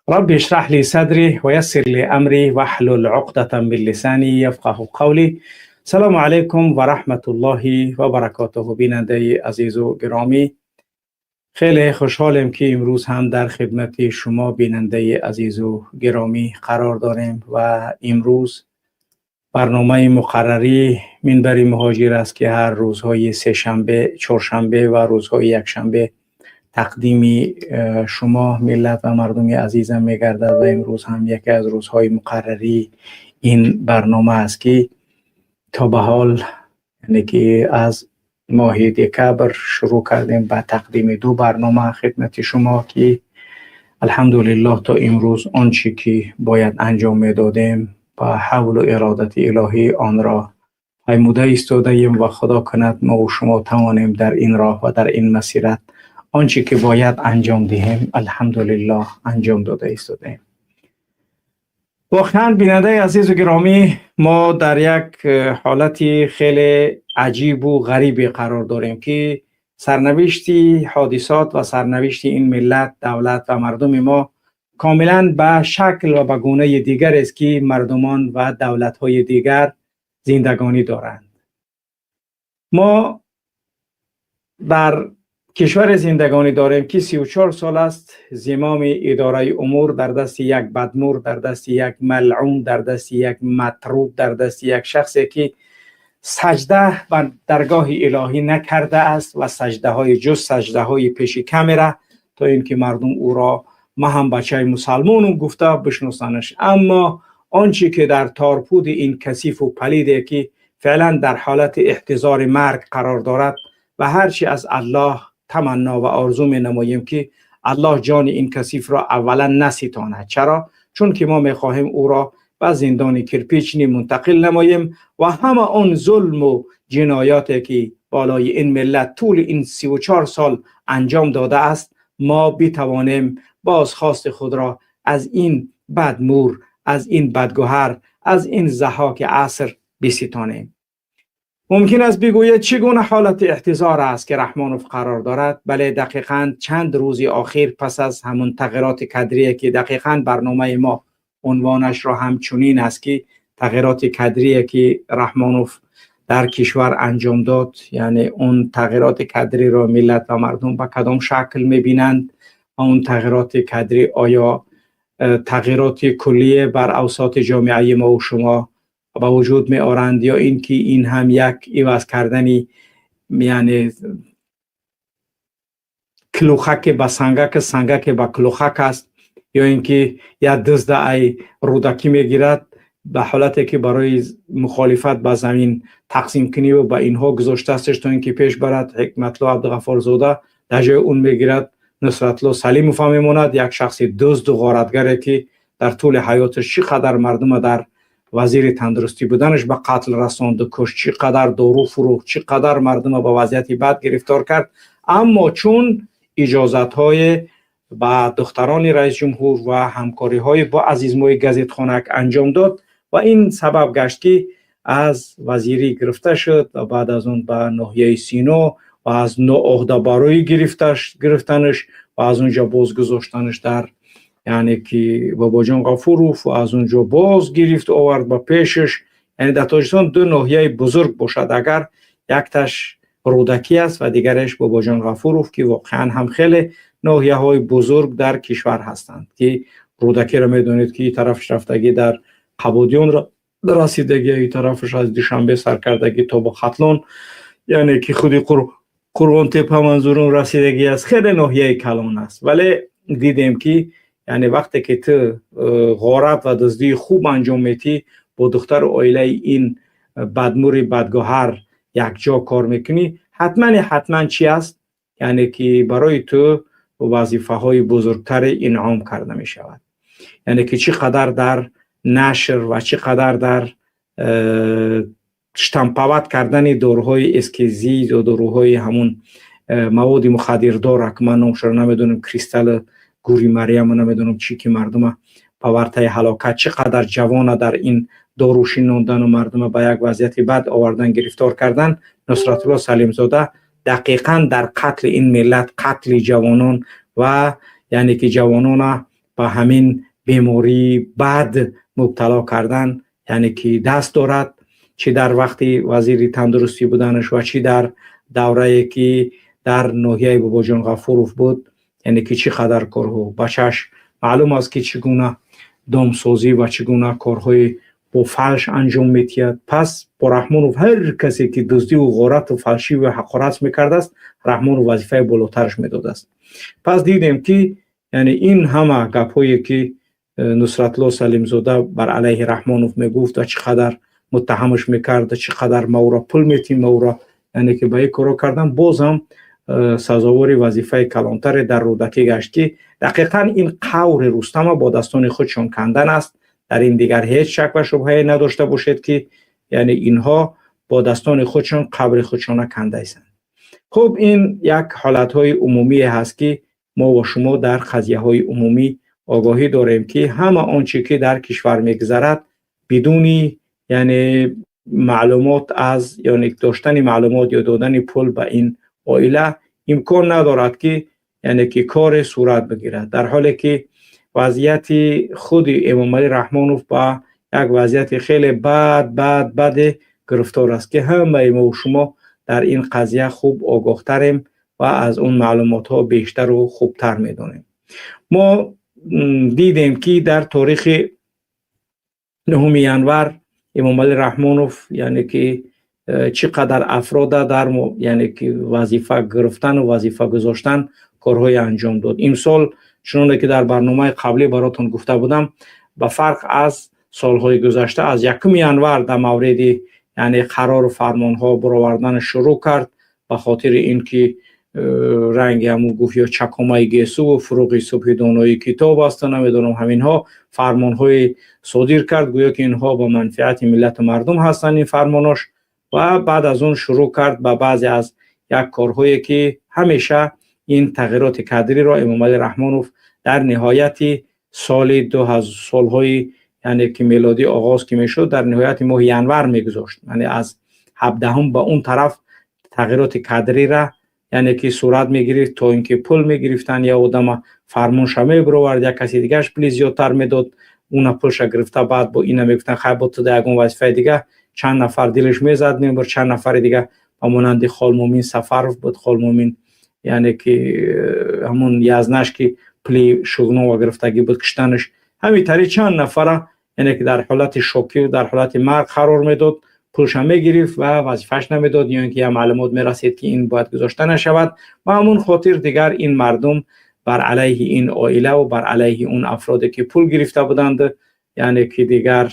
رب اشرح لي صدري ويسر لي أمري واحلل عقدة من لساني يفقه قولي. سلام علیکم و رحمت الله و برکاته. بیننده عزیز و گرامی، خیلی خوشحالیم که امروز هم در خدمت شما بیننده عزیز و گرامی قرار داریم و امروز برنامه مقرری منبر مهاجر است که هر روزهای سه شنبه، چهارشنبه و روزهای یکشنبه تقدیم شما ملت و مردم عزیزم میگردد و امروز هم یکی از روزهای مقرری این برنامه است که تا به حال، یعنی که از ماه دکبر شروع کردیم به تقدیم دو برنامه خدمت شما که الحمدلله تا امروز آنچه که باید انجام میدادیم با حول و ارادت الهی آن را پیموده ایستاده ایم و خدا کند ما و شما توانیم در این راه و در این مسیرت آنچه که باید انجام دهیم، الحمدلله انجام داده ایستاده ایم. واقعا بیننده عزیز و گرامی، ما در یک حالت خیلی عجیب و غریبی قرار داریم که سرنوشتی حادثات و سرنوشت این ملت، دولت و مردم ما کاملا به شکل و به گونه دیگر است که مردمان و دولت های دیگر زندگانی دارند. ما در کشور زندگانی داریم که 34 سال است زمام اداره امور در دست یک بدمور، در دست یک ملعون، در دست یک مطرود، در دست یک شخصی که سجده بر درگاه الهی نکرده است و سجده های جز سجده های پیش کامرا تا اینکه مردم او را ما هم بچه مسلمانم گفته بشناسنش. اما آنچه که در تارپود این کثیف و پلیده که فعلا در حالت احتضار مرگ قرار دارد و هرچی از الله تمنا و آرزو می نماییم که الله جان این کثیف را اولا نستاند. چرا؟ چون که ما میخواهیم او را به زندان کرپیچنی منتقل نماییم و همه آن ظلم و جنایاتی که بالای این ملت طول این 34 سال انجام داده است، ما بتوانیم بازخواست خود را از این بدمور، از این بدگوهر، از این ضحاک عصر بستانیم. ممکن است بگوید چگونه حالت احتضار است که رحمانوف قرار دارد؟ بله، دقیقا چند روز آخر پس از همون تغییرات کدری که دقیقا برنامه ما عنوانش را همچنین است که تغییرات کدری که رحمانوف در کشور انجام داد، یعنی اون تغییرات کدری را ملت و مردم به کدام شکل میبینند و اون تغییرات کدری آیا تغییرات کلی بر اوساط جامعه ما و شما به وجود می آرند یا اینکه این هم یک عوض کردنی، یعنی کلوخک به سنگک، سنگک به کلوخک است، یا اینکه یک دزد ای رودکی میگیرد به حالتی که برای مخالفت به زمین تقسیم کنی و به اینها گذاشته استش تا اینکه پیش برد. حکمت الله عبدالغفارزاده در جای اون میگیرد، نصرت الله سلیموف میماند، یک شخص دزد و غارتگری که در طول حیاتش چقدر مردم در وزیر تندرستی بودنش به قتل رساند و کشت، چقدر دارو فروخت، چقدر مردم به وضعیت بد گرفتار کرد. اما چون اجازت های به دختران رئیس جمهور و همکاری های با عزیزموی گزیتخانک انجام داد و این سبب گشت که از وزیری گرفته شد و بعد از اون به ناحیه سینا و از عهده گرفتش گرفتنش و از اونجا باز گذاشتنش در یعنی که باباجان غفوروف و از اونجا باز گرفت آورد با پیشش. یعنی در تاجیکستان دو ناحیه بزرگ باشد اگر، یکتش رودکی است و دیگرش باباجان غفوروف که واقعا هم خیلی ناحیه های بزرگ در کشور هستند که رودکی را میدونید که این طرفش رفتگی در قبادیان را رسیدگی، این طرفش از دوشنبه سرکردگی تا با ختلان، یعنی که خودی قرغان تپه منظورم رسیدگی است. خیلی ناحیه کلان است، ولی دیدیم که یعنی وقتی که تو غارت و دزدی خوب انجام میتی، با دختر عائله این بدمور بدگوهر یک جا کار میکنی، حتما حتما چی است؟ یعنی که برای تو وظیفه های بزرگتر انعام کرده می شود. یعنی که چقدر در نشر و چقدر در штамповать کردن داروهای اسکیزی و داروهای همون مواد مخدردار که من نامش را نمیدونم، کریستال گوری مریم نمیدونم چی، که مردم به ورطه هلاکت، چقدر جوان در این دارو شینوندن و مردم به یک وضعیت بد آوردن، گرفتار کردن. نصرت الله سلیمزاده دقیقا در قتل این ملت، قتل جوانان و یعنی که جوانان ба ҳамин бемории бад мубтало кардан, яъне ки даст дорад, чӣ дар вақти вазири тандурустӣ буданаш ва чӣ дар даврае ки дар ноҳияи Бобоҷон Ғафуров буд, яъне ки чӣ қадар корҳо. Бачааш маълум аст, ки чӣ гуна домсозӣ ва чӣ гуна корҳои бо фалш анҷом медиҳад. Пас бо Раҳмонов ҳар касе ки дуздиву ғорату фалшиву ҳақорат мекардааст, Раҳмонов вазифаи болотараш медодааст. Пас дидем, ки яъне ин ҳама гапҳое ки Нусратулло Салимзода бар алайҳи Раҳмонов мегуфт ва чӣ қадар муттаҳамаш мекард, чӣ қадар ма ӯро пул метим, ма ӯро, яъне ки ба ин корҳо кардан, боз ҳам сазовори вазифаи калонтаре дар Рӯдакӣ гашт, ки дақиқан ин қаври Рустама бо дастони худшон кандан аст. Дар ин дигар ҳеҷ шак ва шубҳае надошта бошед, ки яъне инҳо бо дастони худшон қабри худшона кандаистанд. Хуб, ин як ҳолатҳои умумие ҳаст, ки мо ва шумо дар қазияҳои умумӣ огоҳӣ дорем, ки ҳама он чӣ ки дар кишвар мегузарад, бидуни яъне маълумот аз яъне доштани маълумот ё додани пул ба ин оила имкон надорад, ки яъне ки коре сурат бигирад. Дар ҳоле ки вазъияти худи Эмомалӣ Раҳмонов ба як вазъияти хеле бад, бад, баде гирифтор аст, ки ҳамаи мо шумо дар ин қазия хуб огоҳтарем ва аз он маълумотҳо бештару хубтар медонем. Мо дидем, ки дар торихи 9 январ Эмомалӣ Раҳмонов, яъне ки чӣ қадар афрода дар, яъне ки, вазифа гирифтану вазифа гузоштан корҳое анҷом дод. Имсол, чуноне ки дар барномаи қаблӣ баротон гуфта будам, ба фарқ аз солҳои гузашта, аз 1 январ дар мавриди, яъне, қарору фармонҳо баровардан шурӯъ кард, ба хотири ин ки ранги ҳамун гуфт ё чакомаи гесуву фуруғи субҳи донои китоб асту намедонам, ҳаминҳо фармонҳои содир кард, гӯё ки инҳо ба манфиати миллату мардум ҳастанд ин фармонош. Ва баъд аз он шурӯъ кард ба баъзе аз як корҳое, ки ҳамеша ин тағйироти кадриро Эмомалӣ Раҳмонов дар ниҳояти соли солҳои, яъне ки мелодӣ оғоз ки мешуд, дар ниҳояти моҳи январ мегузошт, яъне аз 17-ум ба он тараф тағйироти кадрира, яъне ки, сурат мегирифт, то ин ки пул мегирифтанд. Я одама фармонша мебировард, як каси дигараш пули зиёдтар медод, уна пулша гирифта, баъд бо ина мегуфтанд: «Хай, бо ту да ягон вазифаи дига». Чанд нафар дилаш мезад, мебурд, чанд нафари дига ба монанди Холмумин Сафаров буд. Холмумин, яъне ки ҳамун язнаш, ки пули Шугнова гирифтагӣ буд, киштанаш. Ҳамин тариқ чанд нафара, яъне ки, дар ҳолати шокию дар ҳолати марг қарор медод, пулша мегирифт ва вазифааш намедод, ё ин ки як маълумот мерасид, ки ин бояд гузошта нашавад. Ба ҳамун хотир дигар ин мардум бар алайҳи ин оилаву бар алайҳи он афроде ки пул гирифта буданд, яъне ки, дигар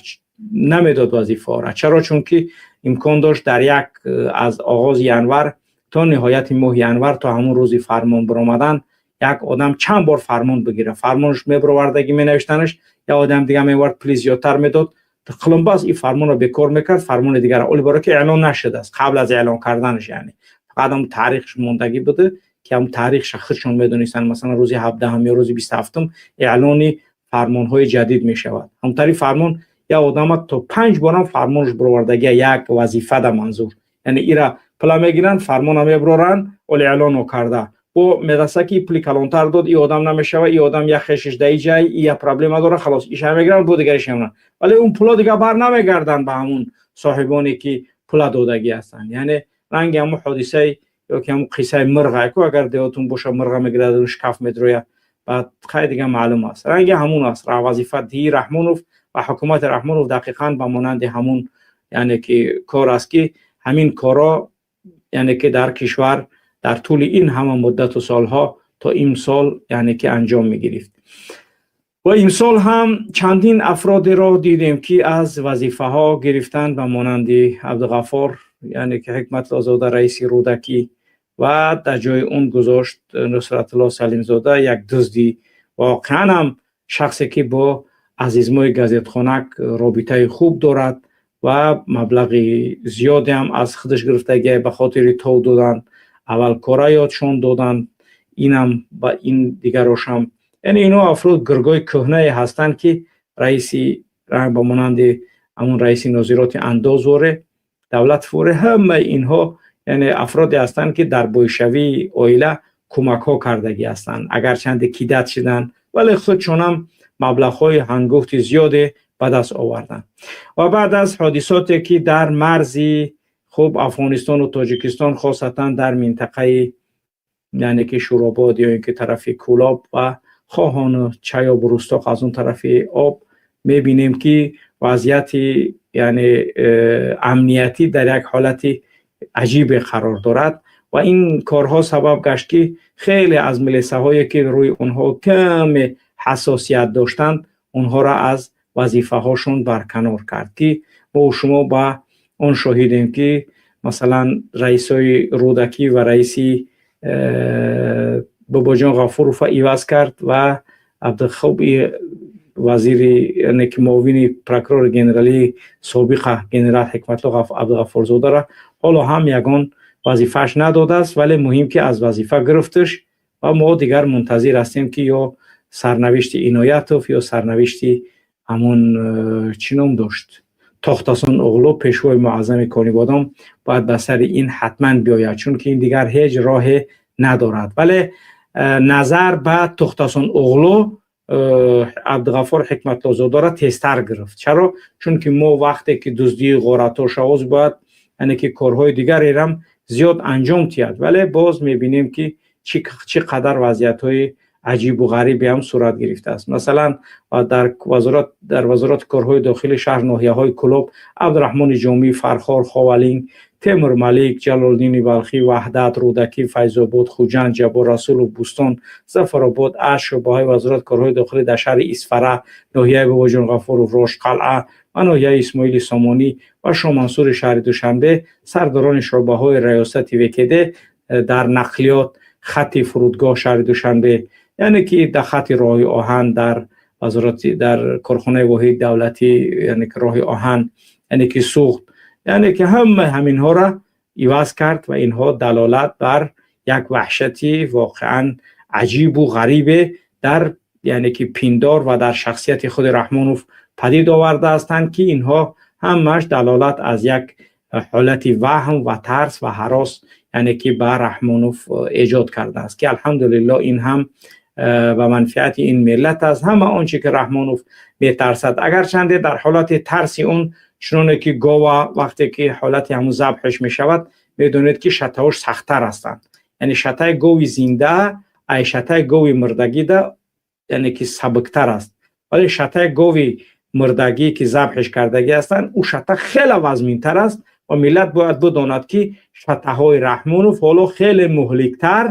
намедод вазифаҳоро. Чаро? Чунки имкон дошт дар як аз оғози январ то ниҳояти моҳи январ, то ҳамун рӯзи фармон баромадан, як одам чанд бор фармон бигирад. Фармонаш мебировардагӣ, менавиштанаш, як одам дига мевард, пули зиёдтар медод, қилимбас ин фармонро бекор мекард, фармони дигар оли боро ки эълон нашудааст. Қабл аз эълон карданаш, яъне фақат ҳам таърихш мондагӣ буда, ки ҳам таърихша худшон медонистанд, масалан, рӯзи 17-ум ё рӯзи 27-ум эълони фармонҳои ҷадид мешавад. Ҳамтари фармон як одама то панҷ борам фармонаш бировардагия як вазифа да манзур, яъне ира пула мегиранд, фармона мебироранд, оли эълон нокарда бо мераса, ки пули калонтар дод, и одам намешава, и одам як хешиш даи ҷай и як проблема дора, халос, иша мегиранд, бо дигариша мемонанд. Вале он пуло дигар бар намегарданд ба ҳамун соҳибоне ки пула додагӣ ҳастанд. Яъне ранги ҳамун ҳодисаи ё ки ҳамун қиссаи мирға ку, агар деҳотун боша, мирға мегирад, шкаф медрояд, баъд хай дига маълум аст. Ранги ҳамун аст вазифа диҳи Раҳмонов ва ҳукумати Раҳмонов, дақиқан ба монанди ҳамун, яъне ки, кор аст, ки ҳамин корро, яъне ки, дар кишвар дар тӯли ин ҳама муддату солҳо то имсол, яъне ки, анҷом мегирифт. Ва имсол ҳам чандин афродеро дидем, ки аз вазифаҳо гирифтанд, ба монанди Абдуғаффор, яъне ки, Ҳикматлозода, раиси Рӯдакӣ, ва дар ҷои он гузошт Нусратулло Салимзода, як дузди воқеан ҳам шахсе, ки бо Азизмои газетхонак робитаи хуб дорад ва маблағи зиёде ҳам аз худаш гирифтагия ба хотири тов додан. Аввал кора ёдшон доданд, инам ба ин дигарошам. Яъне ино афрод гургои кӯҳнае ҳастанд, ки раиси ба монанди ҳамун раиси нозироти андоз воре, давлат воре, ҳамаи инҳо, яъне, афроде ҳастанд, ки дар бойшавии оила кӯмакҳо кардагӣ ҳастанд, агарчанде кидать шиданд. Вале худшонам маблағҳои ҳангуфти зиёде ба даст оварданд. Ва баъд аз ҳодисоте, ки дар марзи хуб Афғонистону Тоҷикистон, хосатан дар минтақаи, яъне ки Шӯробод ё ин ки тарафи Кӯлоб ва Хоҳону Чаёбу Рустоқ, аз он тарафи об мебинем, ки вазъияти, яъне амниятӣ дар як ҳолати аҷибе қарор дорад. Ва ин корҳо сабаб гашт, ки хеле аз милисаҳое, ки рӯи онҳо каме ҳассосият доштанд, онҳоро аз вазифаҳошон барканор кард, ки мо шумо ба он шоҳидем, ки масалан раисои Рӯдакӣ ва раиси Бобоҷон Ғафурова иваз кард ва Абдухуб вазири, яъне ки муовини прокурори генералии собиқа генерал Ҳикматулло Абдуғаффорзодаро ҳоло ҳам ягон вазифааш надодааст, вале муҳим, ки аз вазифа гирифташ. Ва мо дигар мунтазир ҳастем, ки ё сарнавишти Иноятов, ё сарнавишти ҳамон чӣ ном дошт, Тохтасон Оғлу, пешвои муаззами Конибодом, бояд ба сари ин ҳатман биёяд, чунки ин дигар ҳеҷ роҳе надорад. Вале назар ба Тохтасон Оғлу Абдуғаффор Ҳикматлозодаро тезтар гирифт. Чаро? Чунки мо вақте ки дуздии ғоратҳо шавоз бояд, яъне ки корҳои дигарерам зиёд анҷом тиҳад, вале боз мебинем, ки чӣ қадар вазъиятҳои аҷибу ғарибе ҳам сурат гирифтааст. Масалан, дар Вазорати корҳои дохили шаҳр, ноҳияҳои Кӯлоб Абдураҳмони Ҷомӣ, Фархор, Ховалинг Темурмалик, Ҷалолиддини Балхӣ, Ваҳдат, Рӯдакӣ, Файзобод, Хуҷанд Ҷаббор Расулов, Бӯстон, Зафаробод, аз шӯъбаҳои Вазорати корҳои дохилӣ дар шаҳри Исфара, ноҳияи Бобоҷон Ғафуров, Рошқалъа ва ноҳияи Исмоили Сомонӣ ва Шомансури шаҳри Душанбе, сардорони шӯъбаҳои раёсати ВКД дар нақлиёт, хатти фурудгоҳ шаҳри Душанбе, яъне ки дар хатти роҳи оҳан, дар вазорати, дар корхонаи воҳиди давлатӣ, яъне ки роҳи оҳан, яъне ки Суғд, яъне ки ҳама ҳаминҳоро иваз кард. Ва инҳо далолат бар як ваҳшати воқеан аҷибу ғарибе дар, яъне ки пиндор ва дар шахсияти худи Раҳмонов падид оварда ҳастанд, ки инҳо ҳамааш далолат аз як ҳолати ваҳм ва тарс ва ҳарос, яъне ки ба Раҳмонов эҷод кардааст, ки алҳамдулилло, ин ҳам ба манфиати ин миллат аст. Ҳама он чи ки Раҳмонов метарсад, агарчанде дар ҳолати тарси он, чуноне ки гова вақте ки ҳолати ҳамун забҳаш мешавад, медонед, ки шатаҳош сахттар ҳастанд, яъне шатаи гови зинда ай шатаи гови мурдагида, яъне ки сабуктар аст, вале шатаи гови мурдагӣ, ки забҳеш кардагӣ ҳастанд, ӯ шата хеле вазминтар аст. Ва миллат бояд бидонад, ки шатаҳои Раҳмонов ҳоло хеле муҳликтар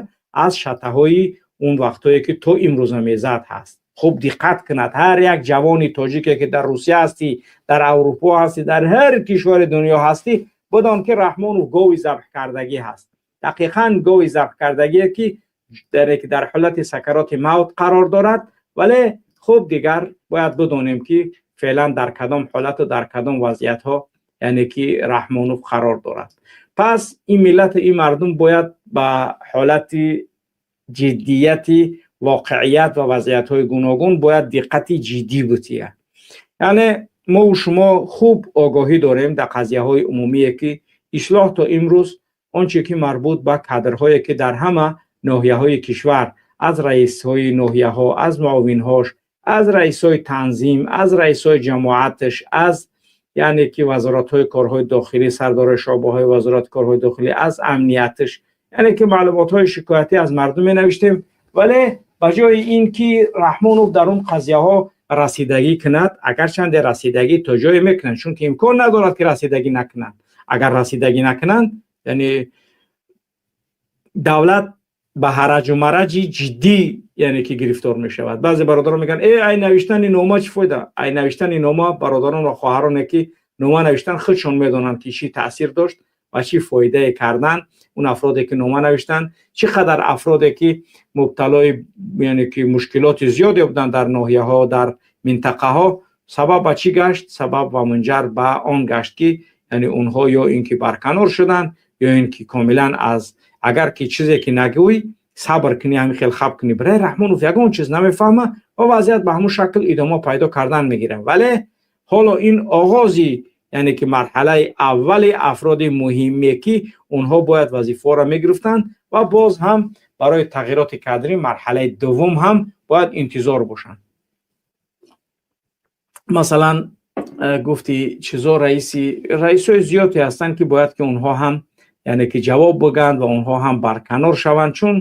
аз шатаҳои он вақтҳое, ки то имрӯза мезад, ҳаст. Хуб диққат кунад ҳар як ҷавони тоҷике, ки дар Русия ҳастӣ, дар Аврупо ҳастӣ, дар ҳар кишвари дунё ҳастӣ, бидон, ки Раҳмонов гови забҳкардагӣ ҳаст, дақиқан гови забҳкардагие, ки дар ҳолати сакароти мавт қарор дорад. Вале хуб, дигар бояд бидонем, ки феълан дар кадом ҳолату дар кадом вазъиятҳо, яъне ки Раҳмонов қарор дорад. Пас ин миллату ин мардум бояд ба ҳолати ҷиддияти воқеият ва вазъиятҳои гуногун бояд диққати ҷиддӣ бутиҳад. Яъне мову шумо хуб огоҳӣ дорем дар қазияҳои умумие, ки ислоҳ то имрӯз он че ки марбут ба кадрҳое, ки дар ҳама ноҳияҳои кишвар, аз раисҳои ноҳияҳо, аз муовинҳош, аз раисҳои танзим, аз раисҳои ҷамоаташ, аз, яъне ки вазоратҳои корҳои дохилӣ, сардорои шӯъбаҳои Вазорати корҳои дохилӣ, аз амнияташ, яъне ки маълумотҳои шикоятӣ аз мардум менавиштем. Вале ба ҷои ин ки Раҳмонов дар он қазияҳо расидагӣ кунад, агарчанде расидагӣ то ҷое мекунанд, чунки имкон надорад, ки расидагӣ накунанд. Агар расидагӣ накунанд, яъне давлат ба ҳараҷу мараҷи ҷиддӣ, яъне ки гирифтор мешавад. Баъзе бародарон мегӯянд: «Э, ай навиштани нома чӣ фоида?» Ай навиштани нома, бародарон ва хоҳароне, ки нома навиштан, худшон медонанд, ки чӣ таъсир дошт ва чӣ фоидае кардан. Он афроде, ки нома навиштанд, чӣ қадар афроде, ки мубталои, яъне ки мушкилоти зиёде буданд дар ноҳияҳо, дар минтақаҳо, сабаб ба чӣ гашт? Сабаб ва мунҷар ба он гашт, ки яъне онҳо ё ин ки барканор шуданд, ё ин ки комилан аз агар ки чизе ки нагӯй, сабр кунӣ, ҳамин хел хаб кунӣ, барои Раҳмонов ягон чиз намефаҳма ва вазъият ба ҳамун шакл идома пайдо кардан мегирад. Вале ҳоло ин оғози, яъне ки марҳалаи аввали афроди муҳиме, ки онҳо бояд вазифаҳоро мегирифтанд, ва боз ҳам барои тағйироти кадрӣ марҳалаи дуввум ҳам Бояд интизор бошанд. Масалан, гуфти чизо, раиси раисҳои зиёде ҳастанд, ки бояд ки онҳо ҳам, яъне ки, ҷавоб бигӯянд ва онҳо ҳам барканор шаванд, чун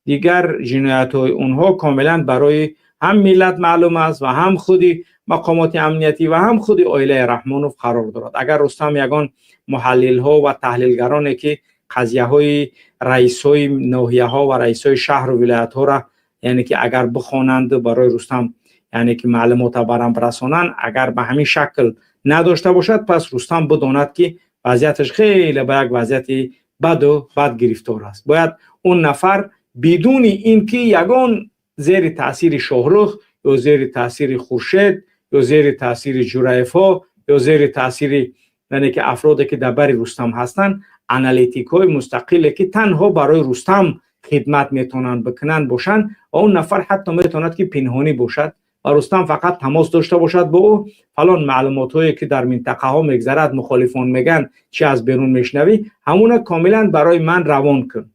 дигар ҷиноятҳои онҳо комилан барои ҳам миллат маълум аст ва ҳам худи мақомоти амниятӣ ва ҳам худи оилаи Раҳмонов қарор дорад. Агар Рустам ягон муҳаллилҳо ва таҳлилгароне, ки қазияҳои раисҳои ноҳияҳо ва раисҳои шаҳру вилоятҳоро, яъне ки, агар бихонанду барои Рустам, яъне ки, маълумота барам расонанд, агар ба ҳамин шакл надошта бошад, пас Рустам бидонад, ки вазъияташ хеле ба як вазъияти баду бад гирифтор аст. Бояд он нафар бидуни ин ки ягон зери таъсири Шоҳрух ё зери таъсири Хуршед ё зери таъсири Ҷураевҳо ё зери таъсири, яъне ки, афроде, ки дар бари Рустам ҳастанд, аналитикҳои мустақиле, ки танҳо барои Рустам хидмат метавонанд бикунанд, бошанд ва он нафар ҳатто метавонад, ки пинҳонӣ бошад ва Рустам фақат тамос дошта бошад бо ӯ: «Фалон маълумотҳое, ки дар минтақаҳо мегзарад, мухолифон мегӯянд, чи аз берун мешунавӣ, ҳамуна комилан барои ман равон кун».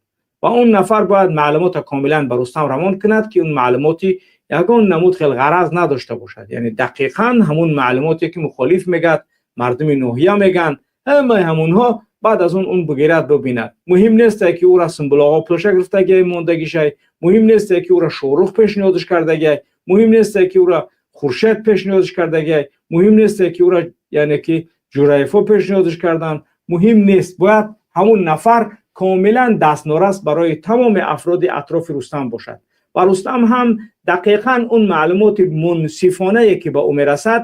Ва он нафар бояд маълумотро комилан ба Рустам равон кунад, ки он маълумоти ягон намуд хел ғараз надошта бошад, яъне дақиқан ҳамун маълумоте, ки мухолиф мегӯяд, мардуми ноҳия мегӯянд, ҳамаи ҳамунҳо. Баъд аз он он бигирад, бибинад. Муҳим несте, ки ӯра Сумбулоғо пулша гирифтагиай, мондагишай. Муҳим несте, ки ӯра Шоҳрух пешниҳодаш кардагиай. Муҳим несте, ки ӯра Хуршед пешниҳодаш кардагиай. Муҳим несте, ки ӯра, яъне ки, Ҷураевҳо пешниҳодаш карданд. Муҳим нест. Бояд ҳамун нафар комилан дастнорас барои тамоми афроди атрофи Рустам бошад ва Рустам ҳам дақиқан он маълумоти мунсифонае, ки ба ӯ мерасад,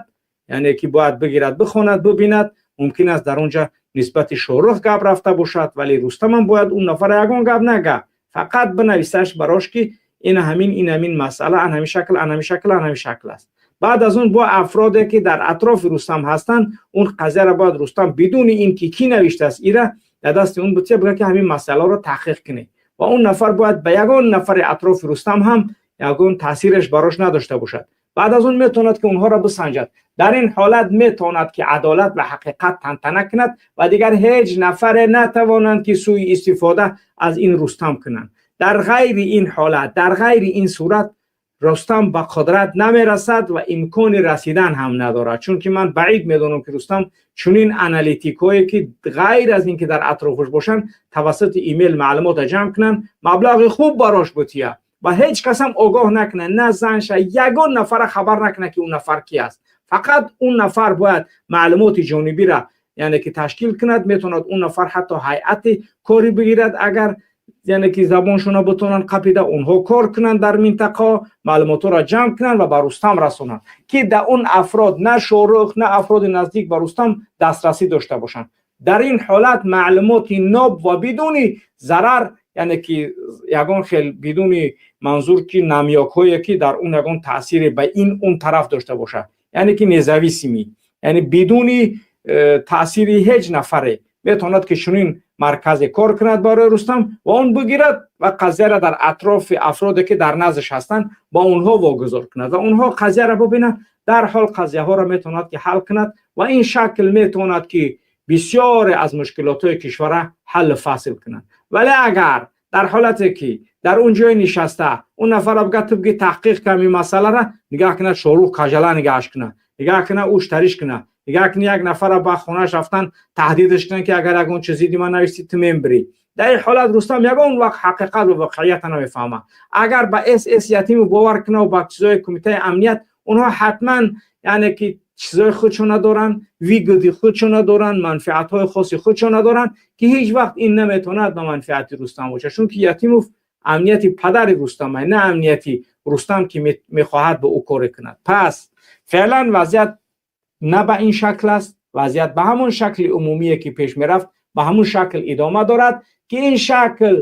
яъне ки, бояд бигирад, бихонад, бибинад. Мумкин аст, дар он ҷа нисбати Шоҳрух гап рафта бошад, вале Рустамам бояд он нафара ягон гап нага, фақат бинависаш барош, ки ин ҳамин, ин ҳамин масъала ан ҳамин шакл, ан ҳамин шакл, ан ҳамин шакл аст. Баъд аз он бо афроде, ки дар атрофи Рустам ҳастанд, он қазияро бояд Рустам бидуни ин ки кӣ навиштааст, ира дар дасти он бутия, бигӯяд, ки ҳамин масъаларо таҳқиқ кунед. Ва он нафар бояд ба ягон нафари атрофи Рустам ҳам ягон таъсираш барош надошта бошад. Баъд аз он метавонад, ки онҳоро бисанҷад. Дар ин ҳолат метавонад, ки адолат ва ҳақиқат тантана кунад ва дигар ҳеҷ нафаре натавонанд, ки сӯи истифода аз ин Рустам кунанд. Дар ғайри ин ҳолат, дар ғайри ин сурат, Рустам ба қудрат намерасад ва имкони расидан ҳам надорад, чунки ман баъид медонам, ки Рустам чунин аналитикҳое, ки ғайр аз ин ки дар атрофаш бошанд, тавассути имейл маълумотро ҷамъ кунанд, маблағи хуб барош бутия ва ҳеҷ кас ҳам огоҳ накунад, на занша, ягон нафара хабар накунад, ки он нафар ки аст. Фақат он нафар бояд маълумоти ҷонибиро, яъне ки, ташкил кунад. Метавонад он нафар ҳатто ҳайати корӣ бигирад, агар, яъне ки, забоншона бутонанд қапида, онҳо кор кунанд дар минтақа, маълумотҳоро ҷамъ кунанд ва ба Рустам расонанд, ки дар он афрод на Шоҳрух, на афроди наздик ба Рустам дастрасӣ дошта бошанд. Дар ин ҳолат маълумоти ноб ва бидуни зарар, яъне ки, ягон хел бидуни манзур, ки намёкҳое, ки дар он ягон таъсире ба ин он тараф дошта бошад, яъне ки, независимый, яъне бидуни таъсири ҳеҷ нафаре метавонад, ки чунин марказе кор кунад барои Рустам ва он бигирад ва қазияро дар атрофи афроде, ки дар наздаш ҳастанд, ба онҳо вогузор кунад ва онҳо қазияро бибинанд. Дар ҳол қазияҳоро метавонад, ки ҳал кунад ва ин шакл метавонад, ки бисёре аз мушкилотҳои кишвара ҳаллу фасл кунад. Вале агар дар ҳолате, ки дар он ҷой нишаста, он нафара бигӯяд: «Ту биги, таҳқиқ кун ин масъалара», нигаҳ кунад, Шоҳрух кажала нигаҳаш кунад, нигаҳ кунад, уштариш кунад, нигаҳ кунад, як нафара ба хонааш рафтан, таҳдидаш кунанд, ки агар ягон чиз зидди ман нависӣ, ту мембирӣ. Дар ин ҳолат Рустам ягон вақт ҳақиқат ва воқеиятро намефаҳмад. Агар ба СС Ятимов бовар кунад ва ба чизои Кумитаи амният, онҳо ҳатман, яъне ки, чизои худшона доранд, выгоды худшона доранд, манфиатҳои хоси худшона доранд, ки ҳеҷ вақт ин наметавонад ба манфиати Рустам бошад, чунки Ятимов амнияти падари Рустам, на амнияти Рустам, ки мехоҳад ба ӯ коре кунад. Пас феълан вазъият на ба ин шакл аст. Вазъият ба ҳамон шакли умумие, ки пеш мерафт, ба ҳамон шакл идома дорад, ки ин шакл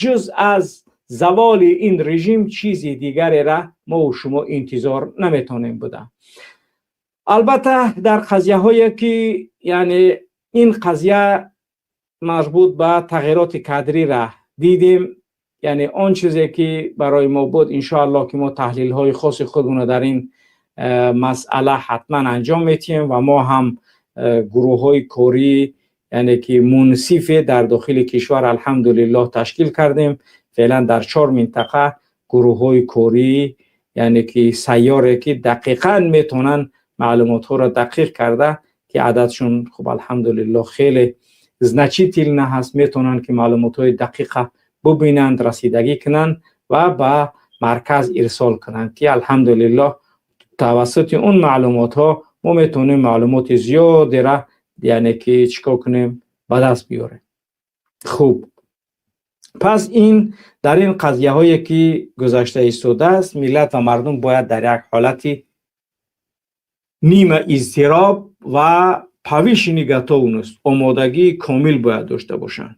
ҷуз аз заволи ин режим чизи дигарера мо шумо интизор наметавонем буда. Албатта, дар қазияҳое, ки, яъне, ин қазия марбут ба тағйироти кадрира дидем, яъне он чизе, ки барои мо буд, иншоаллоҳ, ки мо таҳлилҳои хоси худмонро дар ин масъала ҳатман анҷом метиҳем ва мо ҳам гурӯҳҳои корӣ, яъне ки, мунсифе дар дохили кишвар, алҳамдулиллоҳ, ташкил кардем. Феълан дар чор минтақа гурӯҳҳои корӣ. яъне ки сайёре ки дақиқан метавонанд маълумотҳоро дақиқ карда, ки ададшон хуб, алҳамдулиллоҳ, хеле значительно ҳаст, метавонанд ки маълумотҳои дақиқа бубинанд, расидагӣ кунанд ва ба марказ ирсол кунанд, ки алҳамдулиллоҳ тавассути он маълумотҳо мо метавонем маълумоти зиёдера, яъне ки чӣ кор кунем, ба даст биёрем. Хуб, пас ин дар ин қазияҳое ки гузашта истодааст, миллат ва мардум бояд дар як ҳолати нима изтироб ва повышенный готовность, омодагии комил бояд дошта бошанд.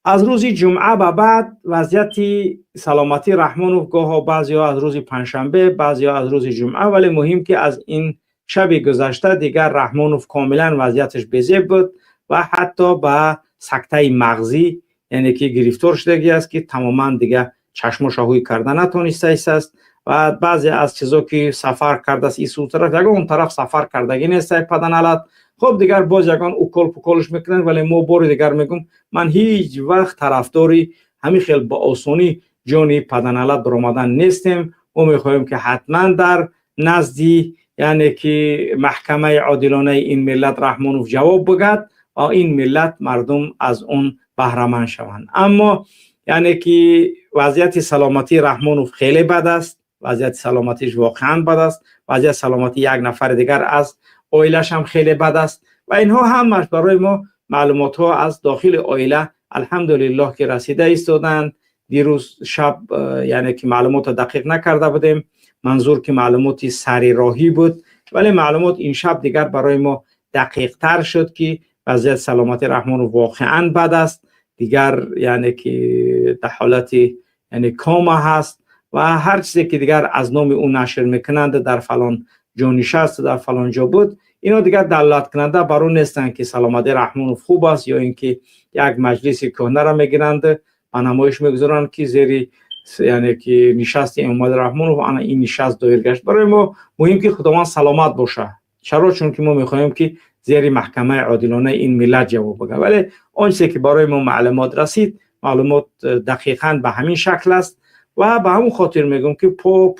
Аз рӯзи ҷумъа ба баъд вазъияти саломатии Раҳмонов, гоҳо баъзеҳо аз рӯзи панҷшанбе, баъзеҳо аз рӯзи ҷумъа, вале муҳим ки аз ин шаби гузашта дигар Раҳмонов комилан вазъияташ безеб буд ва ҳатто ба сактаи мағзӣ, яъне ки гирифтор шудагӣ аст, ки тамоман дига чашмоша ҳуй карда натонистааст. Ва баъзе аз чизо ки сафар кардааст ису тараф, ягон тараф сафар кардагӣ нестай паданалат. Хуб, дигар боз ягон укол пуколш мекунанд, вале мо бори дигар мегӯм, ман ҳеҷ вақт тарафдори ҳамин хел ба осонӣ ҷони паданалат баромадан нестем. Мо мехоҳем, ки ҳатман дар назди, яъне ки маҳкамаи одилонаи ин миллат Раҳмонов ҷавоб бигӯяд ва ин миллат, мардум аз он баҳраманд шаванд. Аммо, яъне ки вазъияти саломатии Раҳмонов хеле бад аст, вазъияти саломатиш воқеан бад аст. Вазъияти саломатии як нафари дигар аз оилаш ҳам хеле бад аст ва инҳо ҳамаш барои мо маълумотҳо аз дохили оила, алҳамдулиллоҳ, ки расида истодаанд. Дирӯз шаб, яъне ки маълумотро дақиқ накарда будем, манзур ки маълумоти сари роҳӣ буд, вале маълумот ин шаб дигар барои мо дақиқтар шуд, ки вазъияти саломатии Раҳмонов воқеан бад аст. Дигар, яъне ки дар ҳолати, яъне кома ҳаст ва ҳар чизе ки дигар аз номи ӯ нашр мекунанд, дар фалон ҷо нишаст, дар фалон ҷо буд, ино дигар далолаткунанда бар он нестанд, ки саломатии Раҳмонов хуб аст, ё ин ки як маҷлиси кӯҳнаро мегиранд, ба намоиш мегузоранд, ки зери, яъне ки нишасти Эмомалӣ Раҳмонов ана ин нишаст доир гашт. Барои мо муҳим ки Худованд саломат боша. Чаро? Чунки мо мехоҳем, ки зери маҳкамаи одилонаи ин миллат ҷавоб бигӯяд. Вале он чизе ки барои мо маълумот расид, маълумот дақиқан ба ҳамин шакл аст ва ба ҳамон хотир мегӯм, ки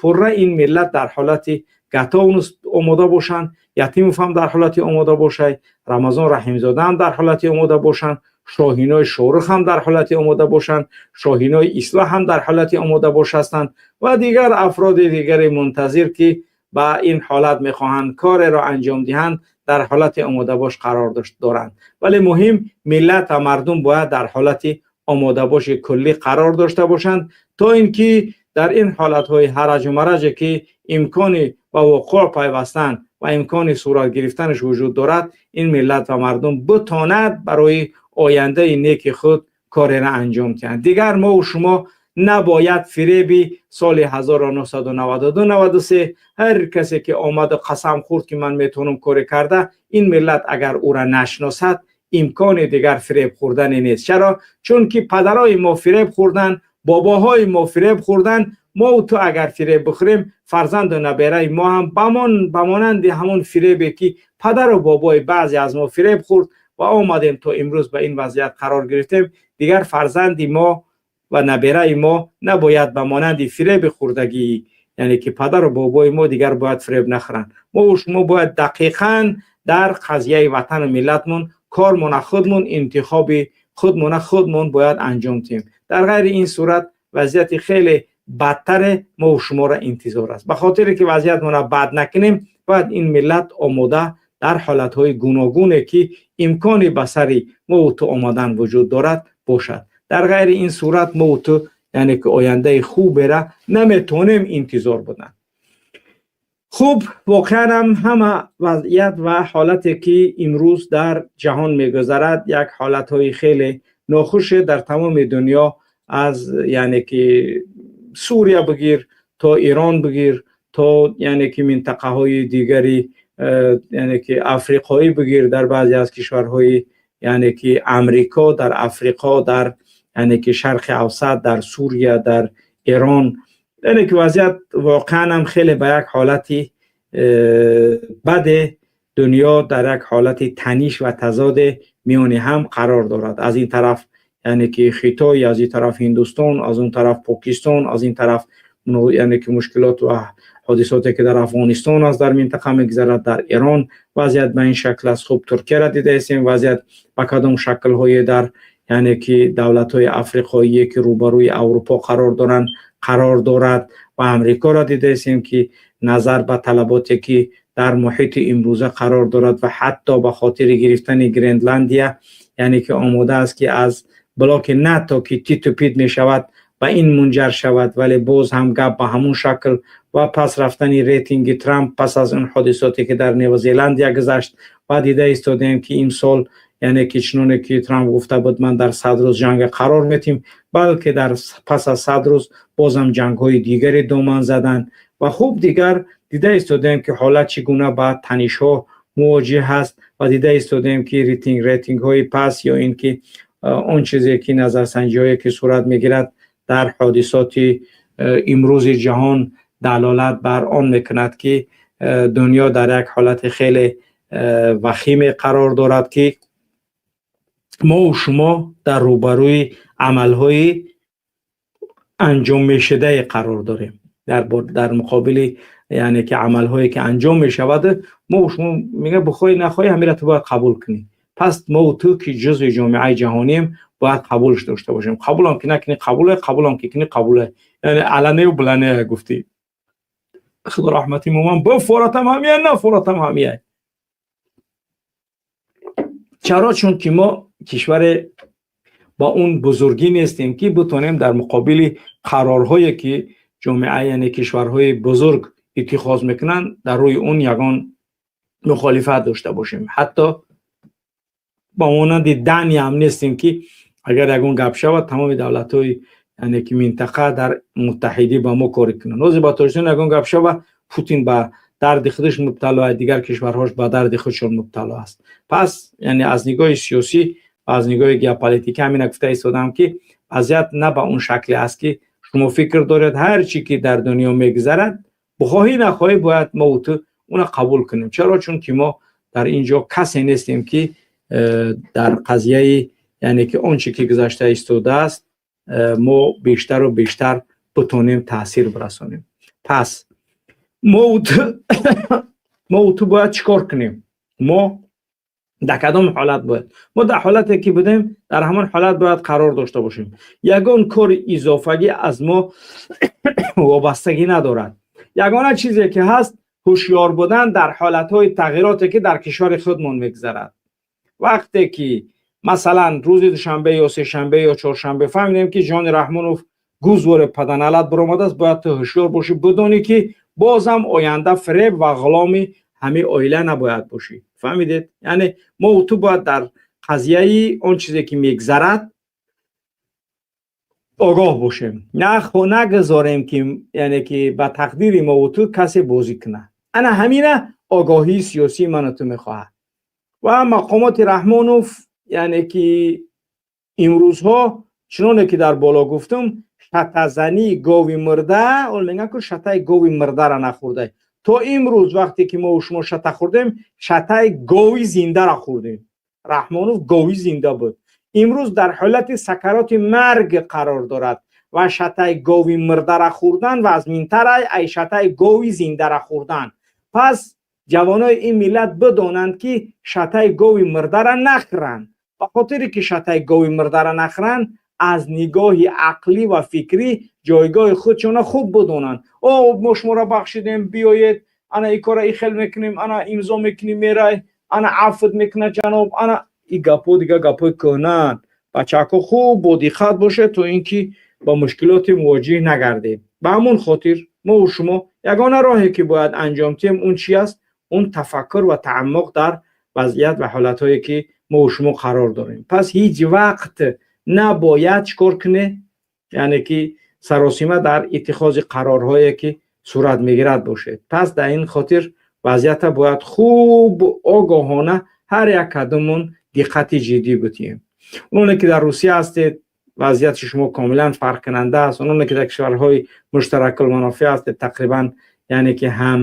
пурра ин миллат дар ҳолати готовность, омода бошанд. Ятимов ҳам дар ҳолати омода бошад, Рамазон Раҳимзода ҳам дар ҳолати омода бошанд, шоҳинои Шорух ҳам дар ҳолати омода бошанд, шоҳинои Ислоҳ ҳам дар ҳолати омода бош ҳастанд ва дигар афроди дигари мунтазир, ки ба ин ҳолат мехоҳанд кореро анҷом диҳанд, дар ҳолати омодабош қарор доранд. Вале муҳим, миллат ва мардум бояд дар ҳолати омодабоши куллӣ қарор дошта бошанд, то ин ки дар ин ҳолатҳои ҳараҷу мараҷе ки имкони ба вуқӯъ пайвастан ва имкони сурат гирифтанаш вуҷуд дорад, ин миллат ва мардум битонад барои ояндаи неки худ кореро анҷом диҳанд. Дигар мову шумо набояд фиреби соли 1992-93, ҳар касе ки омаду қасам хӯрд, ки ман метавонам коре карда, ин миллат агар ӯра нашиносад, имкони дигар фиреб хӯрдане нест. Чаро? Чунки падарои мо фиреб хӯрданд, бобоҳои мо фиреб хӯрданд. Мо ту агар фиреб бихӯрем, фарзанду набераи мо ҳам ба монанди ҳамон фиребе ки падару бобои баъзе аз мо фиреб хӯрд ва омадем то имрӯз ба ин вазъият қарор гирифтем, дигар фарзанди мо ва набераи мо набояд ба монанди фиреби хӯрдагии, яъне ки падару бобои мо, дигар бояд фиреб нахӯранд. Мо шумо бояд дақиқан дар қазияи ватану миллатмон кормона худмон, интихоби худмона худмон бояд анҷом диҳем. Дар ғайри ин сурат вазъияти хеле бадтаре мо шуморо интизор аст. Ба хотире ки вазъиятмона бад накунем, бояд ин миллат омода дар ҳолатҳои гуногуне ки имкони ба сари мову ту омадан вуҷуд дорад бошад. Дар ғайри ин сурат мову ту, яъне ки ояндаи хубера наметавонем интизор будан. Хуб, воқеан ҳам ҳама вазъият ва ҳолате ки имрӯз дар ҷаҳон мегузарад, як ҳолатҳои хеле нохуше дар тамоми дунё, аз, яъне ки Сурия бигир то Ирон бигир, то, яъне ки минтақаҳои дигари, яъне ки африқоӣ бигир, дар баъзе аз кишварҳои, яъне ки Амрико, дар Африқо, дар, яъне ки Шарқи Авсат, дар Сурия, дар Эрон, яъне ки вазъият воқеан ҳам хеле ба як ҳолати баде, дунё дар як ҳолати таниш ва тазоде миёни ҳам қарор дорад. Аз ин тараф, яъне ки Хитой, аз ин тараф Ҳиндустон, аз он тараф Покистон, аз ин тараф яъне ки мушкилот ва ҳодисоте ки дар Афғонистон аст, дар минтақа мегузарад, дар Эрон вазъият ба ин шакл аст. Хуб, Туркияро дидаистем, вазъият ба кадом шаклҳое дар, яъне ки, давлатҳои африқоие, ки рӯбарӯи Аврупо қарор доранд, қарор дорад. Ва Амрикоро дидаистем, ки назар ба талаботе, ки дар муҳити имрӯза қарор дорад ва ҳатто ба хотири гирифтани Гренландия, яъне ки, омода аст, ки аз блоки НАТО, ки титу пит мешавад, ба ин мунҷар шавад, вале боз ҳам гап ба ҳамун шакл. Ва пас рафтани рейтинги Трамп пас аз он ҳодисоте, ки дар Новозеландия гузашт. Ва дида истодаем, ки имсол, яъне ки, чуноне ки Трамп гуфта буд, ман дар 100 рӯз ҷанга қарор метим, балки дар пас аз 100 рӯз бозам ҷангҳои дигаре доман заданд. Ва хуб, дигар дида истодаем, ки ҳолат чӣ гуна ба танишҳо мувоҷиҳ аст. Ва дида истодаем, ки рейтингҳои пас ё ин ки он чизе ки назарсанҷиҳое, ки сурат мегирад дар ҳодисоти имрӯзи ҷаҳон, далолат бар он мекунад, ки дунё дар як ҳолати хеле вахиме қарор дорад, ки мову шумо дар рӯбарӯи амалҳои анҷом мешудае қарор дорем. Дар муқобили, яъне ки, амалҳое, ки анҷом мешавад, мову шумо мега, бихоҳӣ нахоҳӣ, ҳамира ту бояд қабул кунӣ. Пас мову ту, ки ҷузъи ҷомеаи ҷаҳонием, бояд қабулш дошта бошем. Қабулам ки накунӣ, қабуле, қабулам ки кунӣ, қабуле. Яъне аланею булане, гуфтӣ худо раҳмати моман, бифоратам ҳамия, нафоратам ҳамия. Чаро? Чун ки мо кишваре ба он бузургӣ нестем, ки битонем дар муқобили қарорҳое, ки ҷомеа, яъне кишварҳои бузург иттихоз мекунанд, дар рӯи он ягон мухолифат дошта бошем. Ҳатто ба монанди Дания ҳам нестем, ки агар ягон гап шавад, тамоми давлатҳои, яъне ки, минтақа дар муттаҳидӣ ба мо корӣ кунанд. Ҳозир ба Тоҷикистон ягон гап шава, Путин ба дарди худаш мубтало, дигар кишварҳош ба дарди худшон мубтало аст. Пас, яъне, аз нигоҳи сиёсӣ ва аз нигоҳи геополитика ҳамина гуфта истодам, ки вазъият на ба он шакле аст, ки шумо фикр доред. Ҳар чӣ ки дар дунё мегузарад, бихоҳӣ нахоҳӣ, бояд мо ту уна қабул кунем. Чаро? Чун ки мо дар ин ҷо касе нестем, ки дар қазияи, яъне ки, он чӣ ки гузашта истодааст, мо бештару бештар битонем таъсир бирасонем. Пас мо ту бояд чӣ кор кунем? Мо дар кадом ҳолат бояд? Мо дар ҳолате, ки будем, дар ҳамон ҳолат бояд қарор дошта бошем. Ягон кори изофагӣ аз мо вобастагӣ надорад. Ягона чизе, ки ҳаст, ҳушёр будан дар ҳолатҳои тағйироте, ки дар кишвари худмон мегузарад. Вақте ки, масалан, рӯзи душанбе ё сешанбе ё чоршанбе фаҳмидем, ки Ҷони Раҳмонов гузвори паданалат баромадааст, бояд ту ҳушёр бошӣ, бидонӣ, ки бозам оянда фиреб ва ғуломи ҳамин оила набояд бошӣ. Фаҳмидед? Яъне мо ту бояд дар қазияи он чизе, ки мегзарад, огоҳ бошем, нагузорем, ки, яъне ки, ба тақдири мову ту касе бозӣ кунад. Ана ҳамина огоҳии сиёсии ману ту мехоҳад. Ва мақомоти Раҳмонов, яъне ки, имрӯзҳо, чуноне ки дар боло гуфтум, шатазании гови мурда, ол мегӯянд, ку шатаи гови мурдара нахӯрда. То имрӯз, вақте ки мо шумо шата хӯрдем, шатаи гови зиндара хӯрдем. Раҳмонов гови зинда буд, имрӯз дар ҳолати сакароти марг қарор дорад. Ва шатаи гови мурдара хӯрдан вазминтарай ай шатаи гови зиндара хӯрдан. Пас ҷавонои ин миллат бидонанд, ки шатаи гови мурдара нахӯранд. Ба хотире ки шатаи гови мурдара нахӯранд, аз нигоҳи ақлӣ ва фикрӣ ҷойгоҳи худшона хуб бидонанд. О, мо шуморо бахшидем, биёед, ана и кора и хел мекунем, ана имзо мекунем, мерай, ана афд мекунад ҷаноб. Ана и гапҳо дига гапҳои кӯҳнаанд. Бачаҳако, хуб бо диққат бошед, то ин ки ба мушкилоте мувоҷиҳ нагардем. Ба ҳамон хотир мову шумо ягона роҳе, ки бояд анҷом диҳем, он чи аст? Он тафаккур ва таъаммуқ дар вазъият ва ҳолатҳое, ки мову шумо қарор дорем. Пас ҳеҷ вақт набояд чӣ кор кунед, яъне ки, саросима дар иттихози қарорҳое, ки сурат мегирад, бошед. Пас дар ин хотир вазъията бояд хуб, огоҳона ҳар як кадомон диққати ҷиддӣ бутиҳем. Ононе, ки дар Русия ҳастед, вазъияти шумо комилан фарқкунанда аст. Ононе, ки дар кишварҳои муштаракулманофеъ ҳастед, тақрибан, яъне ки, ҳам,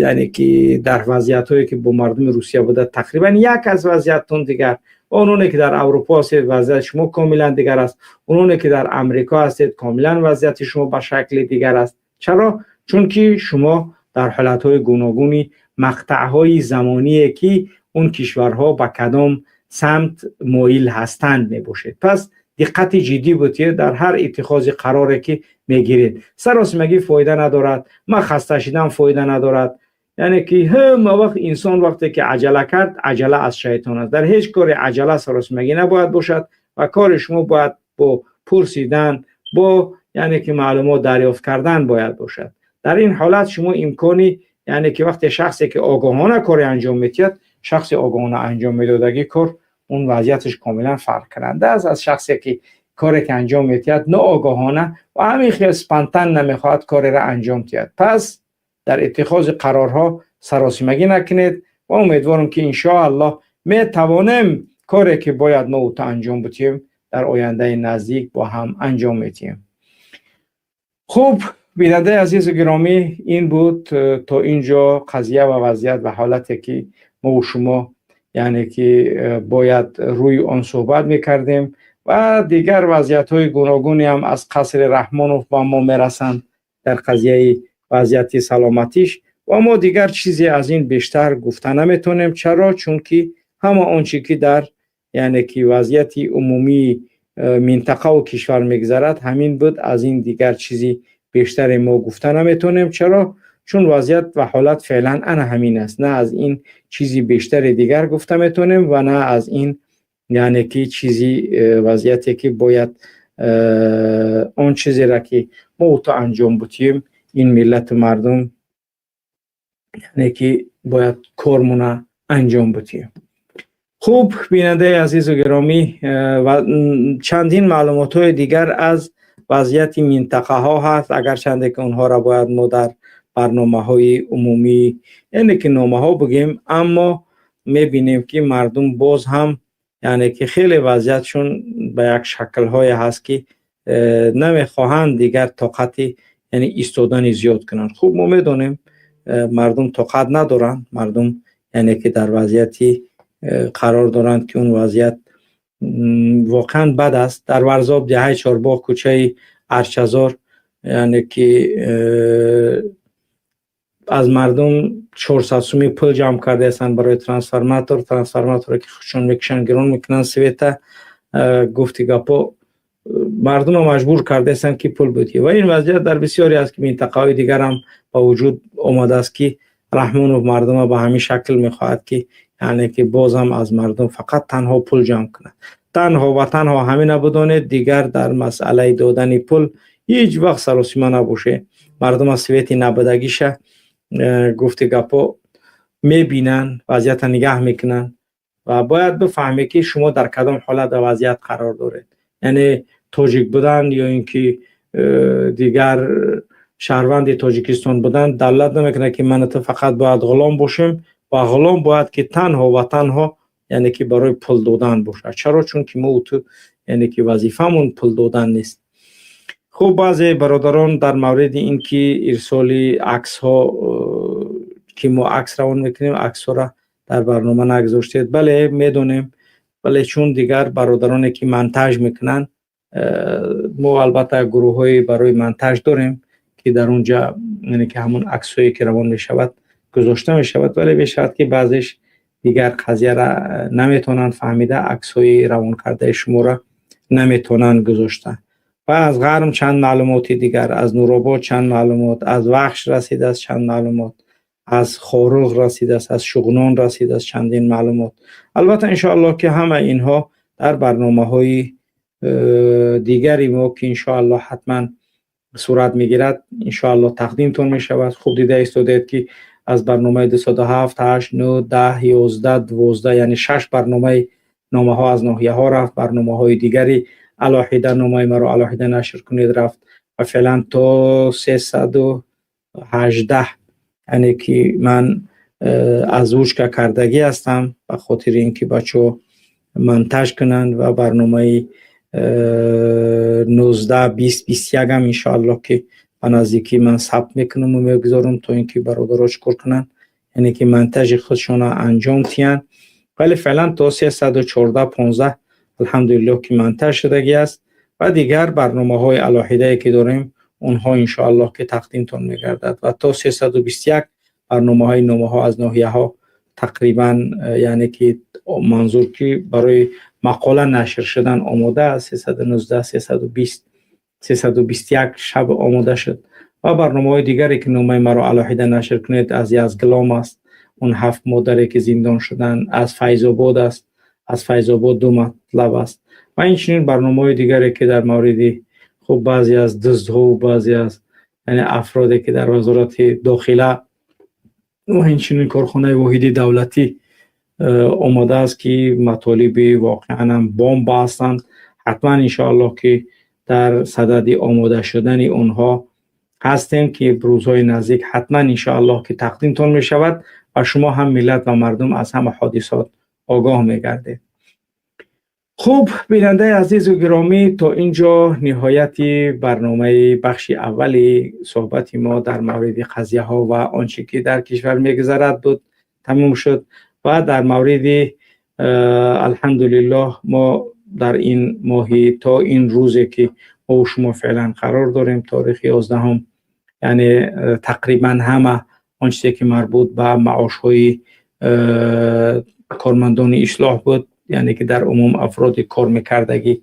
яъне ки, дар вазъиятҳое, ки бо мардуми Русия буда, тақрибан як аз вазъияттон дигар. Ва ононе ки дар Аврупо ҳастед, вазъияти шумо комилан дигар аст. Ононе ки дар Амрико ҳастед, комилан вазъияти шумо ба шакли дигар аст. Чаро? Чунки шумо дар ҳолатҳои гуногуни мақтаъҳои замоние, ки он кишварҳо ба кадом самт моил ҳастанд, мебошед. Пас диққати ҷиддӣ бутед дар ҳар иттихози қароре, ки мегиред. Саросимагӣ фоида надорад, ман хаста шидам фоида надорад. Яъне ки ҳама вақт инсон вақте ки аҷала кард, аҷала аз шайтон аст. Дар ҳеҷ кори аҷала, саросимагӣ набояд бошад ва кори шумо бояд бо пурсидан, бо яъне ки маълумот дарёфт кардан бояд бошад. Дар ин ҳолат шумо имкони, яъне ки вақте шахсе ки огоҳона коре анҷом медиҳад, шахси огоҳона анҷом медодагӣ кор, он вазъияташ комилан фарқкунанда аст аз шахсе ки коре ки анҷом медиҳад ноогоҳона ва ҳамин хел спонтанно намехоҳад кореро анҷом диҳад. Пас дар иттихози қарорҳо саросимагӣ накунед ва умедворам, ки иншоаллоҳ метавонем коре ки бояд мо уто анҷом бидиҳем, дар ояндаи наздик бо ҳам анҷом медиҳем. Хуб, бинандаи азизу гиромӣ, ин буд то ин ҷо қазия ва вазъият ва ҳолате, ки мову шумо, яъне ки бояд рӯи он суҳбат мекардем. Ва дигар вазъиятҳои гуногуне ҳам аз қасри Раҳмонов ба мо мерасанд дар қазияи вазъияти саломатиш ва мо дигар чизе аз ин бештар гуфта наметонем. Чаро? Чунки ҳама он чи ки дар, яъне ки вазъияти умумии минтақаву кишвар мегузарад, ҳамин буд. Аз ин дигар чизи бештаре мо гуфта наметонем. Чаро? Чун вазъият ва ҳолат феълан ана ҳамин аст. На аз ин чизи бештаре дигар гуфта метонем ва на аз ин, яъне ки чизи вазъияте ки бояд он чизеро ки мо уто анҷом бутием, ин миллату мардум, яъне ки бояд кормона анҷом бутием. Хуб, бинандаи азизу гиромӣ, ва чандин маълумотҳои дигар аз вазъияти минтақаҳо ҳаст, агарчанде ки онҳоро бояд мо дар барномаҳои умумӣ, яъне ки номаҳо бигӯем, аммо мебинем, ки мардум боз ҳам, яъне ки хеле вазъиятшон ба як шаклҳое ҳаст, ки намехоҳанд дигар тоқати, яъне истодани зиёд кунанд. Хуб, мо медонем, мардум тоқат надоранд. Мардум, яъне ки дар вазъияти қарор доранд, ки он вазъият воқеан бад аст. Дар Варзоб, деҳаи Чорбоғ, кӯчаи Арчазор, яъне ки аз мардум 400 сумӣ пул ҷамъ кардаастанд барои трансформатор. Трансформаторе ки худшон мекушанд, гирон мекунанд света. Гуфти гапо, мардумро маҷбур кардаастанд, ки пул бидиҳ. Ва ин вазъият дар бисёре аз минтақаҳои дигарам ба вуҷуд омадааст, ки Раҳмонов мардумро ба ҳамин шакл мехоҳад, ки яъне ки бозам аз мардум фақат танҳо пул ҷамъ кунад. Танҳо ва танҳо ҳамина бидонед, дигар дар масъалаи додани пул ҳеҷ вақт саросима набошед. Мардум аз свети набудагиша, гуфти гапо, мебинанд, вазъията нигаҳ мекунанд ва бояд бифаҳмед, ки шумо дар кадом ҳолат ва вазъият қарор доред. Яъне тоҷик будан ё ин ки дигар шаҳрванди Тоҷикистон будан далолат намекунад, ки ману ту фақат бояд ғулом бошем ва ғулом бояд ки танҳо ва танҳо, яъне ки барои пул додан бошад. Чаро? Чунки мо ту, яъне ки вазифамон пул додан нест. Хуб, баъзе бародарон дар мавриди ин ки ирсоли аксҳо, ки мо акс равон мекунем, аксҳоро дар барнома нагузоштед. Бале, медонем, вале чун дигар бародароне ки монтаж мекунанд, мо албатта гурӯҳҳое барои монтаж дорем, ки дар он ҷа, яъне ки ҳамон аксҳое ки равон мешавад, гузошта мешавад. Вале мешавад, ки баъзеш дигар қазияра наметавонанд фаҳмида, аксҳои равон кардаи шуморо наметавонанд гузошта. Ва аз Ғарм чанд маълумоти дигар, аз Нуробод чанд маълумот, аз Вахш расидааст чанд маълумот, аз Хоруғ расидааст, аз Шуғнон расидааст чандин маълумот. Албатта, иншоаллоҳ, ки ҳама инҳо дар барномаҳои дигари мо, ки иншоаллоҳ ҳатман сурат мегирад, иншоаллоҳ тақдимтон мешавад. Хуб, дида истодаед, ки аз барномаи 207, 8, 9, 10, 11, 12, яъне шаш барномаи номаҳо аз ноҳияҳо рафт, барномаҳои дигари алоҳида, номаи маро алоҳида нашр кунед рафт ва феълан то 318, яъне ки ман озвучка кардагӣ ҳастам, ба хотири ин ки бачаҳо монтаж кунанд. Ва барномаи 19, 20, 21-ам иншоаллоҳ, ки ба наздикӣ ман сабт мекунаму мегузорам, то ин ки бародаро чӣ кор кунанд, яъне ки монтажи худшонро анҷом диҳанд. Вале феълан то 314 15, алҳамдулиллоҳ, ки монтаж шудагӣ аст ва дигар барномаҳои алоҳидае, ки дорем, онҳо иншоаллоҳ, ки тақдимтон мегардад. Ва то 321 барномаҳои номаҳо аз ноҳияҳо тақрибан, яъне ки манзур ки барои мақола нашр шудан омода аст. 319, 320, 321 шаб омода шуд. Ва барномаҳои дигаре, ки номаи маро алоҳида нашр кунед, аз Язглом аст, он ҳафт модаре, ки зиндон шуданд, аз Файзобод аст, аз Файзобод ду матлаб аст ва инчунин барномаҳои дигаре, ки дар мавриди хуб баъзе аз дуздҳо, баъзе аз, яъне, афроде, ки дар Вазорати дохила ва инчунин корхонаи воҳиди давлатӣ омадааст, ки матолиби воқеан бомба ҳастанд, ҳатман иншоаллоҳ, ки дар садади омода шудани онҳо ҳастем, ки рӯзҳои наздик ҳатман иншоаллоҳ, ки тақдимтон мешавад ва шумо ҳам, миллат ва мардум, аз ҳама ҳодисот огоҳ мегардед. Хуб, бинандаи азизу гиромӣ, то ин ҷо ниҳояти барномаи бахши аввали суҳбати мо дар мавриди қазияҳо ва он чӣ ки дар кишвар мегузарад буд, тамом шуд. Ва дар мавриди, алҳамдулиллоҳ, мо дар ин моҳи, то ин рӯзе, ки мо шумо феълан қарор дорем, торихи 11-ум, яъне тақрибан ҳама он чизе, ки марбут ба маошҳои кормандони Ислоҳ буд, яъне ки дар умум афроди кор мекардагӣ,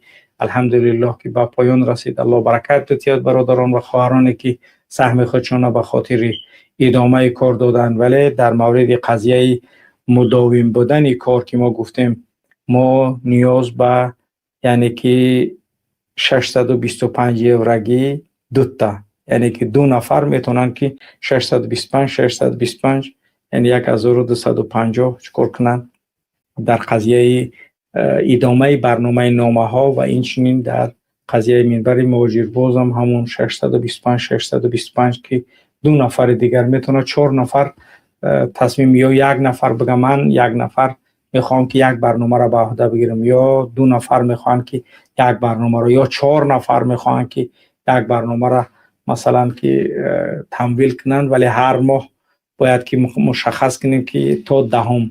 алҳамдулиллоҳ, ки ба поён расид. Аллоҳ баракат бидиҳад бародарон ва хоҳароне, ки саҳми худшона ба хотири идомаи кор доданд. Вале дар мавриди қазияи мудовим будани кор, ки мо гуфтем, мо ниёз ба, яъне ки, 625 еврагӣ дута, яъне ки ду нафар метавонанд, ки 625, 625, яъне 1250 чӣ кор кунанд дар қазияи идомаи барномаи номаҳо. Ва инчунин дар қазияи минбари муҳоҷирбозам ҳамон 625, 625, ки ду нафари дигар метавонад, чор нафар тасмим ё як нафар бигӯ, ман як нафар мехоҳам, ки як барномаро ба ӯҳда бигирам, ё ду нафар мехоҳанд, ки як барномаро, ё чор нафар мехоҳанд, ки як барномаро, масалан, ки тамвил кунанд. Вале ҳар моҳ бояд ки мушаххас кунем, ки то 10-ум,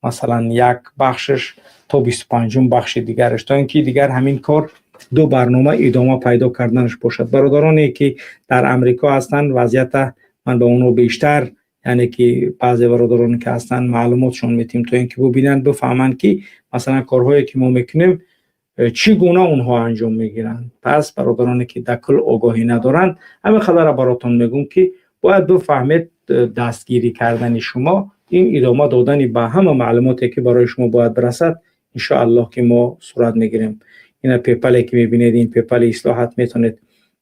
масалан, як бахшаш, то 25-ум бахши дигараш, то ин ки дигар ҳамин кор ду барнома идома пайдо карданаш бошад. Бародароне, ки дар Амрико ҳастанд, вазъията ман ба онҳо бештар, яъне ки баъзе бародароне, ки ҳастанд, маълумотшон метиҳем, то ин ки бубинанд, бифаҳманд, ки масалан корҳое, ки мо мекунем, чӣ гуна онҳо анҷом мегиранд. Пас бародароне, ки дар кул огоҳӣ надоранд, ҳамин қадарро баротон мегӯм, ки бояд бифаҳмед, дастгирӣ кардани шумо ин идома додани ба ҳама маълумоте, ки барои шумо бояд бирасад, иншоаллоҳ, ки мо сурат мегирем. Ина PayPal е, ки мебинед, ин PayPal и Ислоҳат. Метавонед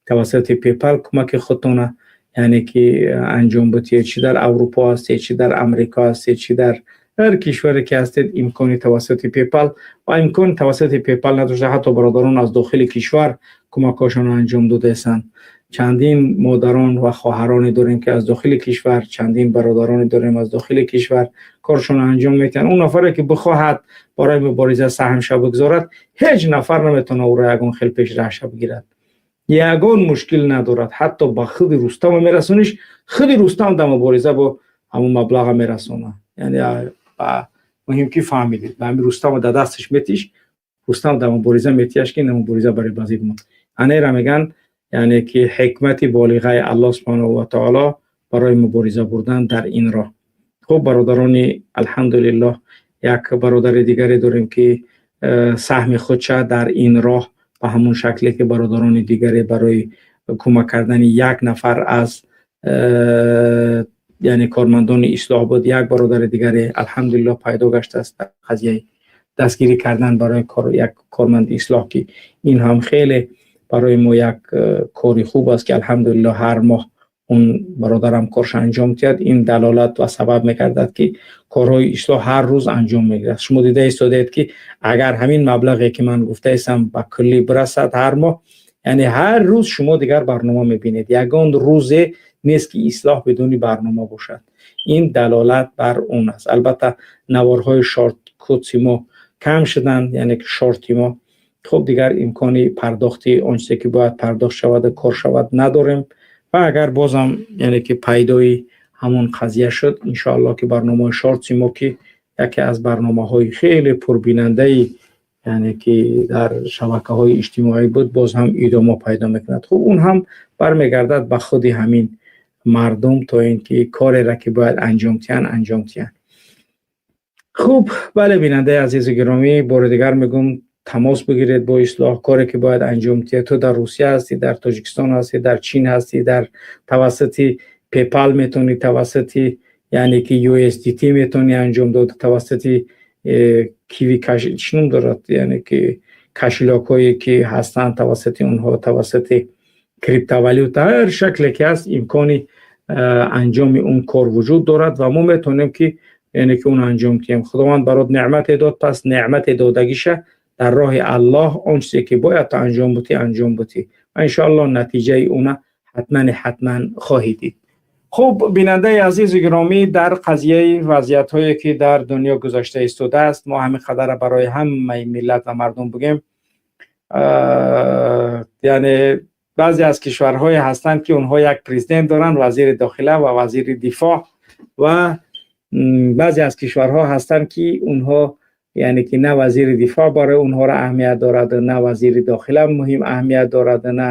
тавассути PayPal кӯмаки худтона, яъне ки, анҷом бидиҳед. Чӣ дар Аврупо ҳастед, чӣ дар Амрико ҳастед, чӣ дар ҳар кишваре, ки ҳастед, имкони тавассути PayPal ва имкони тавассути PayPal надошта, ҳатто бародарон аз дохили кишвар кӯмакҳошонро анҷом додаистанд. Чандин модарон ва хоҳароне дорем, ки аз дохили кишвар, чандин бародароне дорем, аз дохили кишвар коршонро анҷом медиҳанд. Он нафаре, ки бихоҳад барои мубориза саҳмша бигзорад, ҳеҷ нафар наметавонад ӯро ягон хел пешраҳша бигирад, ягон мушкил надорад. Ҳатто ба худи Рустама мерасониш, худи Рустам дар мубориза бо ҳамон маблаға мерасонад. Яъне муҳим ки фаҳмидед, ба ҳамин Рустама дар дасташ метиш, Рустам дар мубориза метиҳаш, ки ина мубориза барои базид мо. Анера меган, яъне ки, ҳикмати болиғаи Аллоҳ субҳанаҳу ва таоло барои мубориза бурдан дар ин роҳ. Хуб, бародарони, алҳамдулиллоҳ, як бародари дигаре дорем, ки саҳми худша дар ин роҳ ба ҳамон шакле, ки бародарони дигаре барои кӯмак кардани як нафар аз яъне кормандони Ислоҳ буд, як бародари дигаре, алҳамдулиллоҳ, пайдо гаштааст дар қазияи дастгирӣ кардан барои як корманди Ислоҳ, ки ин ҳам хеле барои мо як кори хуб аст, ки алҳамдулиллоҳ, ҳар моҳ он бародарам корша анҷом диҳад. Ин далолат ва сабаб мегардад, ки корҳои Ислоҳ ҳар рӯз анҷом мегирад. Шумо дида истодаед, ки агар ҳамин маблағе, ки ман гуфтаистам, ба куллӣ бирасад ҳар моҳ, яъне ҳар рӯз шумо дигар барнома мебинед. Ягон рӯзе нест, ки Ислоҳ бидуни барнома бошад. Ин далолат бар он аст. Албатта, наворҳои шорткутси мо кам шуданд, яъне ки шорти мо. Хуб, дигар имкони пардохти он чизе, ки бояд пардохт шаваду кор шавад, надорем. Ва агар бозам, яъне ки, пайдои ҳамон қазия шуд, иншоаллоҳ, ки барномаҳои шортси мо, ки Яке аз барномаҳои хеле пурбинандаи, яъне ки дар шабакаҳои иҷтимоӣ буд, боз ҳам идома пайдо мекунад. Хуб, он ҳам бармегардад ба худи ҳамин мардум, то ин ки кореро ки бояд анҷом диҳанд, анҷом диҳанд. Хуб, бале, бинандаи азизу гиромӣ, бори дигар мегӯм, тамос бигиред бо Ислоҳ. Коре ки бояд анҷом диҳед, ту дар Русия ҳастӣ, дар Тоҷикистон ҳастӣ, дар Чин ҳастӣ, дар тавассути PayPal метавонӣ, тавассути, яъне ки USDT метавонӣ анҷом дод, тавассути Qiwi Cash, чӣ ном дорад, яъне ки кошелёк ҳое ки ҳастанд, тавассути онҳо, тавассути криптовалюта, ҳар шакле ки ҳаст, имкони анҷоми он кор вуҷуд дорад ва мо метавонем ки, яъне ки он анҷом диҳем. Худованд барот неъмате дод, пас неъмате додагиша дар роҳи Аллоҳ он чизе ки бояд то анҷом бутӣ, анҷом бутӣ ва иншоаллоҳ натиҷаи уна ҳатман ҳатман хоҳӣ дид. Хуб, бинандаи азизу гиромӣ, дар қазияи вазъиятҳое ки дар дунё гузашта истодааст, мо ҳамин қадара барои ҳамаи миллат ва мардум бигӯем. Яъне баъзе аз кишварҳое ҳастанд, ки онҳо як президент доранд, вазири дохила ва вазири дифоъ, ва баъзе аз кишварҳо ҳастанд, ки онҳо, яъне ки на вазири дифоъ барои онҳоро аҳамият дорад, на вазири дохила муҳим аҳамият дорад, на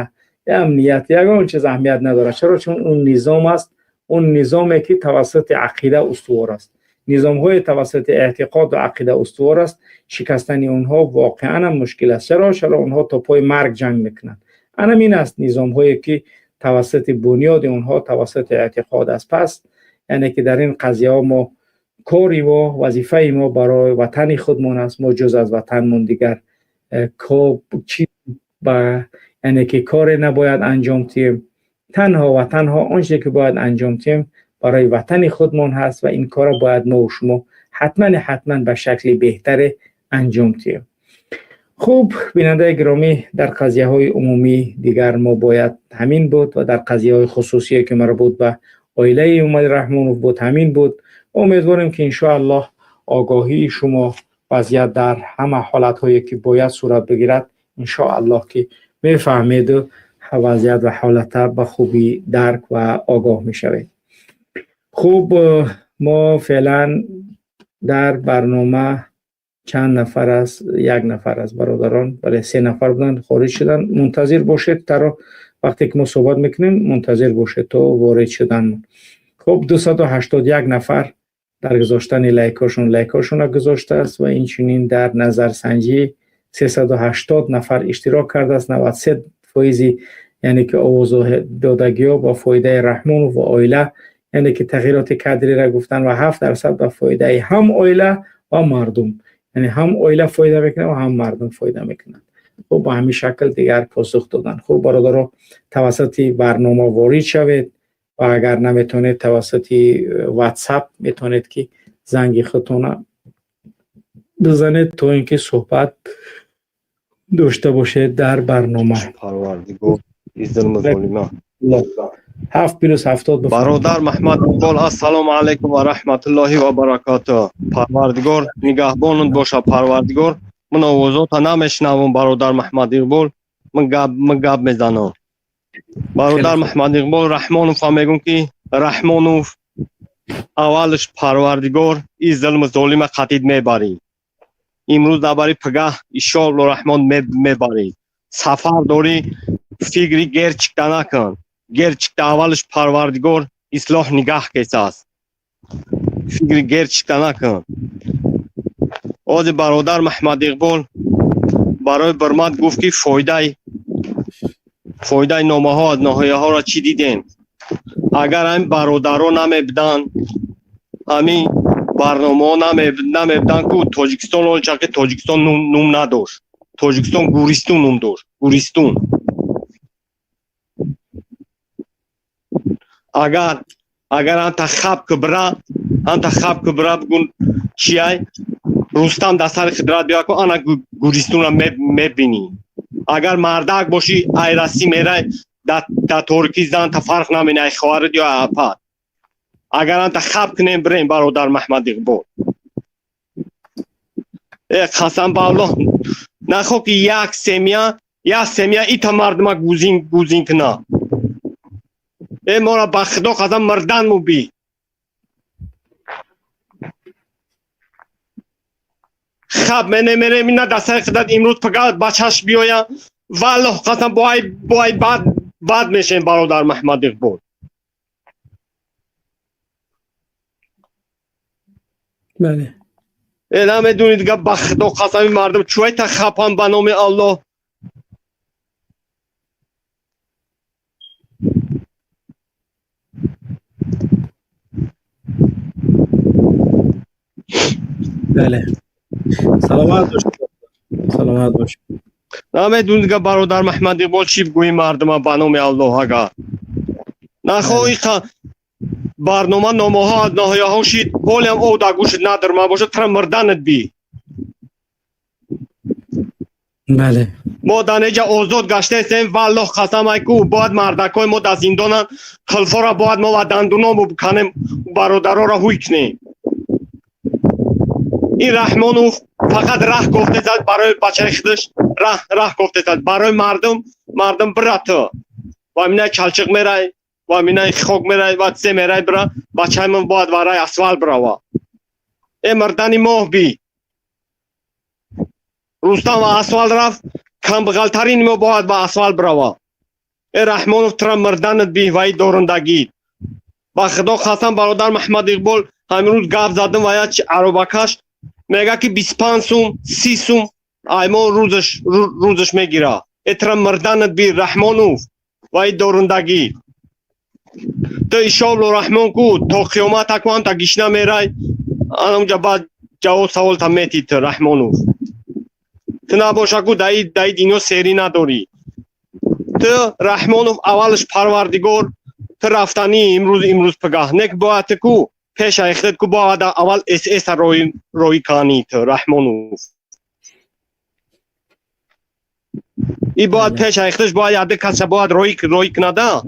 амният, ягон чиз аҳамият надорад. Чаро? Чун он низом аст, он низоме ки тавассути ақида устувор аст. Низомҳои тавассути эътиқоду ақида устувор аст, шикастани онҳо воқеан ҳам мушкил аст. Чаро? Чаро онҳо то пои марг ҷанг мекунанд. Анам ин аст, низомҳое ки тавассути бунёди онҳо тавассути эътиқод аст. Пас, яъне ки дар ин қазияҳо мо кори мо, вазифаи мо барои ватани худмон аст. Мо ҷуз аз ватанмон дигар чи ба, яъне ки коре набояд анҷом диҳем. Танҳо ва танҳо он чизе ки бояд анҷом диҳем, барои ватани худмон ҳаст ва ин корро бояд мо шумо ҳатман ҳатман ба шакли беҳтаре анҷом диҳем. Хуб, бинандаи гиромӣ, дар қазияҳои умумӣ дигар мо бояд ҳамин буд ва дар қазияҳои хусусие ки марбут ба оилаи Эмомалӣ Раҳмонов буд, ҳамин буд. Умедворем, ки иншоаллоҳ огоҳии шумо вазъият дар ҳама ҳолатҳое ки бояд сурат бигирад, иншоаллоҳ ки мефаҳмеду вазъият ва ҳолата ба хубӣ дарк ва огоҳ мешавед. Хуб, мо феълан дар барнома чанд нафар аст? Як нафар аст, бародарон. Бале, се нафар буданд, хориҷ шуданд. Мунтазир бошед, таро вақте ки мо суҳбат мекунем, мунтазир бошед то ворид шудан. Хуб, 281 нафар дар гузоштани лайкҳошон лайкҳошонро гузоштааст ва инчунин дар назарсанҷӣ 380 нафар иштирок кардааст. 93 фоизи, яъне ки овоздодагиҳо ба фоидаи Раҳмонов ва оила, яъне ки тағйироти кадриро гуфтан, ва 7% ба фоидаи ҳам оила ва мардум, яъне ҳам оила фоида мекунад ва ҳам мардум фоида мекунанд. Хуб, ба ҳамин шакл дигар посух доданд. Хуб, бародаро, тавассути барнома ворид шавед ва агар наметавонед, тавассути WhatsApp метавонед ки занги худтона бизанед, то ин ки суҳбат дошта бошед дар барнома. Парвардигор иззилми золима. 7 плюс 70. Бародар Маҳмад Иқбол, ассалому алайкум ва раҳматуллоҳи ва баракатуҳ. Парвардигор нигаҳбонут боша, Парвардигор. Ман овозота намешнавам, бародар Маҳмад Иқбол. Ман гап мезанам, бародар Маҳмад Иқбол. Раҳмонов мегӯм, ки Раҳмонов, аввалш Парвардигор и зулму золима қатид мебарӣ. Имрӯз набарӣ, пагаҳ, иншоалло Раҳмон, мебарӣ. Сафар дорӣ, фикри герчикта накун. Герчикта аввалш Парвардигор ислоҳ нигаҳ кесааст. Фикри герчикта накун. Ози бародар Маҳмад Иқбол барои Бирмат гуфт, ки фоидаи номаҳо аз ноҳияҳоро чӣ дидем. Агар ҳамин бародаро намебуданд, ҳамин барномаҳо намебуданд, ку Тоҷикистон ончаки Тоҷикистон нум надошт. Тоҷикистон Гуристун ном дошт, Гуристун. Агар анта хаб ки бира, анта хаб ки бира, бигун чиай Рустам дар сари қудрат биёяд, ку ана Гуристунро мебинӣ. Агар мардак бошӣ, айрасӣ мерай, дар торикӣ занта фарқ намени, ай хоҳарат ё апат. Агар анта хаб кунем, бирем, бародар Маҳмад Иқбол. Э, қасам ба Аллоҳ, нахо ки як семья, як семья ита мардума гузин гузин куна. Э, мора ба Худо қасам, мирдан мубӣ. хаб менемерем ина дастаи худат имрӯз пага бачаш биёя валлоҳ қасам бо ай бад бад мешем бародар Маҳмад Иқбол. Бале. Намедонид га ба худо қасами мардум чӯй та хапан ба номи Аллоҳ. Бале. Саломат бошед. Саломат бошед. Намедонид га бародар Маҳмад Иқбол чӣ бигӯи мардума ба номи Аллоҳ ага. Нахоҳӣ барнома номаҳо аз ноҳияҳо шид, ҳолиам ов дар гӯшт надирма бошад, тара мирданат би. Бале. Мо дар неҷа озод гаштаестем, валлоҳ қасам ай ку бояд мардакҳои мо дар зиндонанд, хилфора бояд мо ва дандуномо биканем, бародароро ҳуй кунем. Ин Раҳмонов фақат раҳ кофтесад барои бачаи худаш, раҳ кофтесад барои мардум, мардум бира ту. Ва минаи Чалчиқ мерай, ва минаи хок мерай, ва се мерай бира, бачаи ман бояд варай асфалт бирава. Э мирдани моҳ би. Рустам ва асфалт рафт, камбағалтарини мо бояд ба асфалт бирава. Э Раҳмонов тура мирданат би ва и дорандагит. Ба худо қасам бародар Маҳмад Иқбол ҳамин рӯз гап задам ва як аробакаш мега ки 25 сум, 30 сум аймон рӯзаш мегира. Э тура мирданат би Раҳмонов ва и дорандагӣ. Ту ишобло Раҳмон ку то қиёмат аку ҳамта гишна мерай, ана унҷа баъд ҷавоб саволта метӣ ту Раҳмонов. Ту набоша ку даи дино серӣ надорӣ. Ту Раҳмонов аввалаш парвардигор, ту рафтанӣ имрӯз пагаҳ. Нек бояд ту ку пеша ихтед ку бояд аввал СС роӣ кани ту Раҳмонов. И бояд пеша ихтеш бояд яде каса бояд роӣ кунада.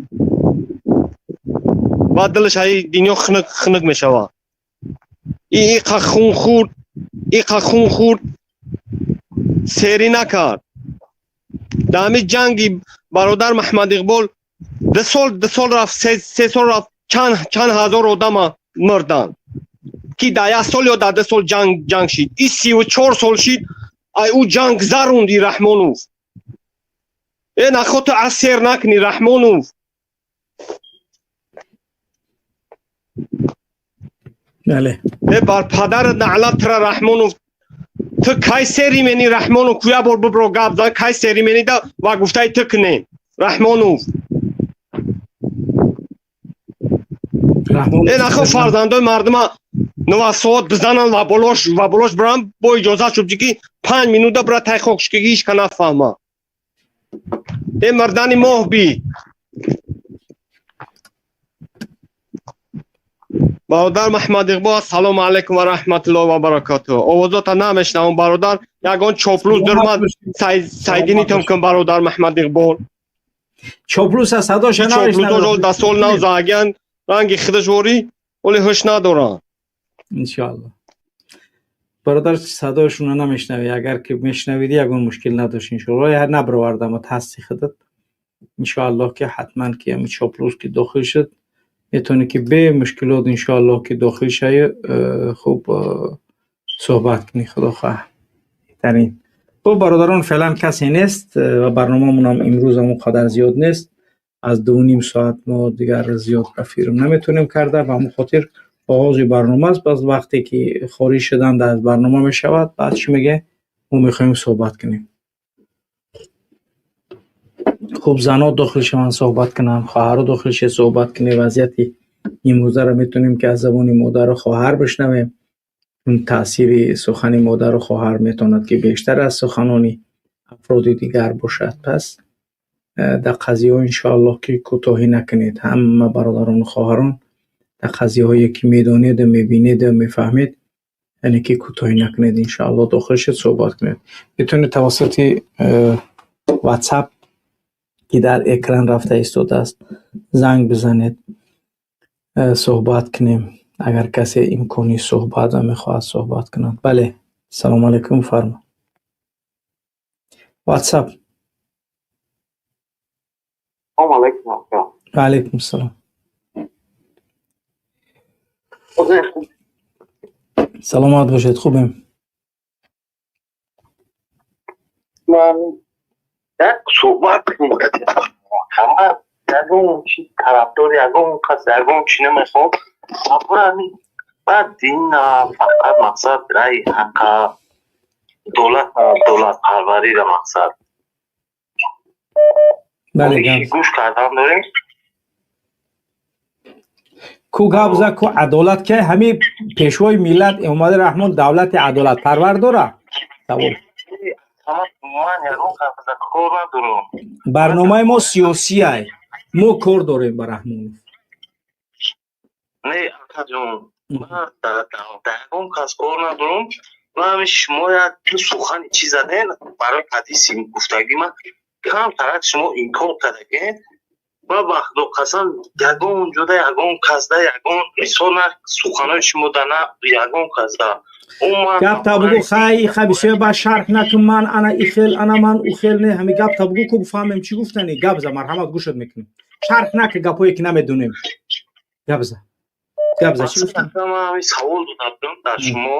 Баъд дилаш ай дунё хунук хунук мешавад. И иқа хун хӯрд, иқа хун хӯрд, серӣ накард. Дар ҳамин ҷанги бародар Маҳмад Иқбол 2 сол рафт, 3 сол рафт, чанд ҳазор одама мурданд. Ки дар як сол ё дар 2 сол ҷанг шид. И 34 сол шид, ай ӯ ҷанг гузаронди Раҳмонов. Э нахо ту аз сер накунӣ Раҳмонов. Бале. Э бар падарат наълат тура Раҳмонов. Ту кай сери мени Раҳмонов куя бор бибро гап зан, кай сери мени да ва гуфтаи ту кунем Раҳмонов. Э нахо фарзандои мардума 90 соат бизананд ва болош бирам бо иҷозат шуд ки 5 минута бира тай хок шуки ҳеч ка нафаҳма. Э мирдани моҳ би. Бародар Маҳмад Иқбол, ассалому алайкум ва раҳматуллоҳи ва баракатуҳ. Овозота намешнавам бародар, ягон чоплус дурмад сайдинитон кун бародар Маҳмад Иқбол. Чоплуса садоша намешнавам. Чоплусо да сол нав заган ранги худаш ворӣ, оли ҳуш надоранд. Иншоаллоҳ. Бародар садояшонро намешнавӣ, агар ки мешнавидӣ ягон мушкил надошт иншоаллоҳ. Я набаровардам ҳасти худат. Иншоаллоҳ ки ҳатман ки ҳами чоплус ки дохил шуд метавонӣ ки бе мушкилот иншоаллоҳ ки дохил шавӣ, хуб суҳбат кунӣ худо хоҳ. Беҳтарин. Хуб бародарон, феълан касе нест ва барномаамонам имрӯз он қадар зиёд нест. Аз 2.5 соат мо дигар зиёд ба фирм наметавонем карда, ба ҳамон хотир оғози барнома аст. Баъз вақте ки хориҷ шудан аз барнома мешавад, баъд чӣ меге? Мо мехоҳем суҳбат кунем. Хуб занҳо дохил шаванд суҳбат кунанд, хоҳарҳо дохил шаванд суҳбат кунем. Вазъияти имрӯзаро метавонем ки аз забони модару хоҳар бишнавем. Чун таъсири сухани модару хоҳар метавонад ки бештар аз суханони афроди дигар бошад. Пас дар қазияҳо иншоаллоҳ ки кӯтоҳӣ накунед. Ҳама бародарону хоҳарон дар қазияҳое ки медонеду мебинеду мефаҳмед, яъне ки кӯтоҳӣ накунед, иншоаллоҳ дохил шед суҳбат кунед. Метавонед тавассути WhatsApp ки дар экран рафта истодааст занг бизанед, суҳбат кунем. Агар касе имкони суҳбат ва мехоҳад суҳбат кунад. Бале, салому алайкум, фармо. WhatsApp. Салому алайкум ака. Ва алайкум ассалом. Саломат бошед, хубем. Ман як суҳбат ягон чи тарафдор, ягон кас, ягон чи намехоҳам. Баъд дин фақат мақсад раи ҳаққа, давлат, давлатпарвариро мақсад. Бале, гӯш кардан дорем. Ку гап за, ку адолат ки ҳами пешвои миллат Эмомалӣ Раҳмон давлати адолатпарвар дора? Савол. Барномаи мо сиёсиай, мо кор дорем ба Раҳмонов. Не, акаҷон, ман дар ягон кас кор надорам. Ман ҳами шумо як сухани чӣ заден барои ҳадиси гуфтагӣ, ман камтарак шумо инкор кардагед. Ва ба Худо қасам, ягон ҷода, ягон касда, ягон мисол на суханои шумо да, на ягон касда. Гап та бугу, хай, хай, бисёр ба шарҳ накун. Ман ана ихел, ана ман ухел не, ҳами гап та бугу, ку бифаҳмем чӣ гуфтани. Гап за, марҳамат, гӯшат мекунем. Шарҳ нака гапое ки намедонем. Гап за, гап за, чӣ гуфтани? Ман савол дода будам дар шумо,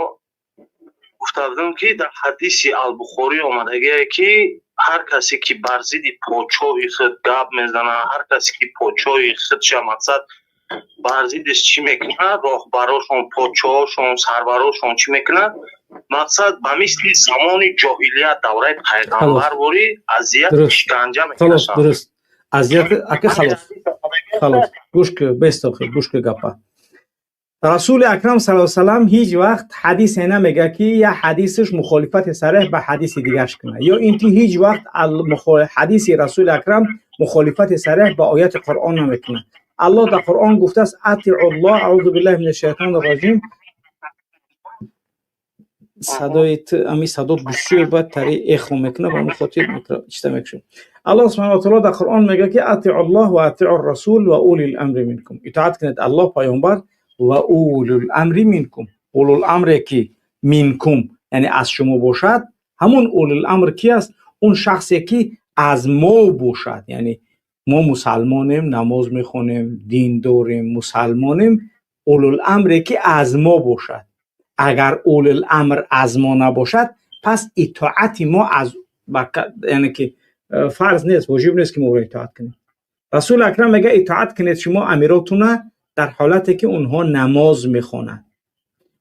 гуфта будам, ки дар ҳадиси Албухорӣ омадагие, ки ҳар касе ки бар зидди подшоҳи худ гап мезанад, ҳар касе ки подшоҳи худша мақсад бар зиддиш чӣ мекунад, роҳбарошон, подшоҳошон, сарварошон чӣ мекунад, мақсад ба мисли замони ҷоҳилият, давраи пайғамбар ворӣ азият, шиканҷа мекашанд. Дуруст, азият ака. Халос, халос, гӯш ку, бестохи, гӯш ку гапа. Расули акрам саллаллоҳу салам ҳеҷ вақт ҳадисе намега, ки як ҳадисаш мухолифати сареҳ ба ҳадиси дигарш кунад, ё ин ки ҳеҷ вақт ҳадиси расули акрам мухолифати сареҳ ба ояти Қуръон намекунад. Аллоҳ дар Қуръон гуфтааст: «Атиуллоҳ». Аузу биллаҳи мина шайтони раҷим. Садои ами садо бисёр бад тари эхо мекунад, ба ҳамин хотир чита мекушем. Аллоҳ субҳана ва таоло дар Қуръон мегӯяд, ки «Атиуллоҳ ва атиу расул ва улил амри минкум». Итоат кунед Аллоҳ, паёмбар ва улул амри минкум. Улул амре ки минкум, яъне аз шумо бошад. Ҳамун улул амр ки аст? Он шахсе ки аз мо бошад, яъне мо мусалмонем, намоз мехонем, дин дорем, мусалмонем. Улул амре ки аз мо бошад. Агар улул амр аз мо набошад, пас итоати мо аз, яъне ки фарз нест, воҷиб нест, ки мо ӯро итоат кунем. Расули акрам мегӯяд: итоат кунед шумо амиротуна дар ҳолате ки онҳо намоз мехонанд.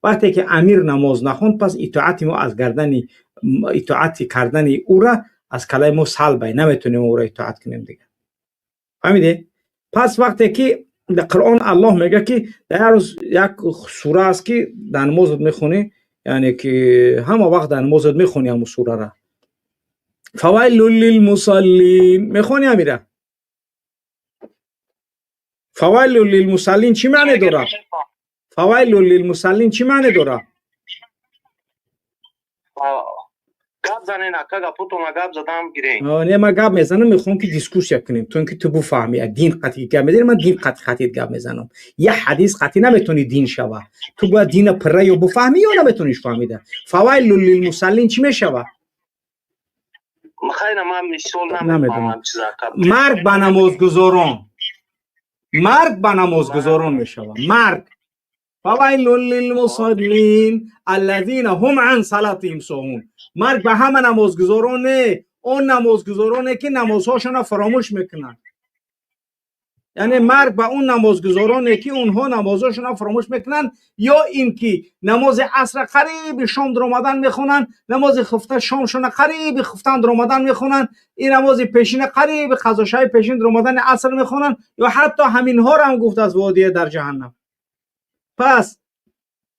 Вақте ки амир намоз нахонд, пас итоати мо аз гардани, итоати кардани ӯра аз калаи мо салбай, наметонем ӯро итоат кунем дигар. Фаҳмиде? Пас вақте ки дар Қуръон Аллоҳ мегӯяд, ки дар як рӯз як сура аст, ки дар намозат мехонӣ, яъне ки ҳама вақт дар намозат мехонӣ ҳамун сурара, «Фавайлун лилмусаллин» мехонӣ амира. «Фавайлун лилмусаллин» чӣ маъне дорад? «Фавайлун лилмусаллин» чӣ маъне дорад? Гап занен, ака, гапотона гап задам гирен. Не, ман гап мезанам, мехоҳам, ки дискуссия кунем, то ин ки ту буфаҳми. Дин қатъи гап мезанӣ, ман дин қатъи қатъи гап мезанам. Як ҳадис қатъи наметавонӣ дин шава. Ту бояд дина пурра ё буфаҳмӣ, ё наметавониш фаҳмида. «Фавайлун лилмусаллин» чӣ мешава? Хайра, ман мисол намедонам. Марг ба намозгузорон, марг ба намозгузорон мешавад марг. «Фавайлун лилмусаллин аллазина ҳум ан салатиҳим соҳун». Марг ба ҳама намозгузорон не, он намозгузороне ки намозҳошонро фаромӯш мекунанд. Яъне марг ба он намозгузороне, ки онҳо намозҳошонро фаромӯш мекунанд, ё ин ки намози асра қариби шом даромадан мехонанд, намози хуфта шомшона қариби хуфтан даромадан мехонанд, ин намози пешина қариби қазошави пешин даромадани аср мехонанд, ё ҳатто ҳаминҳоро ҳам гуфт аз водия дар ҷаҳаннам. Пас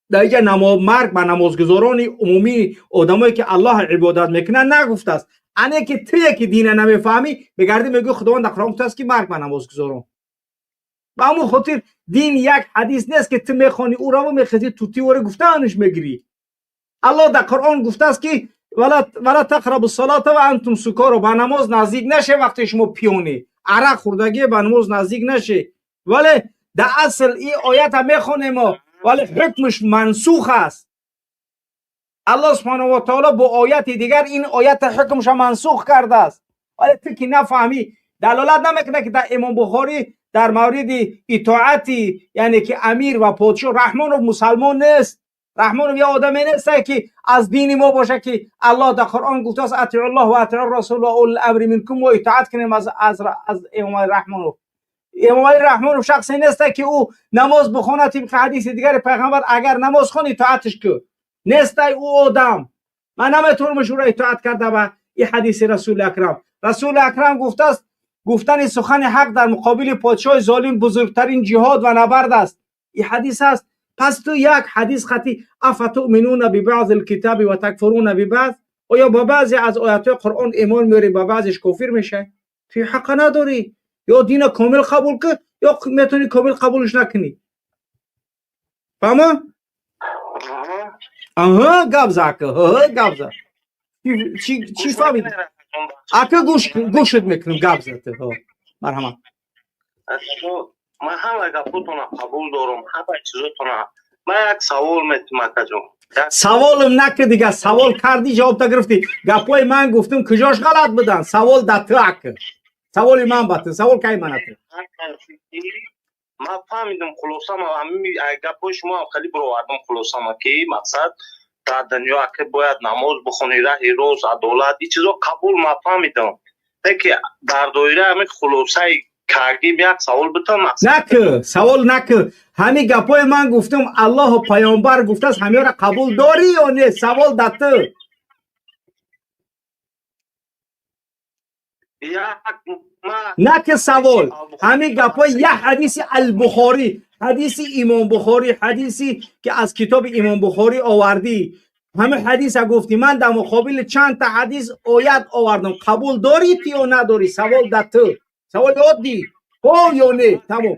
дар инҷа марг ба намозгузорони умумӣ, одамое ки Аллоҳ ибодат мекунанд, нагуфтааст. Ане ки туе ки дина намефаҳмӣ, мегардӣ, мегӯӣ Худованд дар Қуръон гуфтааст, ки марг ба намозгузорон. Ба ҳамон хотир дин як ҳадис нест, ки ту мехонӣ ӯро, мехезӣ, тутивори гуфтаанш мегирӣ. Аллоҳ дар Қуръон гуфтааст, ки «Вала тақрабу салата ва антум сукоро», ба намоз наздик наше, вақте шумо пиёнӣ, арақ хӯрдагӣ, ба намоз наздик наше. Вале дар асл ин оята мехонем мо, вале ҳукмаш мансух аст. Аллоҳ субҳанаҳу ва таоло бо ояти дигар ин оята ҳукмша мансух кардааст. Вале ту ки нафаҳмӣ, далолат намекунад, ки дар Имом Бухорӣ дар мавриди итоати, яъне ки амир ва подшоҳ. Раҳмонов мусалмон нест. Раҳмонов я одаме нест ки аз дини мо боша ки Аллоҳ дар Қуръон гуфтааст атиу Аллоҳ ва атиу расул ва улил амри минкум, мо итоат кунем аз Эмомалӣ Раҳмонов. Эмомалӣ Раҳмонов шахсе нест ки ӯ намоз бихонад тибқи ҳадиси дигари пайғамбар, агар намоз хон итоатиш кун. Нестай ӯ одам. Ман наметавонам ӯро итоат карда ба ин ҳадиси Расули Акрам. Расули Акрам гуфтааст гуфтани сухани ҳақ дар муқобили подшоҳи золим бузургтарин ҷиҳод ва набард аст. Ин ҳадис аст. Пас ту як ҳадис хати афатуъминуна бибаъзи лкитаби ва такфуруна бибаъз, оё ба баъзе аз оятҳои Қуръон имон меорӣ, ба баъзеш кофир мешавӣ? Ту ҳаққа надорӣ. Ё дина комил қабул кун, ё метавонӣ комил қабулш накунӣ. Фаҳмо? Аҳа, гап за ака, гап за. Чӣ фаҳмидӣ? Ака гӯшат мекунам, гап за ту. Марҳамат. Ман ҳама гапотона қабул дорам, ҳама чизотона. Ман як савол метум, акаҷон. Саволам наки дига, савол кардӣ, ҷавобта гирифтӣ. Гапҳои ман гуфтум, куҷош ғалат будан? Савол да ту ака. Саволи ман ба ту, савол кай мана ту? Ман фаҳмидам хулосама, гапҳои шумо ҳам хеле бировардам хулосама ки мақсад дар дунё ака бояд намоз бихонӣ, раҳи рост, адолат, ин чизо қабул ман фаҳмидам. Леки дар доираи ҳамин хулосаи кардим як савол битам. Наки, савол наки. Ҳамин гапҳои ман гуфтум, Аллоҳу пайғамбар гуфтааст, ҳамёро қабул дорӣ ё не? Савол да ту. Наки савол. Ҳамин гапҳои як ҳадиси Албухорӣ, ҳадиси Имом Бухорӣ, ҳадиси ки аз китоби Имом Бухорӣ овардӣ, ҳамин ҳадиса гуфтӣ. Ман дар муқобили чанд та ҳадис оят овардам. Қабул дорӣ ту ё надорӣ? Савол да ту. Саволи оддӣ. Ҳо ё не? Тамом.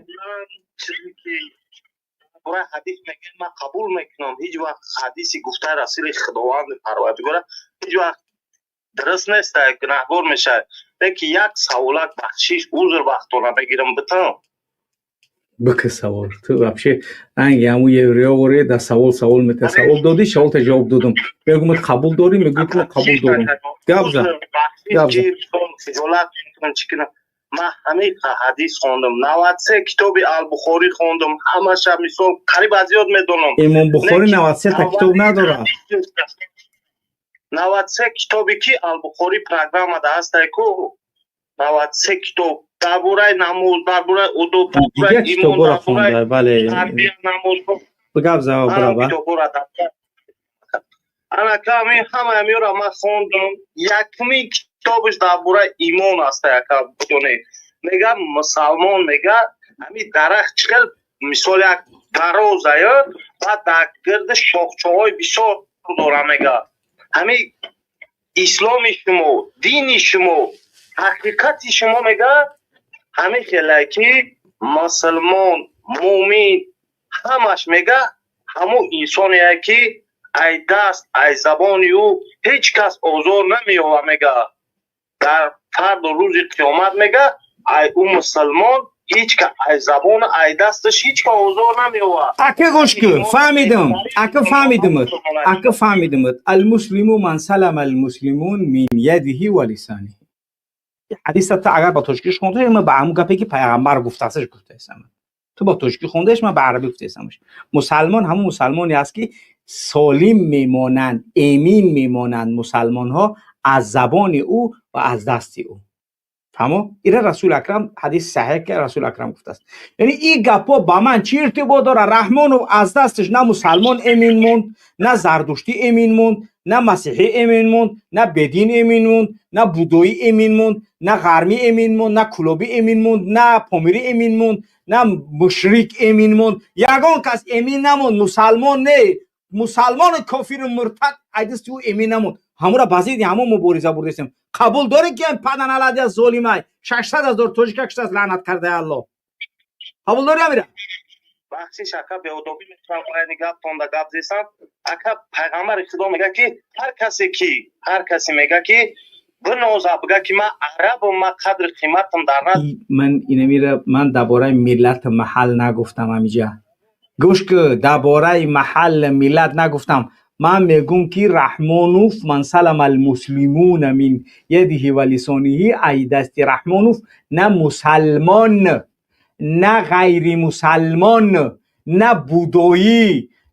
Бораи ҳадис мегӯям, ман қабул мекунам. Ҳеҷ вақт ҳадиси гуфтаи Расули Худованди Парвардигора ҳеҷ вақт дуруст нест, гунаҳгор мешавад. Леки як саволак бахшиш, узр вақтона бигирам битам. Бика савол. Ту вообще ранги ҳамун евреё да савол савол мета. Савол додӣ, саволта ҷавоб додам. Мегӯм қабул дорӣ, мегӯ ки қабул дорам. Гап за. Гап за. Хиҷолат мекунам, чӣ кунам? Ман ҳамин ҳадис хондам, 93 китоби Албухорӣ хондам, ҳамаша мисол қариб аз ёд медонам. Имом Бухорӣ 93 та китоб надорад. 93 китобе ки Албухорӣ программада ҳастай ку, 93 китоб дар бораи намоз, дар бораи одоб, дар бораи имон, дар бораи тарбия, намоз. Гап за, браба. Ана ками ҳама ҳамёра ман хондам. Якумин китобаш дар бораи имон аст, яка бидонед. Мега мусалмон, мега ҳамин дарахт чӣ хел мисол як дарозая, баъд дар гирди шохчаҳои бисёр дора, мега. Ҳамин исломи шумо, дини шумо, ҳақиқати шумо мега ҳамин хеле ки мусалмон, мӯмин ҳамаш мега ҳамун инсоне ки ай даст, ай забони ӯ ҳеҷ кас озор намеёбад, мега. Дар фарду рӯзи қиёмат мега ай ӯ мусалмон ҳеҷ ка ай забон, ай дасташ ҳеҷ ка озор намеёбад. Ака гӯш кун, фаҳмидам, ака фаҳмидамат, ака фаҳмидамат. Алмуслиму ман салама алмуслимун мин ядиҳи ва лисаниҳи. Ҳадиса ту агар ба тоҷикиш хондааш, ман ба ҳамун гапе ки пайғамбар гуфтаасташ гуфтаастам. Ту ба тоҷикӣ хондааш, ман ба арабӣ гуфтаастамаш. Мусалмон ҳамун мусалмоне аст ки солим мемонанд, эмин мемонанд мусалмонҳо аз забони ӯ ва аз дасти ӯ. Фаҳмо? Ира Расул Акрам ҳадиси саҳеҳ ки Расул Акрам гуфтааст. Яъне ин гапҳо ба ман чӣ иртибот дорад? Раҳмонов аз дасташ на мусалмон эмин монд, на зардуштӣ эмин монд, на масиҳӣ эмин монд, на бедин эмин монд, на будоӣ эмин монд, на ғармӣ эмин монд, на кулобӣ эмин монд, на помирӣ эмин монд, на мушрик эмин монд. Ягон кас эмин намонд. Мусалмон не, мусалмони кофиру муртад ай дасти ӯ эмин намонд. Ҳамура ба зидди ҳамон мубориза бурдастем. Қабул дорӣ ки паданалади аз золимай 600 ҳазор тоҷика куштааст, лаънат кардаи Аллоҳ. Қабул дорӣ амира? Бахшиш ака, беодобӣ мекунам, байни гаптонда гап зесам. Ака, пайғамбари Худо мега ки ҳар касе ки, ҳар касе мега ки биноза, бига ки ман арабам, ман қадри қиматам дар назд. Ман инамира ман дар бораи миллату маҳал нагуфтам ҳамиҷа. Гӯш ку, дар бораи маҳал миллат нагуфтам. Ман мегӯм ки Раҳмонов ман салама алмуслимуна мин ядиҳи ва лисониҳи, ай дасти Раҳмонов на мусалмон, на ғайримусалмон, на будоӣ,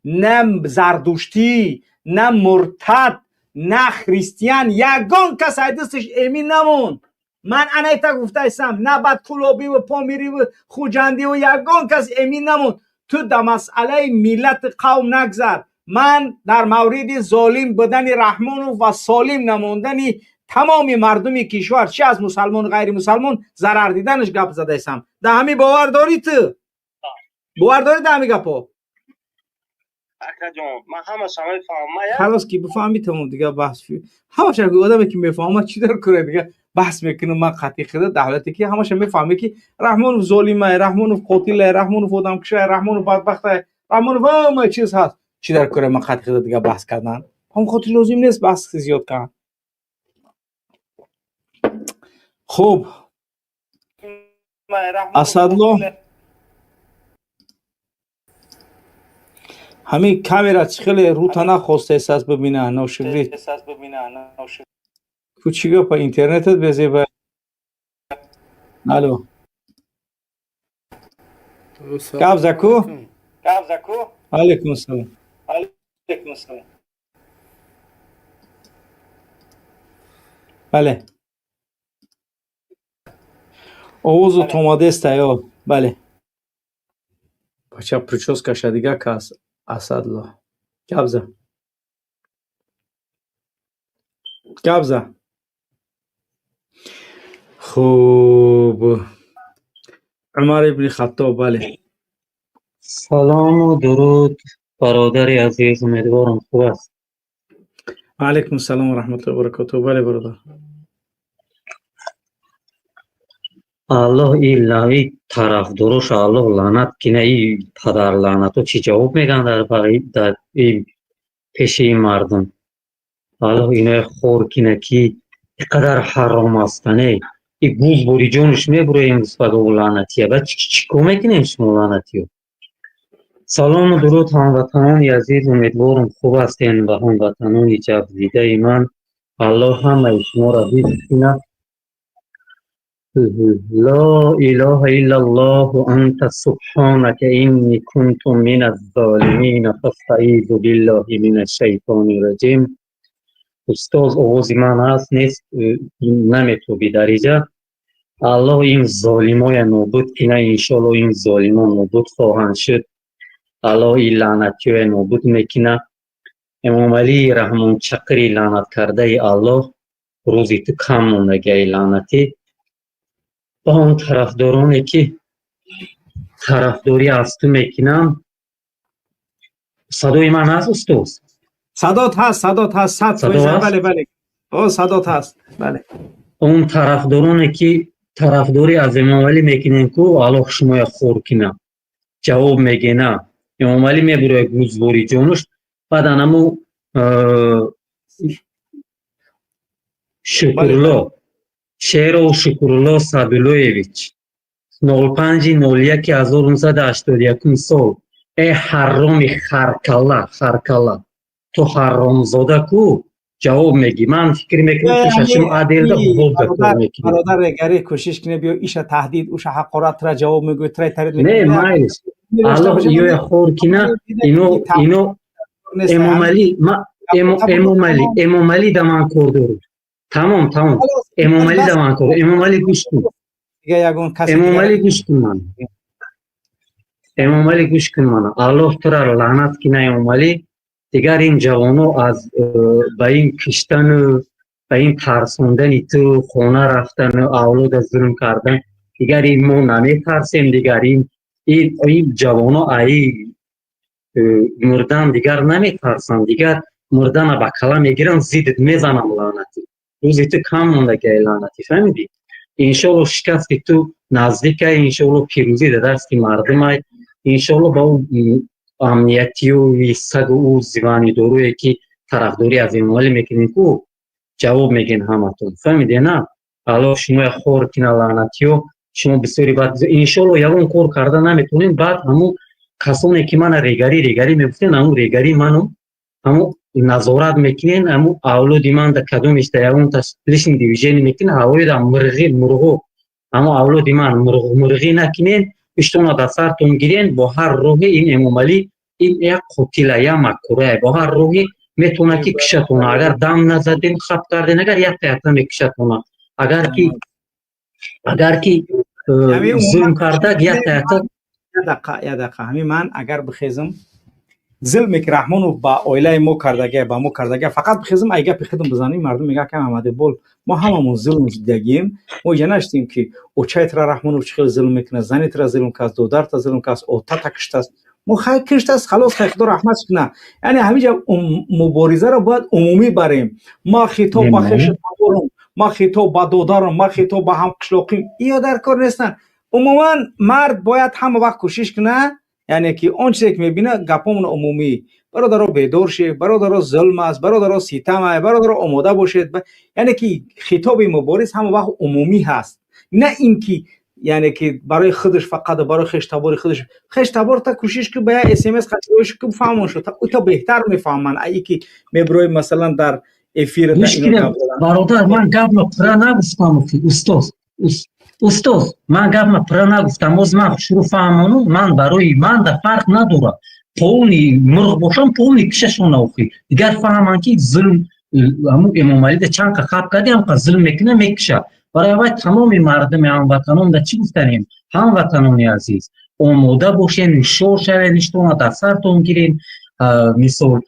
На зардуштӣ, на муртад, на христиан, ягон кас ай дасташ эмин намонд. Ман анайта гуфтаистам, на бад кулобиву помириву хуҷандиву ягон кас эмин намонд. Ту дар масъалаи миллати қавм нагзар. Ман дар мавриди золим будани Раҳмонов ва солим намондани тамоми мардуми кишвар, чи аз мусалмону ғайри мусалмон, зарар диданаш гап задаистам. Дар ҳамин бовар дорӣ? Ту бовар дорӣ дар ҳамин гапҳо? Акаҷон, ман ҳамаша мефаҳмам. Халос, ки бифаҳмӣ, тамом, дига баҳс ҳамаша. Одаме ки мефаҳмад, чӣ дар кора дига баҳс мекунам ман қатъи худа, давлате ки ҳамаша мефаҳме, ки Раҳмонов золимай, Раҳмонов қотилай, Раҳмонов одамкушай, Раҳмонов бадбахтай, Раҳмонов ҳама чиз ҳаст. Чӣ дар кора ман қатъи худа дига баҳс кардан? Ҳам хотир лозим нест баҳс зиёд кардан. Хуб, Асадло, ҳамин камера чӣ хеле рута нахостааст бибина, ношукрӣ. Ку чӣ гапа, интернетат безеба? Алло, гап за ку. Алейкум ассалом. Бале, овозу томадеста ё бале. Бача прическаша дига кас. Асадло, гап за, гап за. Хуб, Умар ибни Хаттоб, бале. Салому дуруд, бародари азиз, умедворам, хуб аст. Алайкум ассалом ва раҳматуллоҳи ва баракотуҳ. Бале, бародар. Аллоҳ и тарафдороша Аллоҳ лаънат кина. И падарлаънато чӣ ҷавоб мегӯянд дар пеши ин мардум? Аллоҳ иное хор кина, ки ин қадар ҳаром ҳастане. И гуз бори ҷонаш мебуроем гӯсфадову лаънатия. Баъд чӣ кор мекунем шумо, лаънатиё? Салому дуруд, ҳамватанони азиз, умедворам, хуб ҳастен. Ва ҳамватанони ҷабрдидаи ман, Аллоҳ ҳамаи шуморо ҳифз кунад. Ло илоҳа иллаллоҳу анта субҳонака инни кунту миназ золимин, фастаизу биллоҳи минаш шайтони раҷим. Устоз, овози ман ҳаст, нест? Наметоби дариҷа. Аллоҳ ин золимоя нобуд кина. Иншоалло, ин золимо нобуд хоҳанд шуд. Аллоҳ ин лаънатиёя нобуд мекунад. Эмомалии Раҳмон, чақири лаънаткардаи Аллоҳ, рӯзи ту кам мондагиаи, лаънатӣ. Ба он тарафдороне, ки тарафдорӣ аз ту мекунанд. Садои ман ҳаст, устоз? Садот ҳаст, садот ҳаст, 100%. Бале, бале, о, садот ҳаст, бале. Он тарафдороне, ки тарафдорӣ аз Эмомалӣ мекунем ку, Аллоҳ шумоя хор кунад. Ҷавоб мегена. Эмомалӣ мебурояд гузбори ҷонуш, баъд анаму Шукрулло Шеров, Шукрулло Садуллоевич, 05.01.1981 сол. Э ҳарроми харкалла, харкалла, ту ҳарромзода ку, ҷавоб мегӣ. Ман фикр мекунам, ки шашум аделда бобда кор мекунӣ. Бародар, регари кӯшиш кунӣ, биё иша таҳдид, уша ҳақорат тра ҷавоб мегӯй, трай тарид. Не, майлиш, Аллоҳ иёя хор кина. Ино Эмомалӣ, Эмомалӣ, Эмомалӣ да ман кор дорам. Тамом, тамом, Эмомалӣ да ман кор. Эмомалӣ, гӯш кун. Эмомалӣ, гӯш кун ман. Эмомалӣ, гӯш кун мана. Аллоҳ тура лаънат кина, Эмомалӣ. Дигар ин ҷавоно аз ба ин киштану ба ин тарсондани ту, хона рафтану авлода зулм кардан, дигар ин мо наметарсем. Дигар ин ҷавоно аи мурдан дигар наметарсанд. Дигар мурдана ба кала мегиранд, зиддат мезанам. Лаънатӣ, рӯзи ту кам мондагиай, лаънатӣ, фаҳмидӣ? Иншоалло, шикасти ту наздикай. Иншоалло, пирӯзӣ дар дасти мардумай. Иншоалло, ба ӯ амниятию сагу ӯ зиванидоруе, ки тарафдорӣ аз Эмомалӣ мекунем ку, ҷавоб мегӯен ҳаматон, фаҳмиде на? Аллоҳ шумоя хор кина, лаънатиё. Шумо бисёри бад, иншоалло, ягон кор карда наметонем. Баъд ҳамун касоне, ки мана регарӣ, регарӣ мегуфтен, ҳамун регарӣ ману ҳамун назорат мекунен. Ҳамун авлоди ман да кадомиш да ягонташ лишний движение мекунен, ҳавоида мурғи мурғо, ҳамун авлоди ман мурғӣ накунен, иштона дар сартон гирен бо ҳар роҳе. Ин Эмомалӣ Ин як қотила, як маккурае, бо ҳар роҳе метавонад ки кишатона. Агар дам назадем, хап кардем, агар якта мекишатона, агар ки зулм кардак, якта. Як дақиқа, ҳамин ман агар бихезам, зулме ки Раҳмонов ба оилаи мо кардагия, ба мо кардагия, фақат бихезам, ай гапи худам бизанем, мардум мегӯяд, ка Маҳмадиқбол, мо ҳамамон зулм дидагием. Мо иҷа наштем, ки очаи тра Раҳмонов чӣ хел зулм мекунад, зани тра зулм каст, додарта зулм каст, отата киштааст. Мо хай киштааст, халос, хай, худо раҳматш кунад. Яъне ҳамиҷа муборизаро бояд умумӣ барем. Ма хитоб ба хешу таборам, ма хитоб ба додарам, ма хитоб ба ҳамқишлоқим, иё дар кор нестанд. Умуман мард бояд ҳама вақт кӯшиш кунад, яъне ки он чизе ки мебинад, гапомон умумӣ: бародаро, бедор шед, бародаро, зулм аст, бародаро, ситам аст, бародаро, омода бошед. Яъне ки хитоби мубориз ҳама вақт умумӣ ҳаст, на ин ки яъне ки барои худаш фақат, барои хештабори худаш. Хештаборта кӯшиш ки ба як СМС қатиёш ки фаҳмон шуд, то беҳтар мефаҳманд, ай ки мебирои, масалан, дар эфир. Бародар, ман гапма пурра нагуфтам, устоз, устоз, ман гапма пурра нагуфтам. Боз ман шурӯъ фаҳмону. Ман барои ман да фарқ надорад, полный мурғ бошам, полный кишашона. Охи дигар фаҳманд, ки зулм ҳамун Эмомалида чанд қа хаб карди, ҳамқа зулм мекуна, мекиша. Барои вай тамоми мардуми ҳамватанон да чӣ гуфтанем? Ҳамватанони азиз, омода бошен, ҳушёр шавед, ништона дар сартон гирен. Мисол,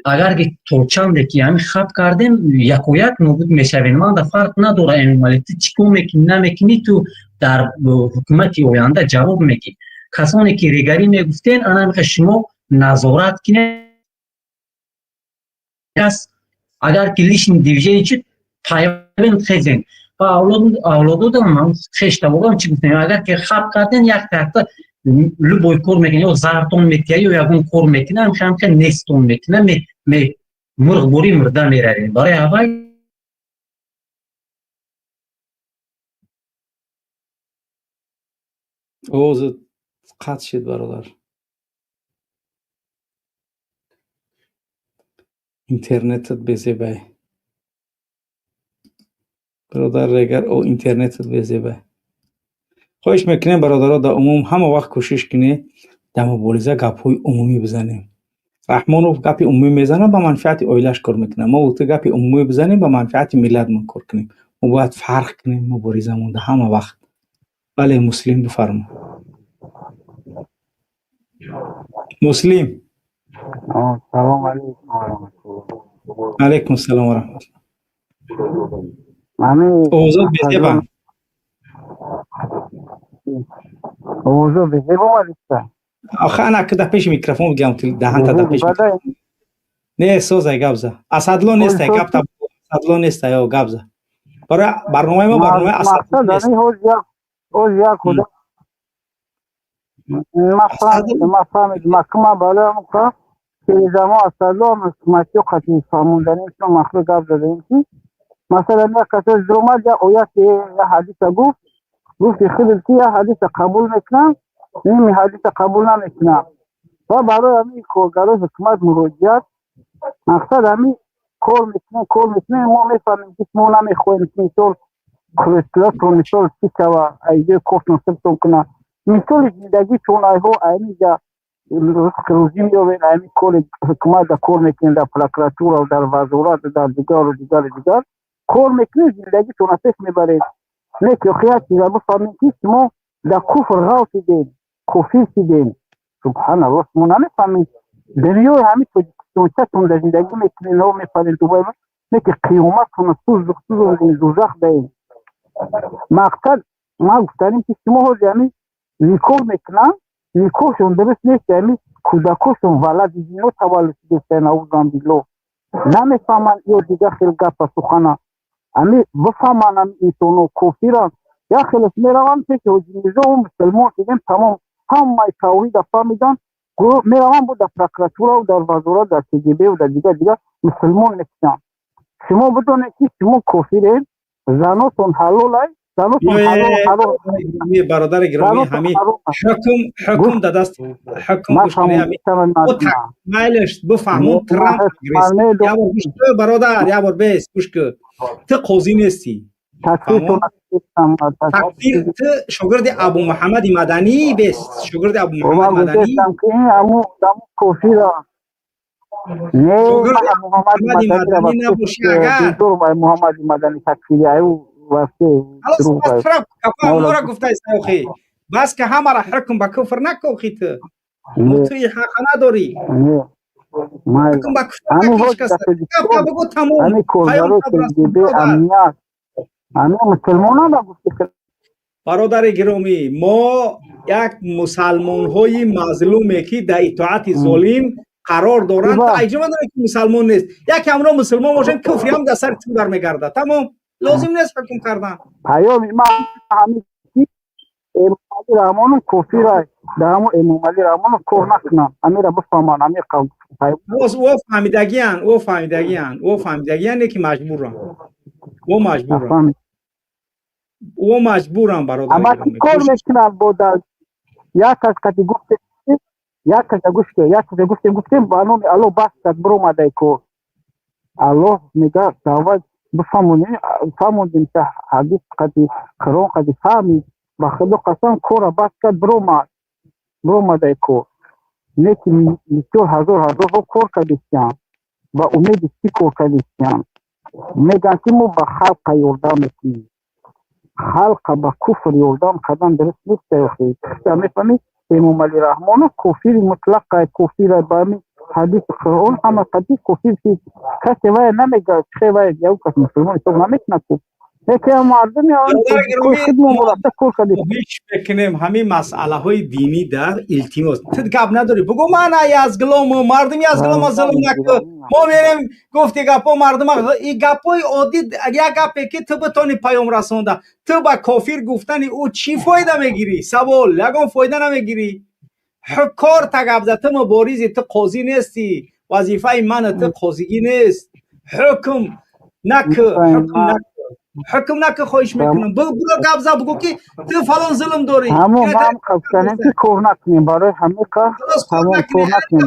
агар ки то чанде ки ҳамин хаб кардем, якояк нобуд мешавем. Ман да фарқ надора, Эмомалӣ, ту чӣ кор мекунӣ, намекунӣ, ту дар ҳукумати оянда ҷавоб мегӣ. Касоне ки регарӣ мегуфтен, ана меха шумо назорат кинед. Агар ки лишний движение чуд, пайвен хезен. Ва авлододам, хештаборам чӣ гуфтем? Агар ки хаб карден, як таҳта любой кор мекунад, ё зартон метия, ё ягон кор мекунад, ҳамхе нестон мекунад, мурғборӣ мурда меравем. Барои аввал Овозат қатъ шид, бародар, интернетат безебай, бародар Регар, о, интернетат безебай. Хоҳиш мекунем, бародаро, дар умум ҳама вақт кӯшиш кунед, дар мубориза гапҳои умумӣ бизанем. Раҳмонов гапи умумӣ мезанад, ба манфиати оилааш кор мекунад. Мо ту гапи умумӣ бизанем, ба манфиати миллатмон кор кунем. Мо бояд фарқ кунем муборизамон дар ҳама вақт. Бале, Муслим, бифармо, Муслим. Салом алейкум ва раҳматуллоҳ. Алейкум салом ва раҳматуллоҳ. Овозот безеба. Овозо безеб омадиста? Охи, ана ки дар пеши микрофон бигам, даҳанта дар пеши. Не, созай, гап за. Асадло нестай, гапта Асадло нестай, о, гап за. Барои барномаи мо барномаи Асадло нест. Ҳоз як худо ма фаҳмидам, ма балоям ка телезамо Асадло ҳукуматиё қати фаҳмонданишон махлуқ гап задаем, ки масалан як касо зуромад, як оят, як ҳадиса гуфт, гуфти худат ки як ҳадиса қабул мекунам, ними ҳадиса қабул намекунам. Ва барои ҳамин коргарои ҳукумат муроҷиат, мақсад ҳамин кор мекунем, кор мекунем. Мо мефаҳмем, ки шумо намехоҳем, ки мисол креслотон, мисол, чӣ шава, айҷои кофтон сиртон куна. Мисоли зиндагитон айҳо аймиҷа ризқи рӯзӣ меёбед, айми кори ҳукумат да кор мекунед, дар прокуратура, дар вазорат, дар дигару дигару дигар кор мекунед, зиндагитонро пеш мебаред. Не ки охи як чиза бифаҳмед, ки шумо дар куфр ғалтидед, кофир шидед. Субҳаналлоҳ, шумо намефаҳмед дунёи ҳамин тоҷикистончатон дар зиндагӣ мекунед, ҳо мепаред Дубай, не ки қиёматона сӯзонидем, дӯзах даем. Мақсад ма гуфтанем, ки шумо ҳози ҳамин никоҳ мекунанд, никоҳшон дуруст нест, ҳамин кӯдакошон валади зино таваллуд шудеста, наузан биллоҳ. Намефаҳманд ё дигар хел гапа сухана. Ами бифаҳманд, ами инсоно кофиранд. Як хелеш мераванд пеши Ҳоҷи Мирзо, мусулмон шудем, тамом, ҳамаи тавҳида фаҳмидан, мераванд бо дар прокуратурау, дар вазорат, дар КГБ, дар дигар дигар мусулмон мекунанд. Шумо бидонед, ки шумо кофиред, занотон ҳалолай, занотон ҳалол ҳаром. Бародари гиромӣ, ҳамин ҳукм да даст ҳукм, гӯш кунед, майлаш бифаҳмон. Трамп, як бор гӯш кун, бародар, як бор бес гӯш кун. Ту қозӣ нестӣ. Такфир ту шогирди Абу Муҳаммади Маданӣ бест, шогирди Абу Муҳаммад Маданӣ. Шогирди Муҳаммади Маданӣ набошӣ агар. Ҳамора гуфтаи саёхӣ. Бас ки ҳамара ҳукм ба куфр накохӣ ту. Ту ин ҳақа надорӣ. Ҳукм ба куфр накиш каса. Гапа бугӯ тамом. Бародари гиромӣ, мо як мусалмонҳои мазлуме ки дар итоати золим қарор доранд, айҷо надорем ки мусалмон нест. Яке ҳамро мусулмон бошем, куфри ҳам дар сари ту бармегардад. Тамом, лозим нест ҳукм кардан. Паёми ман ҳамин ки Эмомалӣ Раҳмонов кофир аст. Дар ҳамон Эмомалӣ Раҳмонов кор накунанд. Ҳаминро бифаҳманд, ҳамин О фаҳмидагиян, о фаҳмидагиян, о фаҳмидагиян, не ки маҷбурам. О маҷбурам. О маҷбурам, бародар. Ама кор мекунанд бо дар як кас қати гуфтем, як каса гуфтем, як каса гуфтем, гуфтем ба номи Аллоҳ бас кард, биромадай кор. Аллоҳ мега даъват бифаҳмонем, фаҳмондем ки ҳадис қати Қуръон қати фаҳмид, ба Худо қасам кора бас кард, биромад, биромадай кор. Не ки бисёр ҳазор ҳазорҳо кор кардистиям, ба умеди чӣ кор кардистиям? Мегӯянд ки мо ба халқа ёрдам мекунем. Халқа ба куфр ёрдам кардан дуруст нест, охи. Мефаҳмӣ, Эмомалӣ Раҳмонов кофири мутлақ, кофир ба ҳамин ҳадиси Қуръон ҳама қади кофир ки касе вай намегӯяд, че вай як кас мусулмон ҳисоб намекунад ку. Яке мардуми хоҳиш мекунем ҳамин масъалаҳои динӣ дар илтимос. Ту гап надорӣ, бугӯ ман язгилому мардум язгилома зулм накун. Мо мерем гуфти гапо мардума и гапҳои оддӣ, як гапе ки ту битонӣ паём расонда. Ту ба кофир гуфтани ӯ чӣ фоида мегирӣ? Савол, ягон фоида намегирӣ. Кор та гап зад, ту муборизи, ту қозӣ нестӣ. Вазифаи ман ту қозигӣ нест. Ҳукм наку, ҳукм наку. Ҳукм наку, хоҳиш мекунам. Буро гап зад, бугӯ ки ту фалон зулм дорӣ. Ҳамон ман қабтанем ки кор накунем барои ҳамин қа, ҳамон кор накунем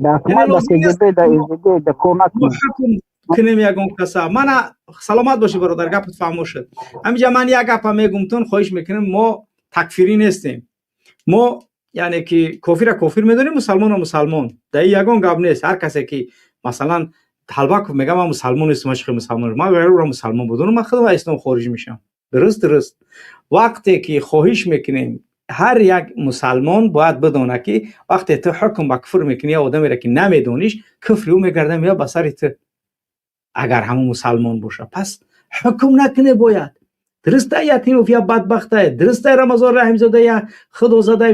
дар ҳукумат, дар КГБ, дар СВД, дар кор накунем. Ҳукм кунем ягон каса. Мана саломат бошӣ бародар, гапат фаҳмо шуд. Ҳаминҷа ман як гапа мегум тун, хоҳиш мекунем, мо такфирӣ нестем. Мо яъне ки кофира кофир медонем, мусалмонро мусалмон. Дар ин ягон гап нест. Ҳар касе ки масалан Талбаков мегӯяд ман мусалмон нестам, ман чӣ мусалмон, ман агар ӯро мусалмон будонам, ман худам аз ислом хориҷ мешавам. Дуруст, дуруст. Вақте ки хоҳиш мекунем, ҳар як мусалмон бояд бидонад ки вақте ту ҳукм ба куфр мекунӣ як одамеро ки намедониш, куфри ӯ мегардад меояд ба сари ту. Агар ҳамон мусалмон бошад, пас ҳукм накунӣ бояд. Дуруст Ятимов я бадбахтае, дуруст Рамазон Раҳимзода я худозада,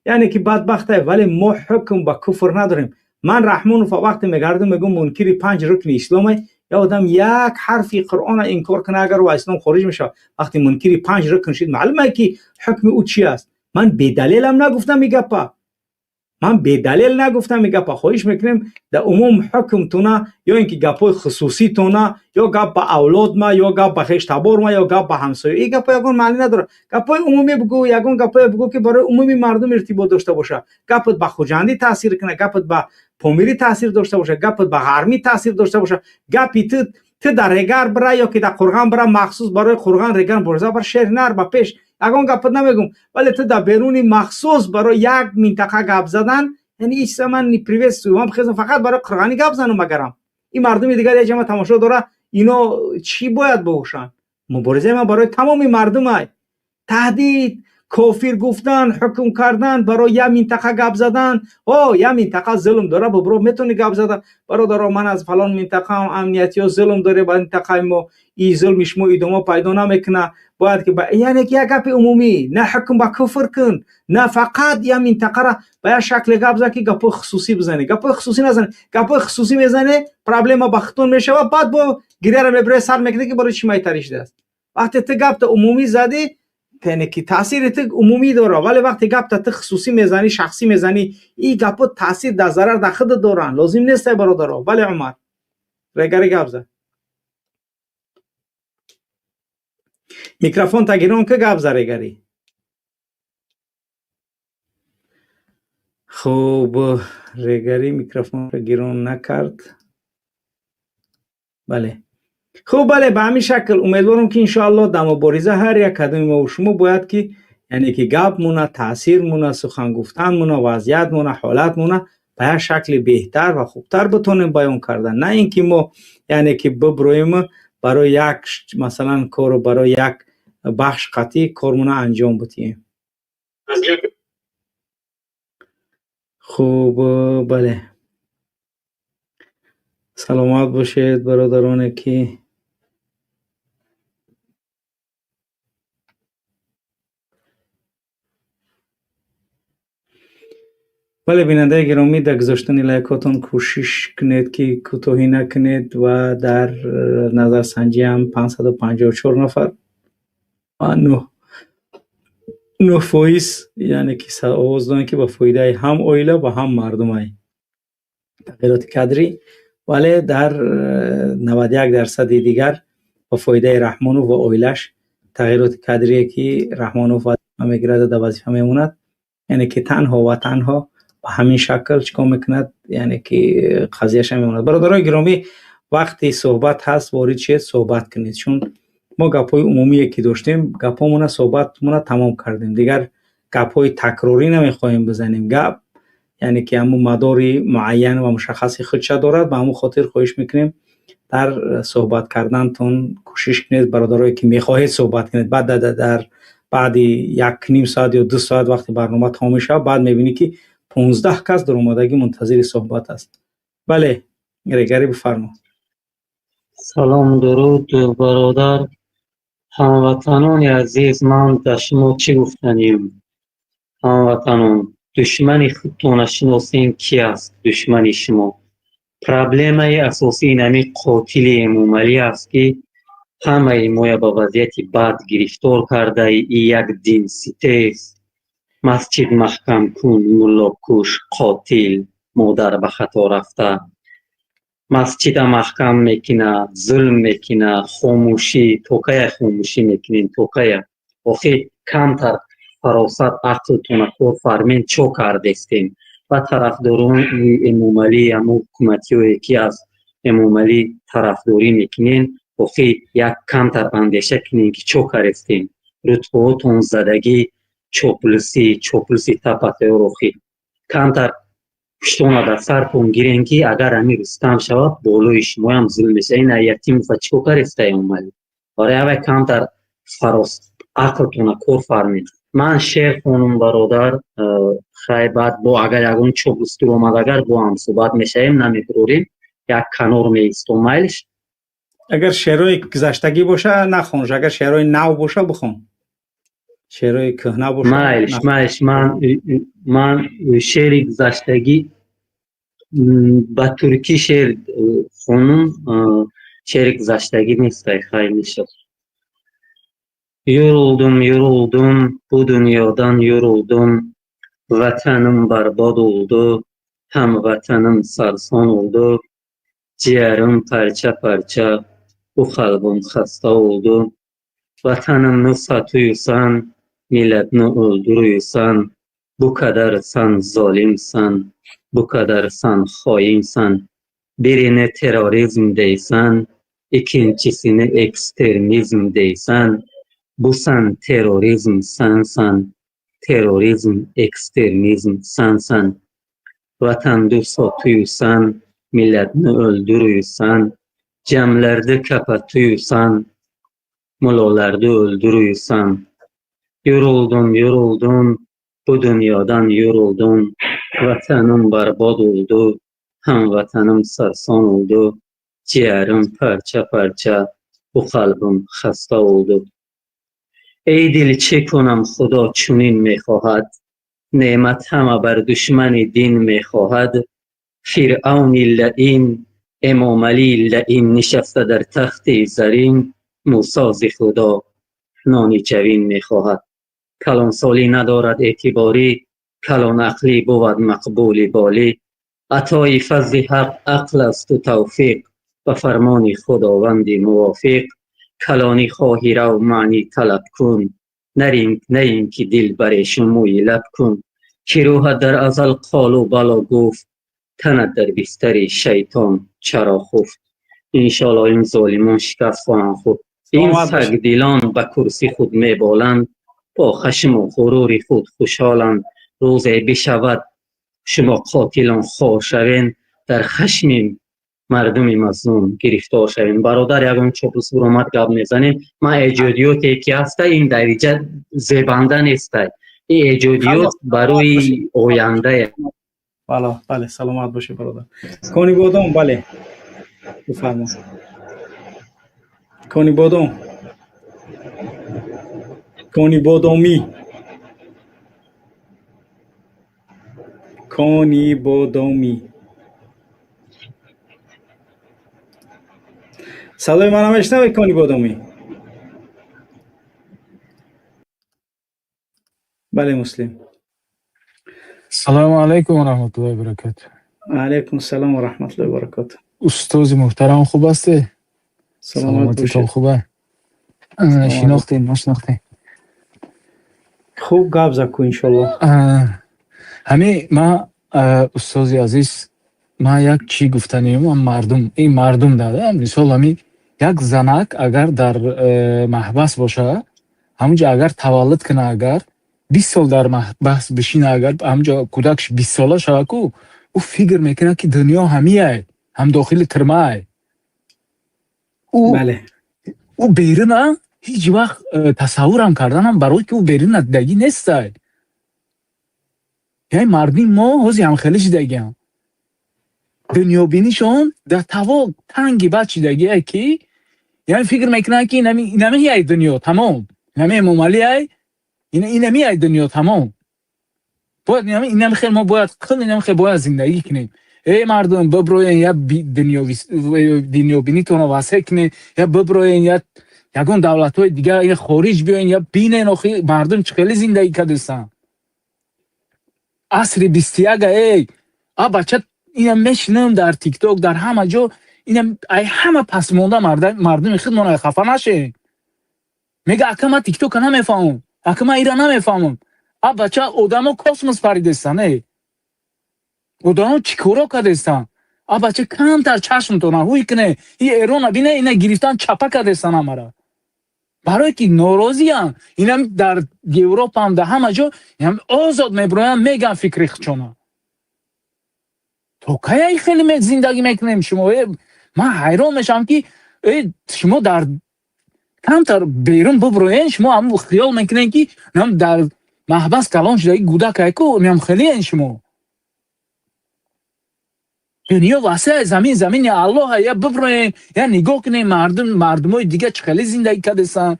яъне ки бадбахтае, вале мо ҳукм ба куфр надорем. Ман Раҳмонов вақте мегардам мегӯм мункири 5 рукни исломе, я одам як ҳарфи Қуръона инкор кунад, агар ӯ аз ислом хориҷ мешавад. Вақте мункири 5 рукн шид, маълум е ки ҳукми ӯ чи аст. Ман бедалелам нагуфтам ин гапа. Ман бедалел нагуфтам ин гапа. Хоҳиш мекунем дар умум ҳукмтона ё ин ки гапҳои хусуситона, ё гап ба авлодма, ё гап ба хештаборма, ё гап ба ҳамсоя. Ин гапҳо ягон маънӣ надорад. Гапҳои умумӣ бугӯ, ягон гапҳое бугӯ ки барои умуми мардум иртибот дошта бошад. Гапат ба Хуҷандӣ таъсир кунад, гапат ба Помирӣ таъсир дошта бошад, гапат ба Ғармӣ таъсир дошта бошад. Гапи ту дар Регар бира ё ки дар Қурған бира, махсус барои Қурған Регар борза бар шер нар ба пеш. Ягон гапат намегум, вале ту дар беруни махсус барои як минтақа гап задан, яъне ин чиза ман не приветствую. Ман хезам фақат барои қурғанӣ гап занам, агарам ин мардуми дигар як ҷама тамошо дора, ино чӣ бояд бошанд? Муборизаи ман барои тамоми мардумай. Таҳдид, кофир гуфтан, ҳукм кардан, барои як минтақа гап задан. О, як минтақа зулм дора, бобро метавонӣ гап зада. Бародаро, ман аз фалон минтақаам, амниятиё зулм доре ба минтақаи мо, ин зулми шумо идома пайдо намекунад. Бояд ки яъне ки як гапи умумӣ, на ҳукм ба куфр кун, на фақат як минтақара ба як шакле гап зан ки гапҳои хусусӣ бизанӣ. Гапҳои хусусӣ назанӣ, гапҳои хусусӣ мезанӣ, проблема ба худтон мешавад, баъд бо гиряро мебирӣ сар мекунӣ ки барои чӣ майтарӣ шудааст. Вақте ту гапта умумӣ задӣ, яъне ки таъсири ту умумӣ дорад, вале вақте гапта ту хусусӣ мезанӣ, шахсӣ мезанӣ, ин гапҳо таъсир дар зарар дар худат доранд. Лозим нест, ай бародаро. Бале Умар, регари гап зад. Микрофон тагирон ки гап за регари. Хуб, регари микрофонро гирон накард. Бале. Хуб, бале, ба ҳамин шакл умедворам, ки иншоаллоҳ дар мубориза ҳар як кадоми мо шумо бояд ки, яъне ки гапмона, таъсирмона, сухан гуфтанмона, вазъиятмона, ҳолатмона ба як шакли беҳтар ва хубтар битонем баён кардан, на ин ки мо, яъне ки, биброем барои як, масалан, кору барои як бахш қатъӣ кормона анҷом бидиҳем. Хуб, бале, саломат бошед, бародароне ки. Бале, бинандаи гиромӣ, дар гузоштани лайкотон кӯшиш кунед, ки кӯтоҳӣ накунед. Ва дар назарсанҷӣ ҳам 554 нафар ва 9%, яъне ки, овоз доданд, ки ба фоидаи ҳам оила ва ҳам мардумай тағйироти кадрӣ, вале дар 91 дарсади дигар ба фоидаи Раҳмонов ва оилаш тағйироти кадрие, ки Раҳмонов вазифа мегирад, дар вазифа мемонад, яъне ки танҳо ва танҳо ба ҳамин шакл чӣ кор мекунад, яъне ки қазияша мемонад. Бародарои гиромӣ, вақти суҳбат ҳаст, ворид шед, суҳбат кунед, чун мо гапҳои умумие ки доштем, гапҳомона, суҳбатмона тамом кардем. Дигар гапҳои такрорӣ намехоҳем бизанем. Гап, яъне ки, ҳамун мадори муайян ва мушаххаси худша дорад. Ба ҳамун хотир хоҳиш мекунем, дар суҳбат кардантон кӯшиш кунед, бародарое ки мехоҳед суҳбат кунед. Баъд дар баъди як ним соат ё 2 соат вақти барнома тамом мешавад, баъд мебинӣ, ки 15 кас даромадагӣ мунтазири суҳбат аст. Бале, Регари, бифармо. Салом, дуруд, бародар, ҳамватанони азиз. Ман дар шумо чӣ гуфтанем? Ҳамватанон, душмани худтона шиносем, ки аст душмани шумо. Проблемаи асосӣ инами қотили Эмомалӣ аст, ки ҳамаи моя ба вазъияти бад гирифтор карда. И як динситез, масҷид маҳкамкун, муллокуш, қотил, модар ба хато рафта, масҷида маҳкам мекуна, зулм мекуна. Хомӯшӣ то кая хомӯшӣ мекунем, то кая? Охир камтар фаросат, ақлтона кор фармен. Чо кардестем? Ва тарафдорони Эмомалӣ, ҳамун ҳукуматиҳое, ки аз Эмомалӣ тарафдорӣ мекунен, охир як камтар андеша кунем, ки чо кардестем. Рутбаҳотон задагӣ, чоплусӣ, чоплуси тапатеёр. Охир камтар пуштона дар сартон гирем, ки агар ҳамин Рустам шавад, болои шумоям зулм мешавад. Ина Ятимова чӣ кор кардеста Эмомалӣ? Барои ҳавай камтар фарос, ақлтона кор фармед. Ман шеър хонум, бародар. Хай, баъд бо агар ягон чоплус дур омад, агар бо ҳам суҳбат мешавем, намебурорем, як канор меистом, майлиш? Агар шеърҳои гузаштагӣ боша, нахонш, агар шеърҳои нав боша, бихон. Шеърҳои кӯҳна боша. Майлиш, майлиш. Ман шеъри гузаштагӣ, ба туркӣ шеър хонум, шеъри гузаштагӣ нестай. Хай, мешавад. Yoruldum, yoruldum, bu dünyadan yoruldum. Vatanım barbad oldu, hem vatanım sarson oldu. Ciğerim parça parça, bu kalbim hasta oldu. Vatanını satıyorsan, milletini öldürüyorsan, bu kadar sen zalimsan, bu kadar sen hainsan. Birini terörizm deysen, ikincisini ekstremizm deysen, bu sen terörizm sensen, terörizm, ekstremizm sensen. Vatanı satıyorsan, milletini öldürüyorsan, cemlerde kapatıyorsan, mulalarda öldürüyorsan. Yoruldum, yoruldum, bu dünyadan yoruldum. Vatanım barbad oldu, hem vatanım sarson oldu. Ciğerim parça parça, bu kalbim hasta oldu. Ey dil, چه کنم, خدا چنین میخواهد. نعمت همه بر دشمن دین میخواهد. فرعون لئیم, امامعلی لئیم, نشسته در تخت زرین, موسی ز خدا نان جوین میخواهد. کلانسالی ندارد اعتباری, کلان عقلی بود مقبول بالی. عطای فضل حق عقل است و توفیق, به فرمان خداوند موافق. کلانی خواهی رو معنی طلب کن, نه اینکه دل بر موی لب کن. که روحت در ازل قالوا بلی گفت, تنت در بستر شیطان چرا خفت؟ Иншоалло ин золимон шикаст хоҳанд хӯрд. Ин сагдилон ба курсӣ худ меболанд, бо хашму ғурури худ хушҳоланд. Рӯзе бишавад шумо қотилон хор шавен, дар хашми мардуми мазлум гирифтор шавем. Бародар, ягон чоплус буромад, гап мезанем. Ман эҷодиёте ки ҳаста, ин дариҷа зебанда нестай, ин эҷодиёт барои ояндае. Бале, бале, саломат бошед, бародар. Кони Бодом, бале, бифармо. Кони Бодом, Кони Бодомӣ, Кони Бодомӣ, садои мана мешнавед, Кони Бодомӣ? Бале, Муслим. Салому алайкум ва раҳматуллоҳи ва баракатуҳ. Алайкум салом ва раҳматуллоҳи ва баракатуҳ. Устози муҳтарам, хуб ҳастед? Саломат. Саломатитон хуба? Шинохтем, нашинохтем. Хуб, гап зад ку, иншоллоҳ. Ҳамин ман, устози азиз, ман як чӣ гуфтанием мардум, ин мардум дада, мисол, ҳамин як занак агар дар маҳбас боша, ҳамунҷо агар таваллуд куна, агар 20 сол дар маҳбас бишина, агар ҳамунҷо кӯдакш 20сола шава ку, ӯ фикр мекунад, ки дунё ҳамияй, ҳам дохили тюрьма й. Ӯ беруна ҳеҷ вақт тасаввурам карданам, барое ки ӯ беруна дидагӣ нестай. Яъне мардуми мо ҳози ҳамхелӣ шидагиам, дунёбинишон дар таво танги бад шидагие, ки яъне фикр мекунанд, ки инамияй дунё тамом, инами Эмомалиай, инамияй дунё тамом, бояд инами хел, мо бояд қил инами хел бояд зиндагӣ кунем. Эй мардум, биброен, я дунёбинитонро васеъ кунед, я биброен, я ягон давлатҳои дигар, я хориҷ биёен, я бинен, охи мардум чӣ хеле зиндагӣ кардастанд. Асри 21-а, эй а бача, ина мешинам дар Тикток, дар ҳама ҷо, ина ай ҳама пасмонда мардуми худмон, ай хафа нашед. Мега: «Ака, ман Тиктока намефаҳмам, ака, ман ира намефаҳмам». А бача, одамо космос паридестанд, эй одамо чӣ коро кардестанд? А бача, камтар чашмтона ҳуй куне, и Эрона бине, ина гирифтан, чапа кардестанд ҳамара, барое ки норозиянд. Инам дар Европаам, дар ҳама ҷо озод мебироянд, меган фикри худшона. То кая хеле зиндагӣ мекунем? Шумо, ман ҳайрон мешавам, ки шумо дар камтар берун буброен, шумо ҳам хиёл мекунем, ки дар маҳбас калон шудаги кӯдакай ку, ням хелиен шумо. Дунё васеъ, замин замини Аллоҳа, я биброен, я нигоҳ кунем мардум, мардумои дига чӣ хеле зиндагӣ кардестанд,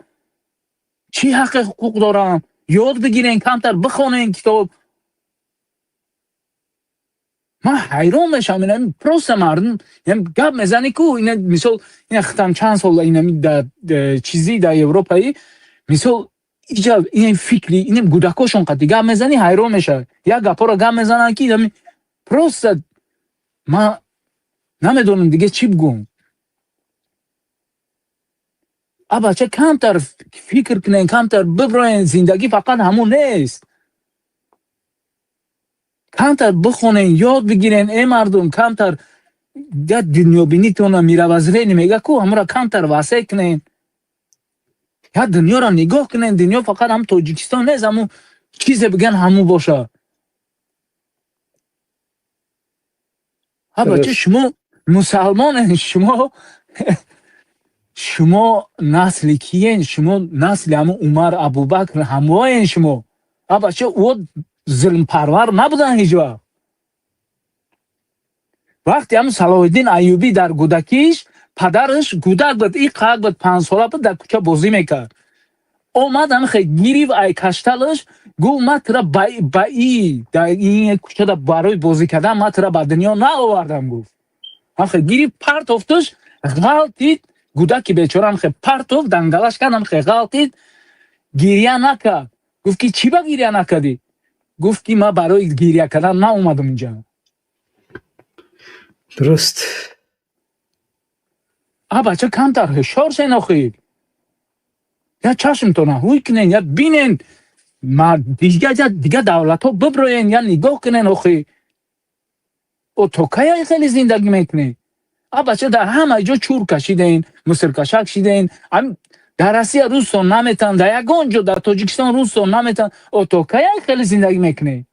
чӣ ҳаққи ҳуқуқ доранд, ёд бигирен, камтар бихонен китоб. Ман ҳайрон мешавам, ина просто мардум гап мезанӣ ку, ина мисол, ина хитам чанд сол инами дар чизи дар Европаи, мисол, иҷа ин фикри ин кӯдакошон қати гап мезанӣ, ҳайрон мешавад. Як гапҳоро гап мезананд, ки просто ман намедонам дига чӣ бигӯм. А бача, камтар фикр кунен, камтар биброен, зиндагӣ фақат ҳамон нест. Камтар бихонен, ёд бигирен, э мардум, камтар я дунёбинитона, мировоззрение мега ку, ҳамонро камтар васеъ кунен, я дунёро нигоҳ кунен. Дунё фақат ҳам Тоҷикистон нест, ҳамун чизе биган, ҳамун боша. Ҳа бача, шумо мусалмонен, шумо насли киен? Шумо насли ҳамун Умар, Абубакр, ҳамоен шумо. Ҳа бача, ӯ зулмпарвар набуданд ҳеҷ вақт. Вақте ҳамун Салоҳиддин Аюбӣ дар кӯдакиш, падараш кӯдак буд, иқак буд, 5сола буд, дар кӯча бозӣ мекард, омад, ҳамихе гирифт ай кашталаш, гуфт: «Ман тура ба и дар ин кӯчада барои бозӣ кардан ман тура ба дунё наовардам», гуфт. Ҳамихе гирифт, партофтуш, ғалтид. Кӯдаки бечора ҳамихе партофт, дангалаш кард, ҳамихе ғалтид, гирья накард. Гуфт, ки чӣ ба гирья накардӣ? Гуфт, ки ман барои гирья кардан наомадам инҷа. Дуруст. А бача, камтар ҳушёр шен охир, я чашмтона ҳуй кунен, я бинен, дига давлатҳо биброен, я нигоҳ кунен охир. О, то кая хеле зиндагӣ мекунем? А бача, дар ҳама ҷо чур кашидаин, мусиркашак шидаин. Дар Россия руссон наметан, дар ягон ҷо, дар Тоҷикистон руссон наметан. О, то каяй хеле зиндагӣ мекунед?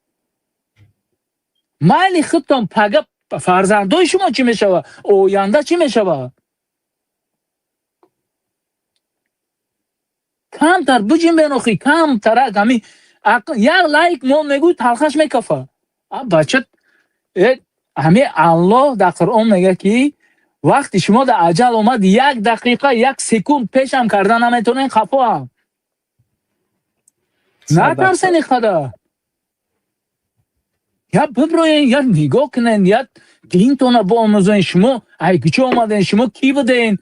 Майли худтон, пага фарзандои шумо чӣ мешава? Оянда чӣ мешава? Камтар биҷинбен охи, камтарак ҳами як лайк мо мегӯй, талхаш мекафа. А бача, ҳами Аллоҳ дар Қуръон мега, ки вақти шумо дар аҷал омад, як дақиқа, як секунд пешам карда наметонен, қафоам. Натарсен иқадар. Я биброен, я нигоҳ кунен, я динтона боомӯзен. Шумо ай куҷо омаден? Шумо кӣ буден?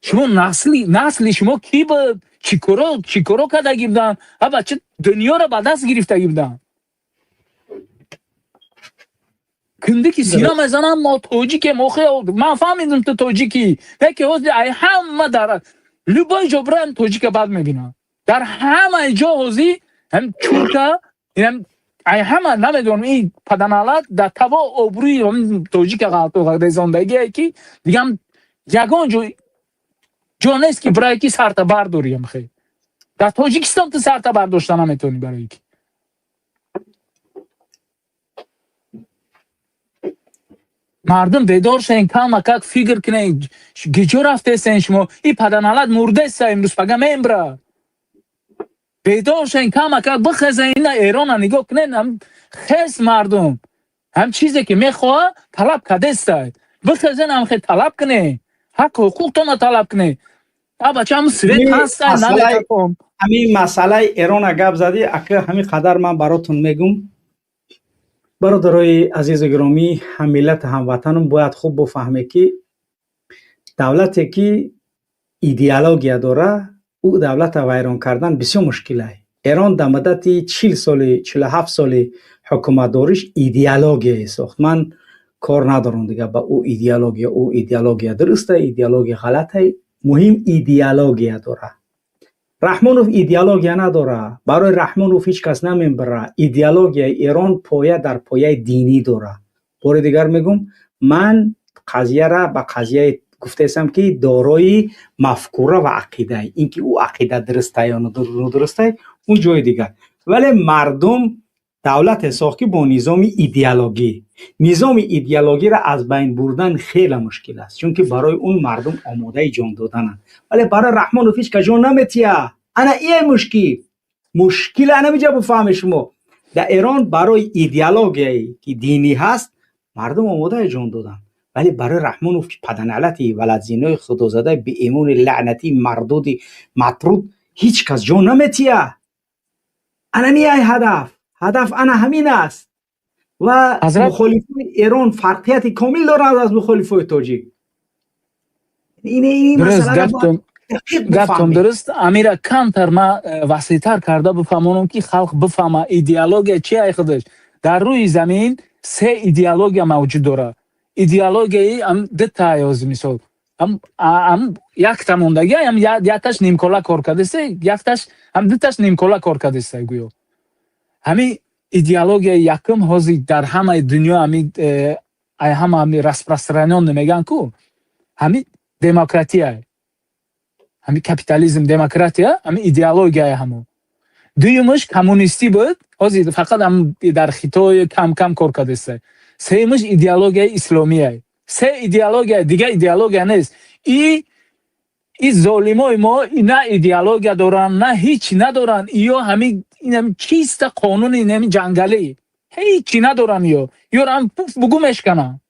Шумо насли шумо кӣ буд? Чӣ коро кардаги буданд? А бача, дунёро ба даст гирифтагӣ буданд. Кунди ки сина мезанам, мо тоҷикем. Охи, ман фаҳмидам, ту тоҷикӣ, яке ҳозир ай ҳама дар любой ҷо бираем, тоҷика бад мебинам. Дар ҳамаи ҷо ҳозир ҳам чурка, инам ай ҳама намедонам, ин паданалат дар таво обрӯи тоҷика ғалтурезондагие, ки дигам ягон ҷо ҷо нест, ки бирае, ки сарта бардориям. Хе, дар Тоҷикистон ту сарта бардошта наметавонӣ, барои ки мардум бедор шавен, камакак фикр кунен, гиҷо рафтесен шумо. И паданалат мурдеса, имрӯз пага мембра. Бедор шавен, камакак бихезен, ина Эрона нигоҳ кунен. Хес мардум ҳам чизе ки мехоҳа, талаб кардестай. Бихезен, ҳамхе талаб кунен, ҳаққу ҳуқуқтона талаб кунен. А бача, ҳам свет ҳастай, наметапом. Ҳамин масъалаи Эрона гап задӣ, ака, ҳамин қадар ман баротон мегум. Бародарои азизу гиромӣ, ҳаммиллату ҳамватанам, бояд хуб бифаҳме, ки давлате ки идеология дора, ӯ давлата вайрон кардан бисёр мушкилай. Эрон дар муддати 40 соли, 47 соли ҳукуматдориш идеологияе сохт. Ман кор надорам дига ба ӯ идеология, ӯ идеология дуруста, идеология ғалатай, муҳим идеология дора. Раҳмонов идеология надора. Барои Раҳмонов ҳеҷ кас намебара. Идеологияи Эрон поя дар пояи динӣ дора. Бори дигар мегум, ман қазияра ба қазияи гуфтаестам, ки дорои мафкура ва ақида. Ин ки ӯ ақида дурустай ё нодурустай, он ҷои дигар, вале мардум давлате сохт, ки бо низоми идеологӣ. Низоми идеологиро аз байн бурдан хеле мушкил аст, чунки барои он мардум омодаи ҷон додананд, вале барои Раҳмонов ҳеҷ кас ҷон наметия. Ана ие мушкил. Мушкил ана миҷа бифаҳме шумо. Дар Эрон барои идеологияе ки динӣ ҳаст, мардум омодаи ҷон додан, вале барои Раҳмонов, ки паданалати валадзинои худозадаи беимони лаънатӣ, мардуди матруд, ҳеҷ кас ҷон наметия. Ана миай ҳадаф. Ҳадаф ана ҳамин аст ва мухолифои Эрон фарқияти комил доранд аз мухолифои тоҷик. Гаптон дуруст. Амира, камтар ма васеътар карда бифаҳмонам, ки халқ бифаҳма, идеология чи ай худаш. Дар рӯи замин се идеология мавҷуд дорад. Идеологияи дута ёзи, мисол, якта мондагӣ, якташ нимкола кор кардеста, якташ ҳам, дуташ нимкола кор кардеста гӯё. Ҳамин идеологияи якум ҳозир дар ҳамаи дунё, ҳами ай ҳама ҳами распространённый мегӯянд ку, ҳами демократия, ҳами капитализм, демократия, ҳами идеологияи ҳамо. Дуюмаш коммунистӣ буд, ҳозир фақат ҳам дар Хитой кам кам кор кардеста. Сеюмаш идеологияи исломия. Се идеология, дигар идеология нест. И золимои мо на идеология доранд, на ҳеҷ надоранд. Иё ҳами инами чиста қонуни инами ҷангалӣ, ҳеҷи надоранд. Ё ам пуф бугу мешкананд,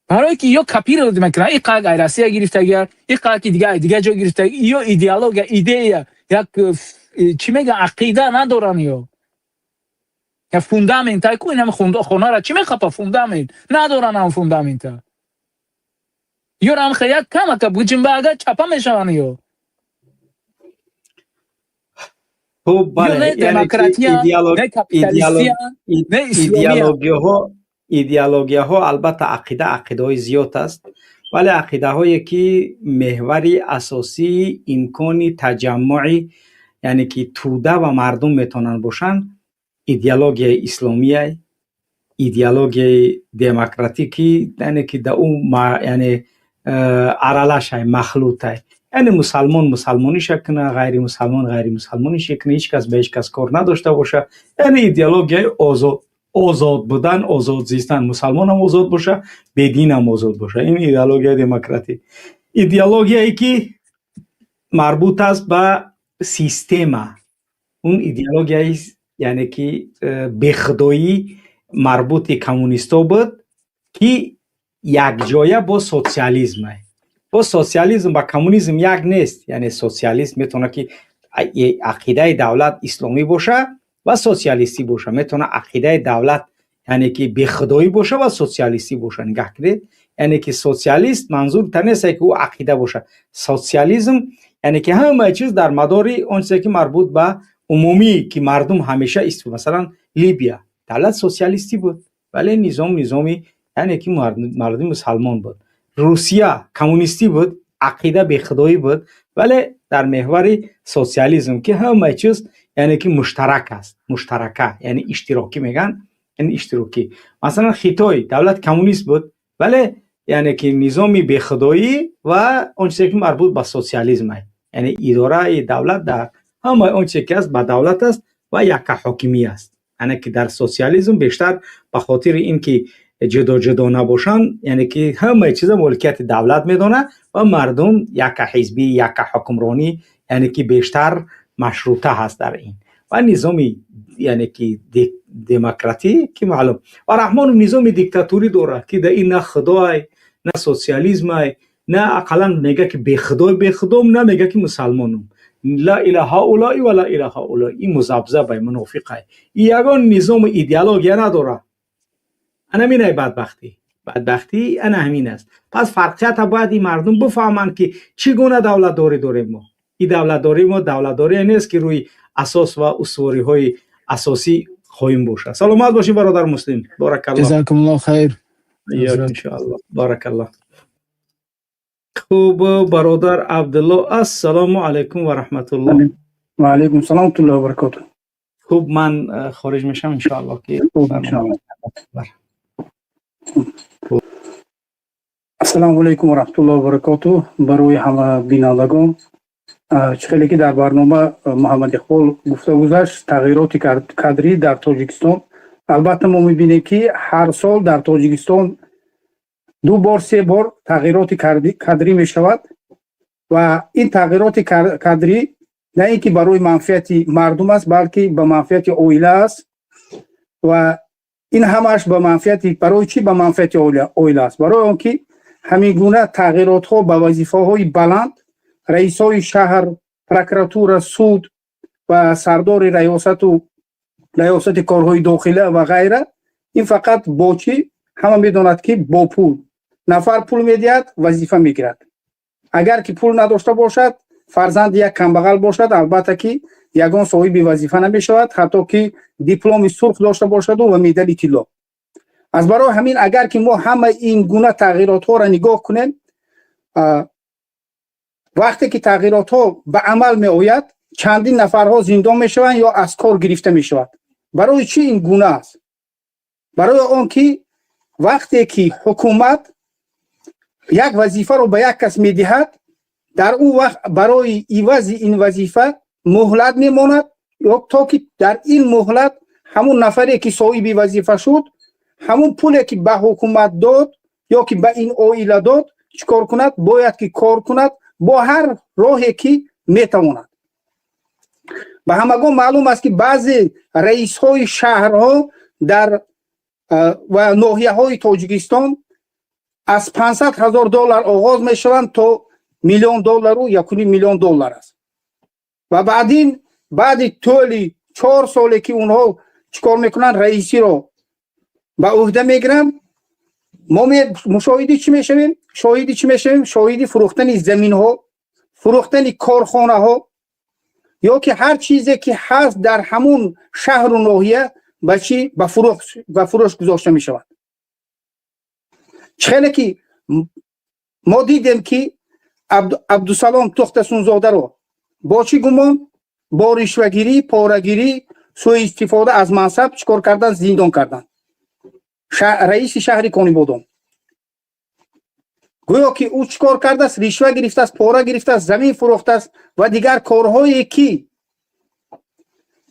барое ки ё копировать мекунанд. И қак ай Россия гирифтагия, и қаки дига ай дигар ҷо гирифтаги. Ё идеология, идея, як чӣ мегӯян, ақида надоранд. Ё я фундамент ай ку, инами хонара чӣ мехапа, фундамент надоранд. Ам фундамента ёрам хе як камака буҷинба, агар чапа мешаванд ё. Хуб, бале. Не демократия, не капиталистия, не исломия. Идеологияҳо, албатта, ақидаҳои зиёд аст, вале ақидаҳое ки меҳвари асосии имкони таҷаммуи, яъне ки тӯда ва мардум метавонанд бошанд, идеологияи исломия. Идеологияи демократӣ, ки яъне ки да ӯ, яъне аралашай, махлутай, яъне мусалмон мусалмониша куна, ғайримусалмон ғайримусалмониша куна, ҳеҷ кас ба ҳеҷ кас кор надошта боша. Яъне идеологияи озод, озод будан, озод зистан, мусалмонам озод боша, бединам озод боша. Ин идеологияи демократӣ, идеологияе ки марбут аст ба система, он идеологияи, яъне ки бехудоӣ, марбути коммунистҳо буд, ки якҷоя бо социализм. Бо социализм ба коммунизм як нест. Яъне социалист метавонад, ки ақидаи давлат исломӣ боша ва социалистӣ боша, метавонад ақидаи давлат, яъне ки бехудоӣ боша ва социалистӣ боша. Нигаҳ кунед, яъне ки социалист манзур та несте, ки ӯ ақида боша. Социализм, яъне ки ҳамаи чиз дар мадори он чизе, ки марбут ба умумӣ, ки мардум ҳамеша истифода. Масалан, Либия давлат социалистӣ буд, вале низом, низоми, яъне ки мардуми мусалмон буд. Русия коммунистӣ буд, ақида бехудоӣ буд, вале дар меҳвари социализм, ки ҳамаи чиз, яъне ки муштарак аст, муштарака, яъне иштирокӣ мегӯянд, яъне иштирокӣ. Масалан, Хитой давлат коммунист буд, вале, яъне ки низоми бехудоӣ ва он чизе, ки марбут ба социализм, яъне идораи давлат дар ҳамаи он чизе, ки аст, ба давлат аст ва яккаҳокимӣ аст. Яъне ки дар социализм бештар ба хотири ин ки ҷудо ҷудо набошанд, яъне ки ҳамаи чиза моликияти давлат медонад ва мардум яккаҳизбӣ, яккаҳукмронӣ, яъне ки бештар машрута ҳаст дар ин ва низоми, яъне ки демократӣ, ки маълум ва Раҳмонов низоми диктатурӣ дорад, ки дар ин на худой, на социализмай, на ақаллан мега, ки бехудой, бехудом, на мега, ки мусалмонум. Ла ила ҳаулои ва ла ила ҳаулои. Ин музабзабай, мунофиқай, ягон низому идеология надорад. Ана ҳаминай бадбахтӣ, бадбахтӣ ана ҳамин аст. Пас фарқията бояд ин мардум бифаҳманд, ки чӣ гуна давлатдорӣ дорем мо. Ин давлатдории мо давлатдорие нест, ки рӯи асос ва устувориҳои асосӣ қоим бошад. Саломат бошӣ, бародар Муслим, боракалло. Ҷазакумуллоҳ хайр. Иншоаллоҳ, баракаллоҳ. Хуб, бародар Абдулло, ассалому алайкум ва раҳматуллоҳ. Ва алайкум салом ва раҳматуллоҳи ва баракотуҳ. Хуб, ман хориҷ мешавам, иншоаллоҳ, ки Хуб, иншоаллоҳ. Ассалому алайкум ва раҳматуллоҳи ва баракотуҳ барои ҳама бинандагон. Чӣ хеле ки дар барнома Муҳаммад Иқбол гуфта гузашт, тағйироти кадрӣ дар Тоҷикистон, албатта, мо мебинем, ки ҳар сол дар Тоҷикистон ду бор, се бор тағйироти кадрӣ мешавад ва ин тағйироти кадрӣ на ин ки барои манфиати мардум аст, балки ба манфиати оила аст. Ва ин ҳамааш ба манфиати, барои чӣ ба манфиати оила аст? Барои он ки ҳамин гуна тағйиротҳо ба вазифаҳои баланд, раисҳои шаҳр, прокуратура, суд ва сардори раёсату раёсати корҳои дохила ва ғайра, ин фақат бо чӣ? Ҳама медонад, ки бо пул. Нафар пул медиҳад, вазифа мегирад. Агар ки пул надошта бошад, фарзанди як камбағал бошад, албатта ки ягон соҳиби вазифа намешавад, ҳатто ки дипломи сурх дошта бошаду ва медали тилло. Аз барои ҳамин, агар ки мо ҳама ин гуна тағйиротҳоро нигоҳ кунем, вақте ки тағйиротҳо ба амал меояд, чандин нафарҳо зиндон мешаванд ё аз кор гирифта мешавад. Барои чӣ ин гуна аст? Барои он ки вақте ки ҳукумат як вазифаро ба як кас медиҳад, дар он вақт барои ивази ин вазифа муҳлат мемонад, ё то ки дар ин муҳлат ҳамун нафаре, ки соҳиби вазифа шуд, ҳамун пуле, ки ба ҳукумат дод ё ки ба ин оила дод, чӣ кор кунад? Бояд ки кор кунад бо ҳар роҳе, ки метавонад. Ба ҳамагон маълум аст, ки баъзе раисҳои шаҳрҳо дар ва ноҳияҳои Тоҷикистон аз 500 ҳазор доллар оғоз мешаванд то миллион доллару 1,5 миллион доллар аст. Ва баъдин, баъди тӯли 4 соле, ки онҳо чӣ кор мекунанд, раисиро ба ӯҳда мегиранд, мо мушоҳиди чӣ мешавем? Шоҳиди чӣ мешавем? Шоҳиди фурӯхтани заминҳо, фурӯхтани корхонаҳо ё ки ҳар чизе, ки ҳаст дар ҳамун шаҳру ноҳия, ба чӣ, ба фурӯш гузошта мешавад. Чӣ хеле ки мо дидем, ки Абдусалом Тӯхтасунзодаро бо чӣ гумон, бо ришвагирӣ, порагирӣ, суистифода аз мансаб чӣ кор кардан? Зиндон карданд. Раиси шаҳри Конибодом, гӯё ки ӯ чӣ кор кардааст? Ришва гирифтааст, пора гирифтааст, замин фурӯхтааст ва дигар корҳое, ки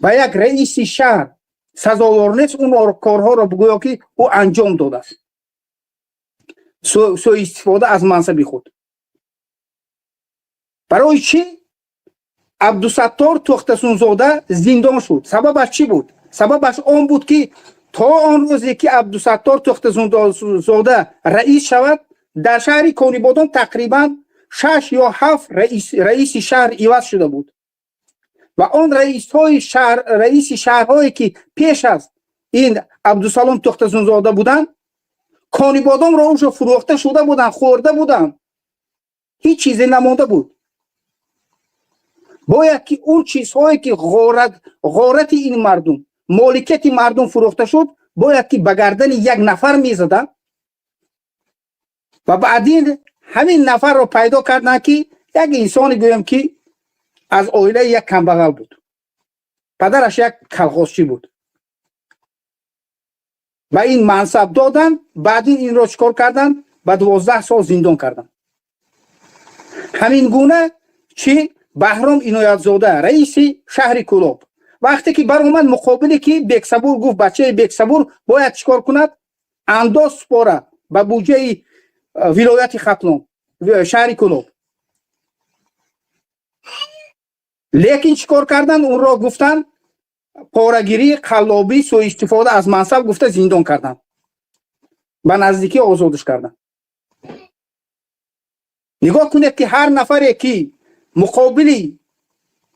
ба як раиси шаҳр сазовор нест, он корҳоро гӯё ки ӯ анҷом додааст, сӯистифода аз мансаби худ. Барои чӣ Абдусаттор Тӯхтасунзода зиндон шуд? Сабабаш чӣ буд? Сабабаш он буд, ки то он рӯзе ки Абдусаттор Тӯхтасунзода раис шавад, дар шаҳри Конибодом тақрибан шаш ё ҳафт раиси шаҳр иваз шуда буд ва он раисҳои шаҳр, раиси шаҳрҳое, ки пеш аз ин Абдусалом Тӯхтасунзода буданд, Конибодомро уже фурӯхта шуда буданд, хӯрда буданд, ҳеҷ чизе намонда буд. Бояд ки он чизҳое, ки ғорати ин мардум, моликияти мардум фурӯхта шуд, бояд ки ба гардани як нафар мезаданд ва баъдин ҳамин нафарро пайдо карданд, ки як инсоне, гӯем, ки аз оилаи як камбағал буд, падараш як калхозчӣ буд, ба ин мансаб доданд. Баъдин инро чӣ кор карданд? Ба 12 сол зиндон карданд. Ҳамин гуна чӣ Баҳром Иноятзода, раиси шаҳри Кӯлоб, вақте ки баромад муқобиле ки Бексабур гуфт, бачаи Бексабур бояд чӣ кор кунад? Андоз супора ба буҷаи вилояти Хатлон, шаҳри Кӯлоб. Лекин чӣ кор карданд? Онро гуфтанд порагирӣ, қаллобӣ, сӯистифода аз мансаб гуфта зиндон карданд, ба наздикӣ озодаш карданд. Нигоҳ кунед, ки ҳар нафаре, ки муқобили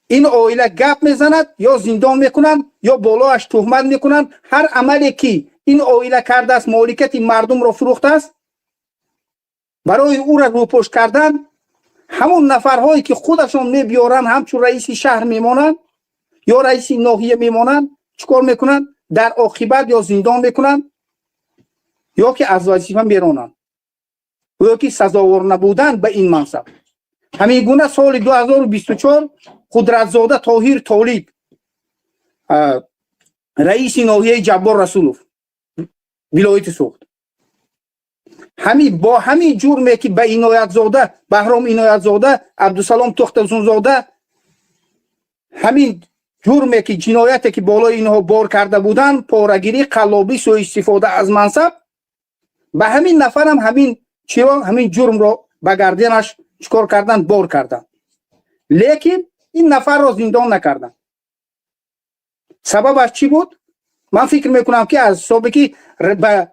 ин оила гап мезанад, ё зиндон мекунанд, ё болоаш туҳмат мекунанд. Ҳар амале, ки ин оила кардааст, моликияти мардумро фурӯхтааст, барои ӯра рӯпӯш кардан ҳамон нафарҳое, ки худашон мебиёранд, ҳамчун раиси шаҳр мемонанд ё раиси ноҳия мемонанд, чӣ кор мекунанд? Дар оқибат ё зиндон мекунанд, ё ки аз вазифа меронанд, ё ки сазовор набудан ба ин мансаб. Ҳамин гуна соли 2024 Қудратзода Тоҳир Толиб, раиси ноҳияи Ҷаббор Расулов, вилояти Суғд, ҳамин бо ҳамин ҷурме, ки ба Иноятзода, Баҳром Иноятзода, Абдусалом Тӯхтасунзода, ҳамин ҷурме, ки ҷинояте, ки болои инҳо бор карда буданд, порагирӣ, қаллобӣ, сӯистифода аз мансаб, ба ҳамин нафарам ҳамин чиро, ҳамин ҷурмро ба гарданаш чӣ кор карданд? Бор карданд. Лекин ин нафарро зиндон накарданд. Сабабаш чӣ буд? Ман фикр мекунам, ки аз ҳисобе ки ба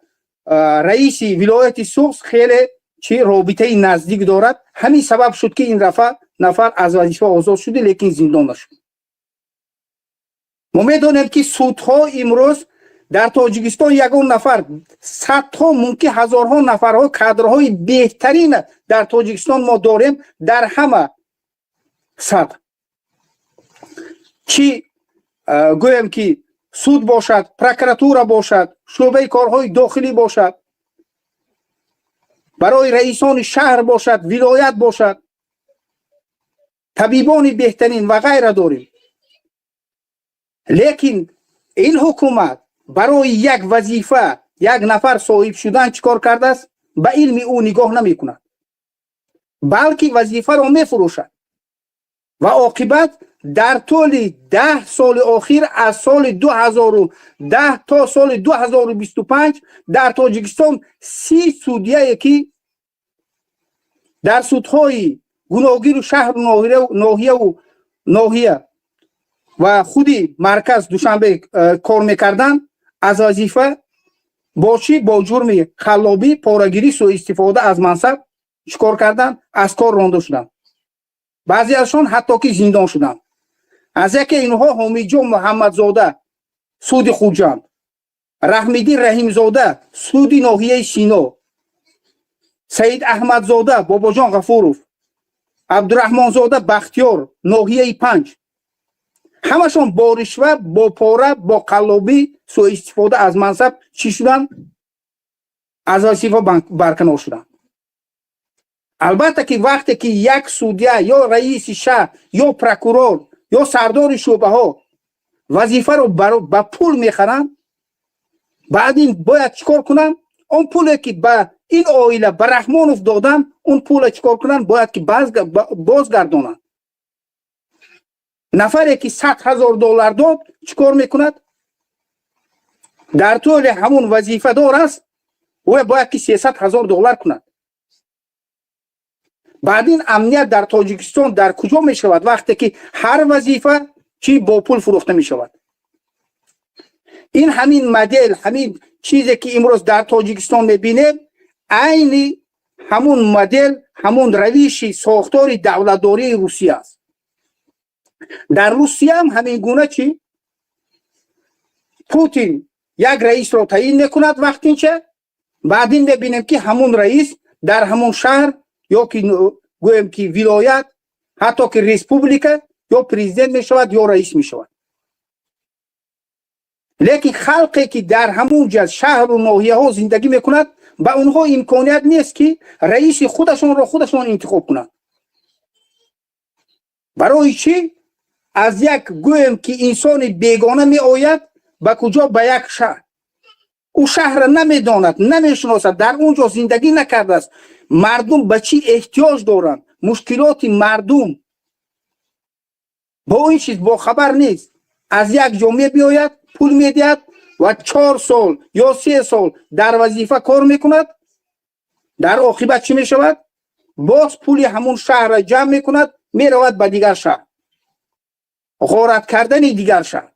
раиси вилояти Суғд хеле чӣ робитаи наздик дорад, ҳамин сабаб шуд, ки ин рафа нафар аз вазифа озод шуд, лекин зиндон нашуд. Мо медонем, ки судҳо имрӯз дар Тоҷикистон ягон нафар, садҳо, мумкин ҳазорҳо нафарҳо, кадрҳои беҳтарин дар Тоҷикистон мо дорем дар ҳама сатҳ, чӣ гӯем, ки суд бошад, прокуратура бошад, шӯъбаи корҳои дохилӣ бошад, барои раисони шаҳр бошад, вилоят бошад, табибони беҳтарин ва ғайра дорем. Лекин ин ҳукумат барои як вазифа як нафар соҳиб шудан чӣ кор кардааст? Ба илми ӯ нигоҳ намекунад, балки вазифаро мефурӯшад ва оқибат дар тӯли 10 соли охир, аз соли 2010 то соли 2025, дар Тоҷикистон 30 судяе, ки дар судҳои гуногиру шаҳру ноҳияву ноҳия ва худи марказ Душанбе кор мекарданд, аз вазифа бо чӣ? Бо ҷурми қаллобӣ, порагирӣ, сӯистифода аз мансаб чӣ кор карданд? Аз кор ронда шуданд. Баъзеашон ҳатто ки зиндон шуданд. Аз яке инҳо Ҳомиҷон Муҳаммадзода, суди Хуҷанд, Раҳмиддин Раҳимзода, суди ноҳияи Сино, Саид Аҳмадзода, Бобоҷон Ғафуров, Абдураҳмонзода Бахтиёр, ноҳияи Панҷ, ҳамашон бо ришва, бо пора, бо қаллобӣ, сӯистифода аз мансаб чӣ шуданд? Аз вазифа барканор шуданд. Албатта, ки вақте ки як судя ё раиси шаҳр ё прокурор ё сардори шӯъбаҳо вазифаро ба пул мехаранд. Баъд ин бояд чӣ кор кунанд? Он пуле ки ба ин оила, ба Раҳмонов доданд, он пула чӣ кор кунанд? Бояд ки бозгардонанд. Нафаре ки 100 000 доллар дод, чӣ кор мекунад? Дар тӯли ҳамун вазифадор аст, ӯ бояд ки 300 000 доллар кунад. Баъд ин амният дар Тоҷикистон дар куҷо мешавад, вақте ки ҳар вазифа чӣ бо пул фурӯхта мешавад? Ин ҳамин модел, ҳамин чизе ки имрӯз дар Тоҷикистон мебинем, айни ҳамун модел, ҳамун равиши сохтори давлатдории Русия аст. Дар Русияам ҳамин гуна чӣ Путин як раисро таъин мекунад вақтинча, баъд ин мебинем, ки ҳамун раис дар ҳамун шаҳр ё ки гӯем ки вилоят, ҳатто ки республика ё президент мешавад, ё раис мешавад. Лекин халқе ки дар ҳамун ҷа шаҳру ноҳияҳо зиндагӣ мекунад, ба онҳо имконият нест, ки раиси худашонро худашон интихоб кунанд. Барои чӣ? Аз як гӯем ки инсони бегона меояд ба куҷо? Ба як шаҳр. Ӯ шаҳрра намедонад, намешиносад, дар он ҷо зиндагӣ накардааст. Мардум ба чӣ эҳтиёҷ доранд, мушкилоти мардум бо ин чиз бохабар нест. Аз як ҷо мебиёяд, пул медиҳад ва 4 сол ё 3 сол дар вазифа кор мекунад. Дар оқибат чӣ мешавад? Боз пули ҳамун шаҳрра ҷамъ мекунад, меравад ба дигар шаҳр, ғорат кардани дигар шаҳр.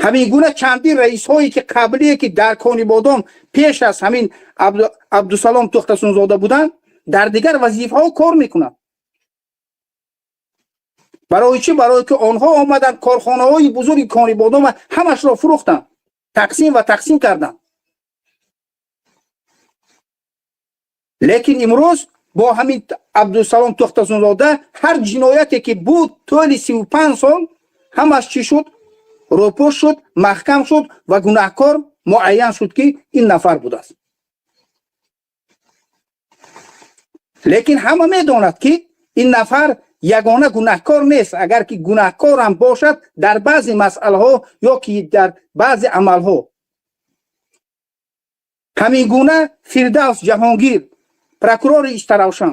Ҳамин гуна чандин раисҳое ки қаблие ки дар Конибодом пеш аз ҳамин Абдусалом Тӯхтасунзода буданд, дар дигар вазифаҳо кор мекунанд. Барои чӣ? Барое ки онҳо омаданд, корхонаҳои бузурги Конибодома ҳамашро фурӯхтанд, тақсим ва тақсим карданд. Лекин имрӯз бо ҳамин Абдусалом Тӯхтасунзода ҳар ҷинояте ки буд тӯли 35 сол, ҳамаш чӣ шуд? Рӯпӯш шуд, маҳкам шуд ва гунаҳкор муайян шуд, ки ин нафар будааст. Лекин ҳама медонад, ки ин нафар ягона гунаҳкор нест. Агар ки гунаҳкорам бошад дар баъзе масъалаҳо ё ки дар баъзе амалҳо. Ҳамин гуна Фирдавс Ҷаҳонгир, прокурори Истаравшан,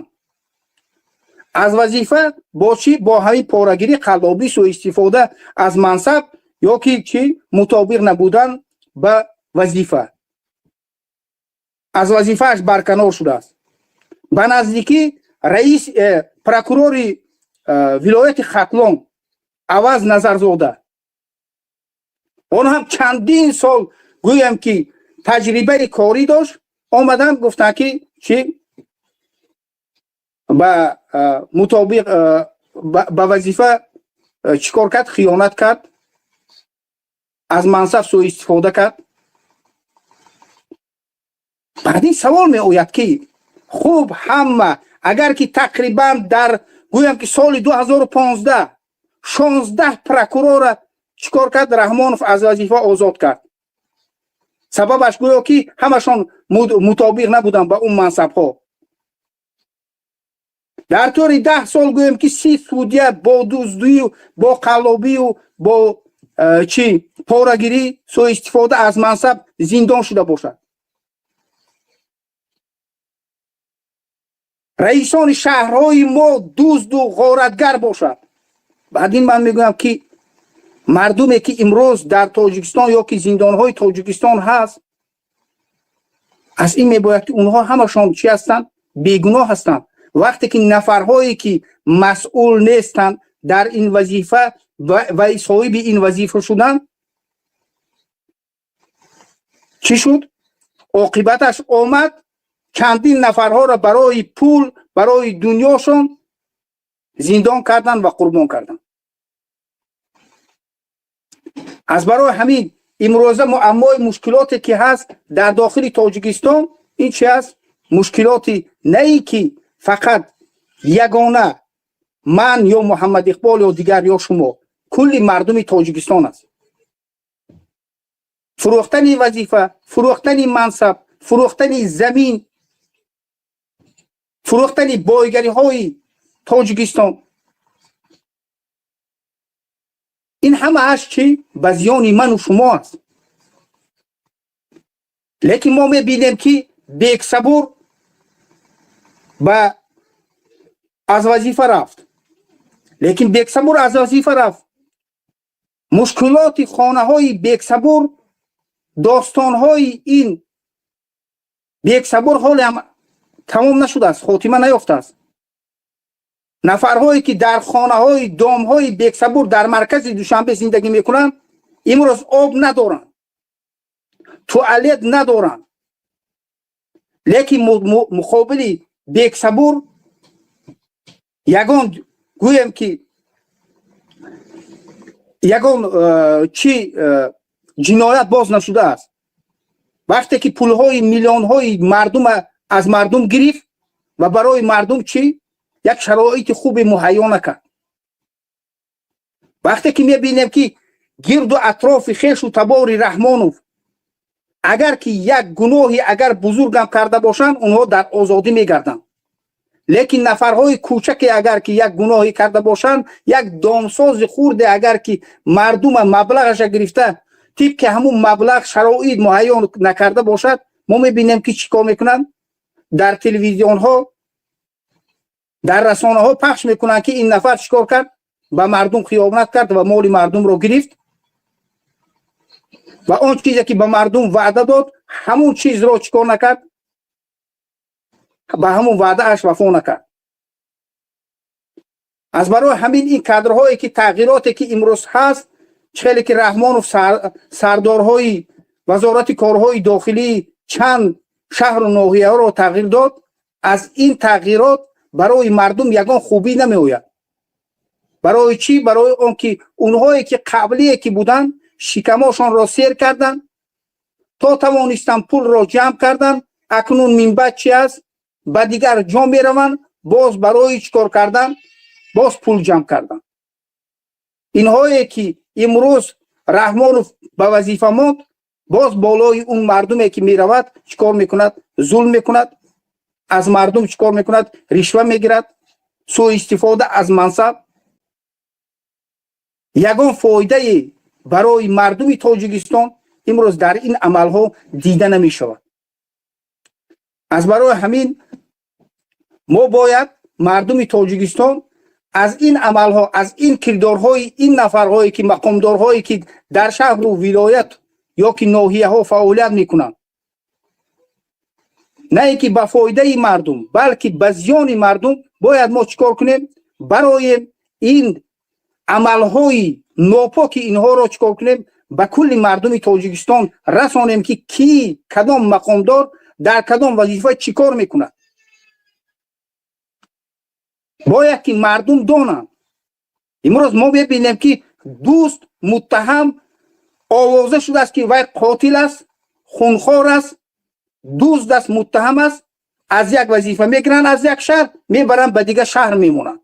аз вазифа бо чӣ? Бо ҳамин порагирӣ, қаллобӣ, суистифода аз мансаб ё ки чӣ мутобиқ набудан ба вазифа аз вазифааш барканор шудааст. Ба наздикӣ раис прокурори вилояти Хатлон Аваз Назарзода, он ҳам чандин сол гӯям ки таҷрибаи корӣ дошт, омаданд, гуфтанд, ки чӣ ба мутобиқ ба вазифа чӣ кор кард? Хиёнат кард, аз мансаб суистифода кард. Баъд ин савол меояд, ки хуб, ҳама агар ки тақрибан дар гӯям ки соли 2015 16 прокурора чӣ кор кард Раҳмонов? Аз вазифа озод кард. Сабабаш гӯё ки ҳамашон мутобиқ набуданд ба он мансабҳо. Дар тӯли 10 сол гӯем ки 30 судья бо дуздию, бо қаллобию, бо чӣ порагирӣ, суистифода аз мансаб зиндон шуда бошад. Раисони шаҳрҳои мо дузду ғоратгар бошад. Баъд ин ман мегӯям, ки мардуме ки имрӯз дар Тоҷикистон ё ки зиндонҳои Тоҷикистон ҳаст, аз ин мебояд, ки онҳо ҳамашон чӣ ҳастанд? Бегуноҳ ҳастанд. Вақте ки нафарҳое ки масъул нестанд дар ин вазифа ва соҳиби ин вазифа шуданд, чӣ шуд? Оқибаташ омад, чандин нафарҳоро барои пул, барои дунёшон зиндон карданд ва қурбон карданд. Аз барои ҳамин имрӯза муаммои мушкилоте ки ҳаст дар дохили Тоҷикистон, ин чи аст? Мушкилоти на ин ки фақат ягона ман ё Муҳаммад Иқбол ё дигар ё шумо, кулли мардуми Тоҷикистон аст. Фурӯхтани вазифа, фурӯхтани мансаб, фурӯхтани замин, фурӯхтани бойгариҳои Тоҷикистон. Ин ҳамааш чӣ ба зиёни ману шумо аст. Лекин мо мебинем, ки Бексабур ба аз вазифа рафт, лекин Бексабур аз вазифа рафт, мушкилоти хонаҳои Бексабур, достонҳои ин Бексабур ҳоле ҳам тамом нашудааст, хотима наёфтааст. Нафарҳое, ки дар хонаҳои домҳои Бексабур дар маркази Душанбе зиндагӣ мекунанд, имрӯз об надоранд, туалет надоранд. Лекин муқобили Бексабур ягон, гӯем ки, ягон чӣ ҷиноят боз нашудааст. Вақте ки пулҳои миллионҳои мардума аз мардум гирифт ва барои мардум чӣ як шароити хубе муҳайё накард. Вақте ки мебинем, ки гирду атрофи хешу табори Раҳмонов агар ки як гуноҳи агар бузургам карда бошанд, онҳо дар озодӣ мегарданд. Лекин нафарҳои кӯчаке агар ки як гуноҳе карда бошанд, як домсози хурде агар ки мардума маблағаша гирифта, тибқи ҳамун маблағ шароит муҳайё накарда бошад, мо мебинем, ки чӣ кор мекунанд: дар телевизионҳо, дар расонаҳо пахш мекунанд, ки ин нафар чӣ кор кард, ба мардум хиёнат кард ва моли мардумро гирифт ва он чизе ки ба мардум ваъда дод, ҳамун чизро чӣ кор накард, ба ҳамун ваъдааш вафо накард. Аз барои ҳамин ин кадрҳое ки тағйироте ки имрӯз ҳаст, хеле ки Раҳмонов сардорҳои вазорати корҳои дохилии чанд шаҳру ноҳияҳоро тағйир дод, аз ин тағйирот барои мардум ягон хубӣ намеояд. Барои чӣ? Барои он ки онҳое ки қаблие ки буданд, шикамошонро сер карданд, то тавонистанд пулро ҷамъ карданд. Акнун минбаъд чи аст? Ба дигар ҷо мераванд, боз барои чӣ кор кардан, боз пул ҷамъ кардан. Инҳое ки имрӯз Раҳмонов ба вазифа монд, боз болои он мардуме ки меравад, чӣ кор мекунад? Зулм мекунад, аз мардум чӣ кор мекунад? Ришва мегирад, суистифода аз мансаб. Ягон фоидае барои мардуми Тоҷикистон имрӯз дар ин амалҳо дида намешавад. Аз барои ҳамин мо бояд, мардуми Тоҷикистон, аз ин амалҳо, аз ин кирдорҳои ин нафарҳое ки мақомдорҳое ки дар шаҳру вилоят ё ки ноҳияҳо фаъолият мекунанд, на ин ки ба фоидаи мардум, балки ба зиёни мардум, бояд мо чӣ кор кунем? Барои ин амалҳои нопоки инҳоро чӣ кор кунем? Ба кулли мардуми Тоҷикистон расонем, ки кӣ, кадом мақомдор дар кадом вазифа чӣ кор мекунад. Бояд ки мардум донанд. Имрӯз мо мебинем, ки дӯст муттаҳам овоза шудааст, ки вай қотил аст, хунхор аст, дузд аст, муттаҳам аст. Аз як вазифа мегиранд, аз як шаҳр мебаранд, ба дигар шаҳр мемонанд.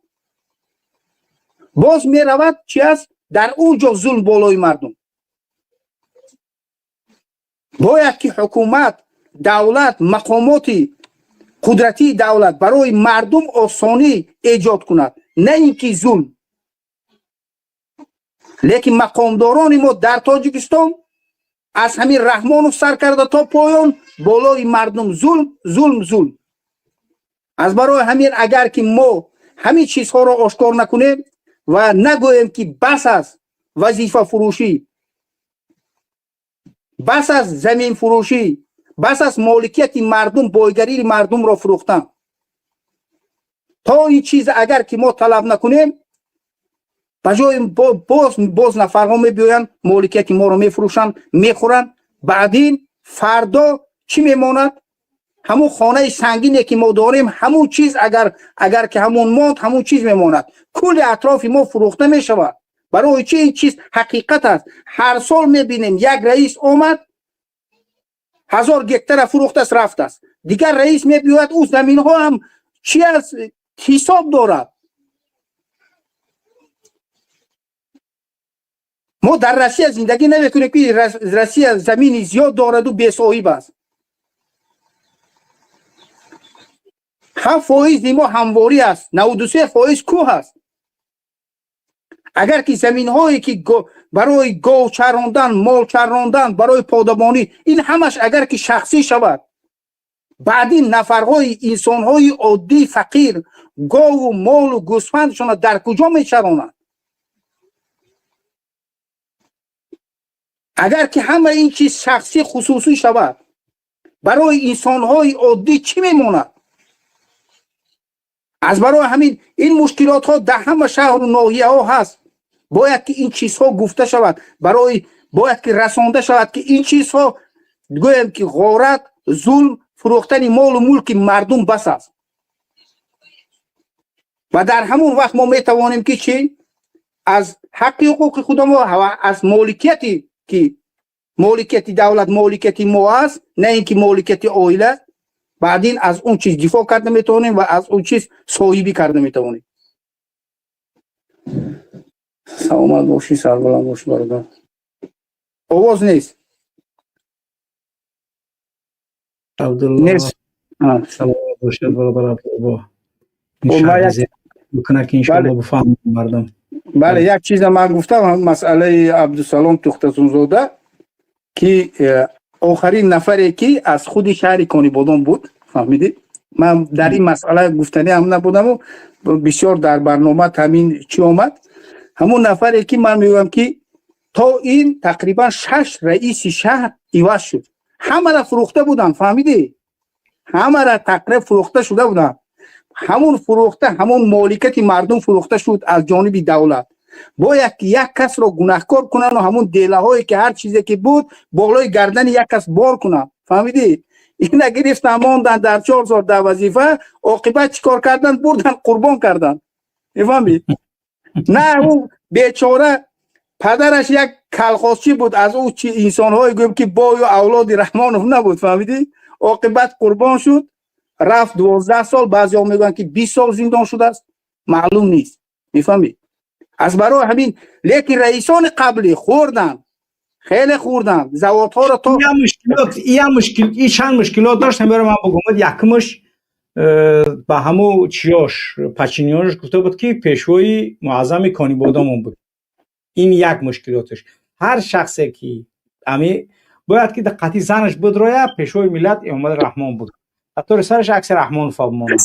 Боз меравад, чи аст, дар он ҷо зулм болои мардум. Бояд ки ҳукумат, давлат, мақомоти қудратии давлат барои мардум осонӣ эҷод кунад, на ин ки зулм. Лекин мақомдорони мо дар Тоҷикистон аз ҳамин Раҳмонов сар карда то поён болои мардум зулм, зулм, зулм. Аз барои ҳамин агар ки мо ҳамин чизҳоро ошкор накунем ва нагӯем, ки бас аст вазифафурӯшӣ, бас аст заминфурӯшӣ, бас аст моликияти мардум, бойгарии мардумро фурӯхтан, то ин чиз агар ки мо талаб накунем, ба ҷои боз боз нафарҳо мебиёянд, моликияти моро мефурӯшанд, мехӯранд. Баъдин фардо чӣ мемонад? Ҳамун хонаи сангине ки мо дорем, ҳамун чиз агар ки ҳамун монд, ҳамун чиз мемонад. Кулли атрофи мо фурӯхта мешавад. Барои чӣ? Ин чиз ҳақиқат аст. Ҳар сол мебинем, як раис омад, 1000 гектара фурӯхтааст, рафтааст. Дигар раис мебиёяд, ӯ заминҳо ҳам чи аст, ҳисоб дорад. Мо дар Россия зиндагӣ намекунем, ки Россия замини зиёд дораду бесоҳиб аст. 7 фоизи мо ҳамворӣ аст, 93% кӯҳ аст. Агар ки заминҳое ки барои гов чарондан, мол чарондан, барои подабонӣ, ин ҳамаш агар ки шахсӣ шавад, баъдин нафарҳои инсонҳои оддӣ, фақир гову молу гӯсфандшона дар куҷо мечаронанд? Агар ки ҳама ин чиз шахсӣ, хусусӣ шавад, барои инсонҳои оддӣ чӣ мемонад? Аз барои ҳамин ин мушкилотҳо дар ҳама шаҳру ноҳияҳо ҳаст. Бояд ки ин чизҳо гуфта шавад, барои бояд ки расонда шавад, ки ин чизҳо, гӯем ки ғорат, зулм, фурӯхтани молу мулки мардум бас аст. Ва дар ҳамон вақт мо метавонем ки чӣ аз ҳаққи ҳуқуқи худамо ва аз моликияти, ки моликияти давлат моликияти мо аст, на ин ки моликияти оила, баъдин аз он чиз дифоъ карда метавонем ва аз он чиз соҳибӣ карда метавонем. Саломат бошӣ, сарбаланд бошӣ, бародар. Овоз нест. Абдулло. Нест. Саломат бошад, бародар Абдулло. Мекунад ки иншоалло бифаҳманд мардум. Бале, як чиза ман гуфтам, масъалаи Абдусалом Тухтасунзода, ки охарин нафаре ки аз худи шаҳри Конибодом буд, фаҳмидед? Ман дар ин масъала гуфтаниам набудаму бисёр дар барнома ҳамин чӣ омад. Ҳамун нафаре ки ман мегӯям, ки то ин тақрибан шаш раиси шаҳр иваз шуд, ҳамара фурӯхта буданд, фаҳмидӣ? Ҳамара тақрибан фурӯхта шуда буданд. Ҳамун фурӯхта, ҳамун моликати мардум фурӯхта шуд аз ҷониби давлат. Бояд ки як касро гунаҳкор кунанд, ҳамун делаҳое ки ҳар чизе ки буд, болои гардани як кас бор кунанд, фаҳмидӣ? Ина гирифтан, монданд дар 4 сол дар вазифа. Оқибат чӣ кор карданд? Бурданд, қурбон карданд, мефаҳмӣ? На, ӯ бечора падараш як калхозчӣ буд, аз ӯ чи инсонҳое, гӯем ки бою авлоди Раҳмонов набуд, фаҳмидӣ? Оқибат қурбон шуд, рафт 12 сол, баъзеҳо мегӯянд, ки 20 сол зиндон шудааст, маълум нест, мефаҳмӣ? Аз барои ҳамин, лекин раисони қаблӣ хӯрданд, хеле хӯрданд заводҳоро то Я мушкил, и чанд мушкилот дошт, ҳамеро ман бигӯм. Якумаш, ба ҳаму чиёш, подчинёнаш гуфта буд, ки пешвои муаззами Конибодомон буд. Ин як мушкилоташ. Ҳар шахсе ки ами бояд ки диққати занаш будроя, пешвои миллат Эмомали Раҳмон буд, ҳатто сараш акси Раҳмонов бимонад,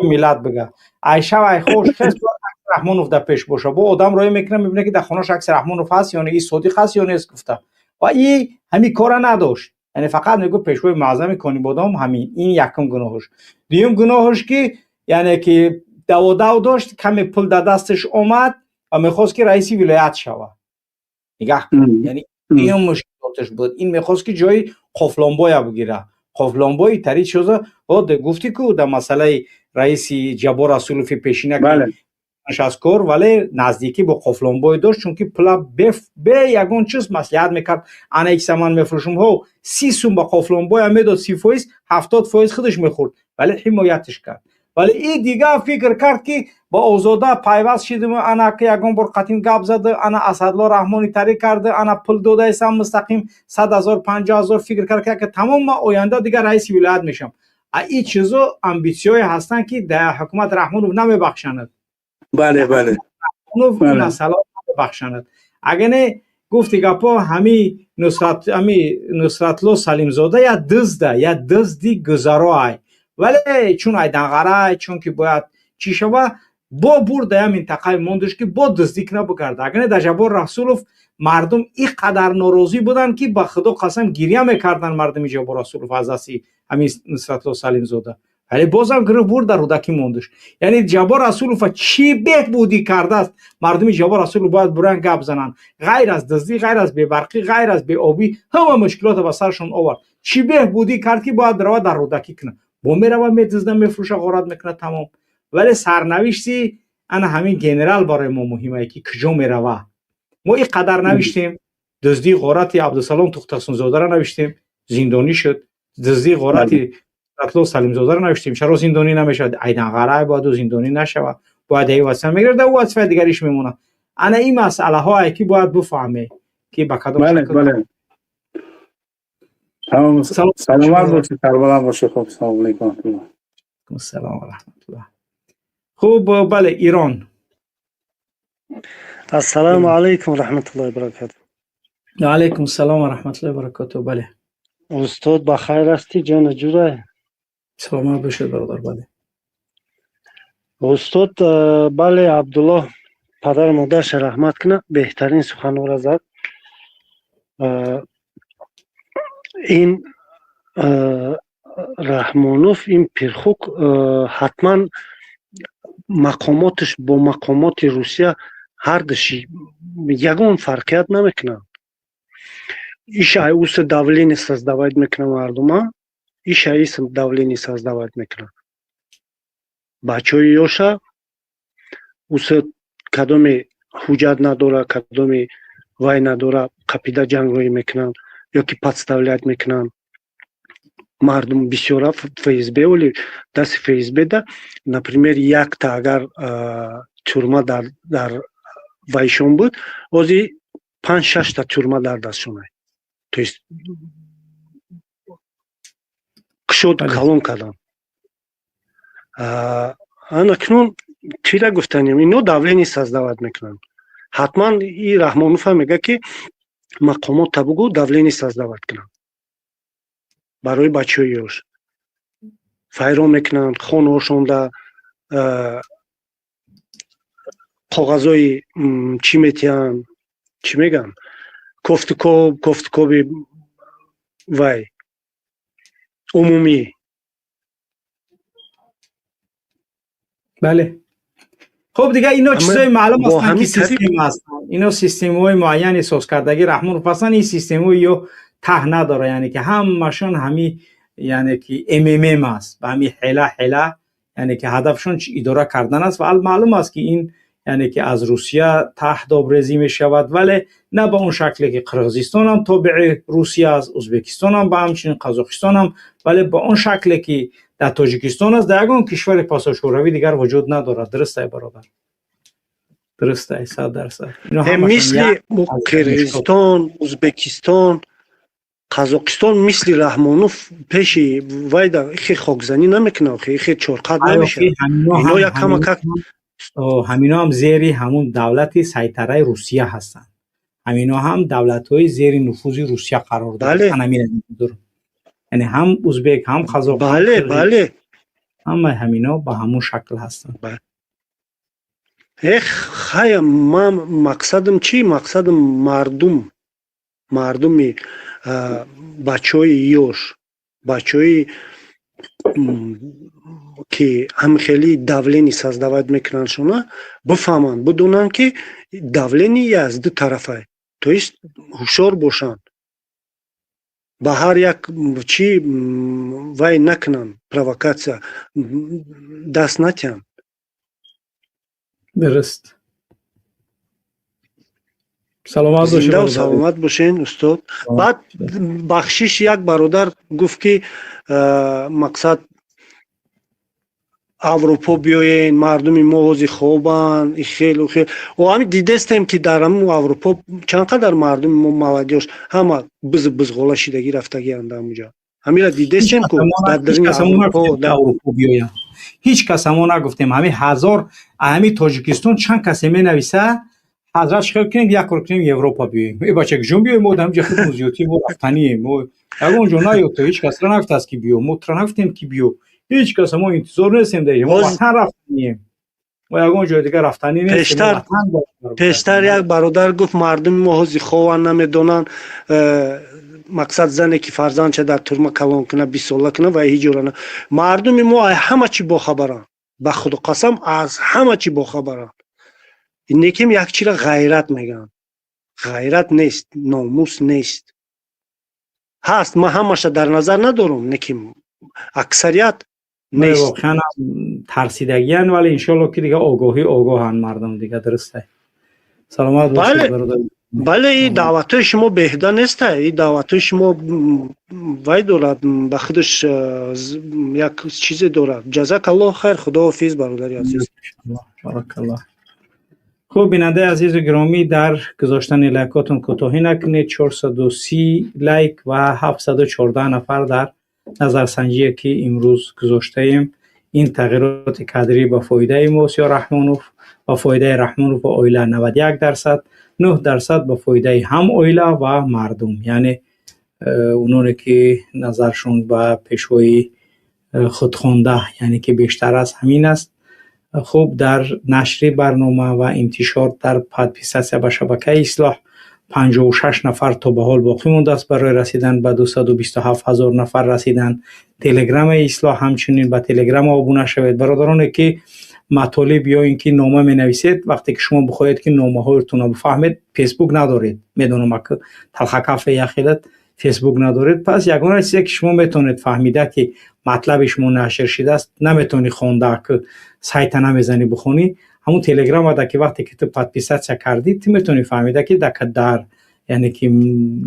миллат бига, айшав айхош хес Раҳмонов дар пеш боша. Бо одам роя мекунад, мебинад, ки дар хонааш акси Раҳмонов ҳаст ё не, и содиқ ҳаст ё нест гуфта. Ва и ҳамин кора надошт, яъне фақат мегӯ пешвои муаззами Конибодом, ҳамин. Ин якум гуноҳаш. Дуюм гуноҳаш, ки яъне ки даводав дошт, каме пул дар дасташ омад ва мехост, ки раиси вилоят шавад. Нигаҳ, яъне дуюм мушкилоташ буд. Ин мехост, ки ҷои Қофлонбоя бигира. Қофлонбои тари чизо гуфтӣ ку, дар масъалаи раиси Ҷаббор Расулови пешина аз кор, вале наздикӣ бо Қофлонбой дошт, чунки пула бе ягон чиз маслиҳат мекард. Ана икса ман мефурӯшум, ҳо, 30 сум ба Қофлонбоя медод, 30%, 70% худаш мехӯрд, вале ҳимояташ кард. Вале и дигар фикр кард, ки ба Озода пайваст шидим, ана ки ягон бор қатин гап зада, ана Асадло Раҳмони тариқ карда, ана пул додаесам мустақим 100 000, 50 000. Фикр кард, ки тамом, ман оянда дигар раиси вилоят мешавам. А и чизо амбитсияое ҳастанд, ки дар ҳукумат Раҳмонов намебахшанад. Бале, бале. Масъала намебахшанад. Агар не, гуфти гапо, ҳами Нусрат, ҳами Нусратло Салимзода я дизда, я дизди гузароай, вале чун айданғарай, чунки бояд чӣ шава, бо бурда я минтақаи мондаш, ки бо дуздӣ кина бикарда. Агар не, дар Ҷаббор Расулов мардум ин қадар норозӣ буданд, ки ба Худо қасам, гиря мекарданд мардуми Ҷаббор Расулов аз дасти ҳамин Нусратло Салимзода. Вале бозам гирифт, бурд, дар Рӯдакӣ мондаш. Яъне Ҷаббор Расулова чӣ беҳбудӣ кардааст? Мардуми Ҷаббор Расулов бояд буран гап зананд. Ғайр аз дуздӣ, ғайр аз бебарқӣ, ғайр аз беобӣ, ҳама мушкилотро ба сарашон овард. Чӣ беҳбудӣ кард, ки бояд равад, дар Рӯдакӣ кунад? Бо мерава, медузда, мефурӯша, ғорат мекунад, тамом. Вале сарнавишти ана ҳамин генерал барои мо муҳимае, ки куҷо мерава. Мо ин қадар навиштем, дуздии ғорати Абдусалом Тухтасунзодаро навиштем, зиндонӣ шуд. Дуздии ғорати Ратло Салимзодаро навиштем, чаро зиндонӣ намешавад? Айданғарай бояд ӯ зиндонӣ нашавад, бояд ай вазифа мегирад, ӯ вазифаи дигариш мемонад. Ана ин масъалаҳое, ки бояд бифаҳме, ки ба кадом. Бале, саломат бошед, сарбаланд бошед. Хуб, салому алейкум. Салом ва раҳматуллоҳ. Хуб, бале, Ирон. Ассалому алайкум раҳматуллоҳи баракату. Алайкум салом ва раҳматуллоҳи баракату. Бале. Устод, ба хайр ҳастӣ, ҷону ҷурай? Саломат бошед, бародар, бале. Устод, бале, Абдуллоҳ падару модарша раҳмат кунад, беҳтарин суханҳоро зад. Ин Раҳмонов, ин пирхук, ҳатман мақомоташ бо мақомоти Русия ҳардуш ягон фарқият намекунанд. Иша уса давление создавать мекунад мардума, иша ис давление создавать мекунад. Бачаҳои ёша уса кадоме ҳуҷҷат надора, кадоме вай надора, қапида ҷангроӣ мекунанд ё ки подставлять мекунанд. Мардум бисёра ФСБ оли дасти ФСБ да, например, якта агар тюрьма дар вайшон буд, ози панҷ шашта тюрьма дар дастшонай. То есть кушод калон кардан. Анакнун чира гуфтанем, ино давление создавать мекунанд. Ҳатман и Раҳмонуфа мега, ки мақомот бугӯ, давление создавать кунанд барои бачаҳои ёш. Файрон мекунанд хонаҳошонда, коғазҳои чӣ метиҳанд, чӣ мегӯянд, кофтукоб, кофтукоби вай умумӣ. Бале, хуб, дигар ино чизҳои маълум ҳастанд, ки система ҳастанд. Ино системаҳои муайяни созкардагӣ Раҳмонов ҳастанд. Ин системаҳои ё таҳ надора, яъне ки ҳамашон ҳами, яъне ки МММ аст, ба ҳами ҳела ҳела, яъне ки ҳадафшон идора кардан аст. Ва маълум аст, ки ин, яъне ки аз Русия таҳт обрезӣ мешавад, вале на ба он шакле, ки Қирғизистон ҳам тобеи Русия аст, Ӯзбекистон ҳам, ба ҳамчунин Қазоқистон ҳам, вале ба он шакле, ки дар Тоҷикистон аст, дар ягон кишвари пасошӯравӣ дигар вуҷуд надорад. Дуруст ай, бародар, дуруст ай, 100%. Мисли Қирғизистон, Ӯзбекистон, Қазоқистон, мисли Раҳмонов пеши вайда хе хокзанӣ намекунад, хе чорқат намешавад. Ино як камакак. Ҳамино ҳам зери ҳамун давлати сайтараи Русия ҳастанд. Ҳамино ҳам давлатҳои зери нуфузи Русия қарор доранд. Яъне ҳам узбек, ҳам қазоқ. Бале, бале. Ҳамаи ҳамино ба ҳамун шакл ҳастанд. Эх, хая, ман мақсадам чӣ? Мақсадам мардум, мардуми бачаҳои ёш, бачаҳои ки ҳамхели давление создавать мекунанд, шуна бифаҳманд, бидонанд, ки давление аз ду тарафай, то есть ҳушёр бошанд, ба ҳар як чӣ вай накунанд, провокатсия даст натиҳанд. Дуруст, саломат. Зиндаву саломат бошен, устод. Баъд бахшиш, як бародар гуфт, ки мақсад Аврупо биёен, мардуми мо ҳози хобанд, хелу хел. О, ҳами дидестем, ки дар ҳамун Аврупо чанд қадар мардуми мо, молодёжь, ҳама бизу бизғола шидагӣ рафтагианд ҳамуҷа. Ҳамира дидестем ку дар даруни Аврупо. Аврупо биёянд ҳеҷ кас мо нагуфтем. Ҳами ҳазор, ҳами Тоҷикистон чанд касе менависа: «Ҳазрат, чикор кунем, як кор кунем, Европа биёем?» Э, бача, куҷо биёем? Мо ҳамҷа худмон зиёдтӣ, мо рафтанием, мо ягон ҷо наё. То ҳеҷ касра нагуфтааст, ки биё, мо тура нагуфтем, ки биё. Ҳеҷ кас мо интизор нестем дар мо ватан рафтанием, мо ягон ҷои дигар рафтанӣ нестем. Пештар як бародар гуфт, мардуми мо ҳози хован, намедонанд, мақсад зане ки фарзандша дар тюрьма калон кунад, 20 сола кунад ва ҳеҷ ҷора. Мардуми мо ҳама чӣ бохабаранд, ба худо қасам, аз ҳама чӣ бохабаранд. Неким як чира ғайрат мегӯянд, ғайрат нест, номус нест. Ҳаст, ман ҳамаша дар назар надорам, неким аксарият нест. Воқеан тарсидагиян, вале иншоалло, ки дига огоҳӣ, огоҳанд мардум дига. Дурусте, саломат бошед. Бале, и даъватҳои шумо беҳуда неста. И даъватҳои шумо вай дорад, ба худаш як чизе дорад. Ҷазакаллоҳ хайр, худоҳофиз, бародари азиз. Баракаллоҳ. Хуб, бинандаи азизу гиромӣ, дар гузоштани лайкотон кӯтоҳӣ накунед. 430 лайк ва 714 нафар дар назарсанҷие, ки имрӯз гузоштаем. Ин тағйироти кадрӣ ба фоидаи мост ё Раҳмонов? Ба фоидаи Раҳмонов ва оила 91%, 9% ба фоидаи ҳам оила ва мардум, яъне ононе ки назаршон ба пешвои худхонда, яъне ки бештар аст, ҳамин аст. Хуб, дар нашри барнома ва интишор дар подписаться ба шабакаи Ислоҳ 56 нафар то ба ҳол боқӣ мондааст барои расидан ба 227 ҳазор нафар расидан. Телеграми Ислоҳ, ҳамчунин ба телеграма обуна шавед. Бародароне ки матолиб ё ин ки нома менависед, вақте ки шумо бихоҳед ки номаҳоятонро бифаҳмед, Фейсбук надоред, медонам, талхакафе яхелат Фейсбук надоред, пас ягона чизе ки шумо метавонед фаҳмида ки матлаби шумо нашр шудааст, наметавонӣ хонда, ки сайта намезанӣ бихонӣ, ҳамун телеграмада ки вақте ки ту подписаться кардӣ, ту метавонӣ фаҳмида ки дар, яъне ки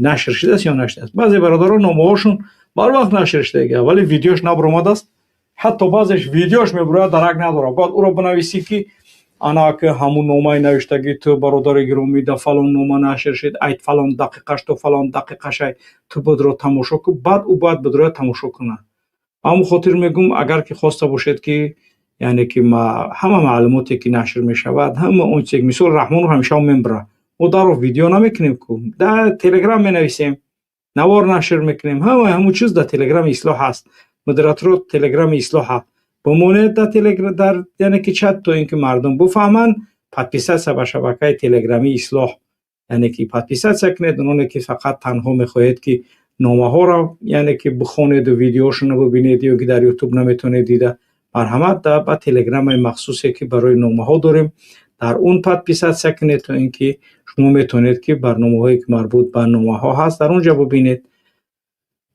нашр шудааст ё нашудааст. Баъзе бародарон номаҳошон барвақт нашр шудага, вале видеош набаромадааст. Ҳатто баъзеш видеош мебурояд, дарак надорад. Бояд ӯро бинависӣ ки ана ки ҳамун номаи навиштагӣ ту, бародари гиромӣ, да фалон нома нашр шуд, айт фалон дақиқаш то фалон дақиқашай, ту будро тамошо кун. Баъд ӯ бояд будроя тамошо кунад. Ба ҳамун хотир мегӯм, агар ки хоста бошед ки, яъне ки ҳама маълумоте ки нашр мешавад, ҳама он чизе, мисол, Раҳмонов ҳамеша мембра, мо даро видео намекунем ку, дар Телеграм менависем, навор нашр мекунем, ҳама ҳамун чиз дар Телеграми Ислоҳ ҳаст. Модераторо Телеграми Ислоҳа бимонед дар Телеграм, дар, яъне ки, чат, то ин ки мардум бифаҳманд. Подписаться ба шабакаи телеграмии Ислоҳ, яъне ки подписаться кунед. Ононе ки фақат танҳо мехоҳед ки номаҳоро, яъне ки, бихонеду видеошонро бибинед ё ки дар Ютуб наметавонед дида, марҳамат, ба телеграмаи махсусе ки барои номаҳо дорем, дар он подписаться кунед, то ин ки шумо метавонед ки барномаҳое ки марбут ба номаҳо ҳаст, дар он ҷо бибинед.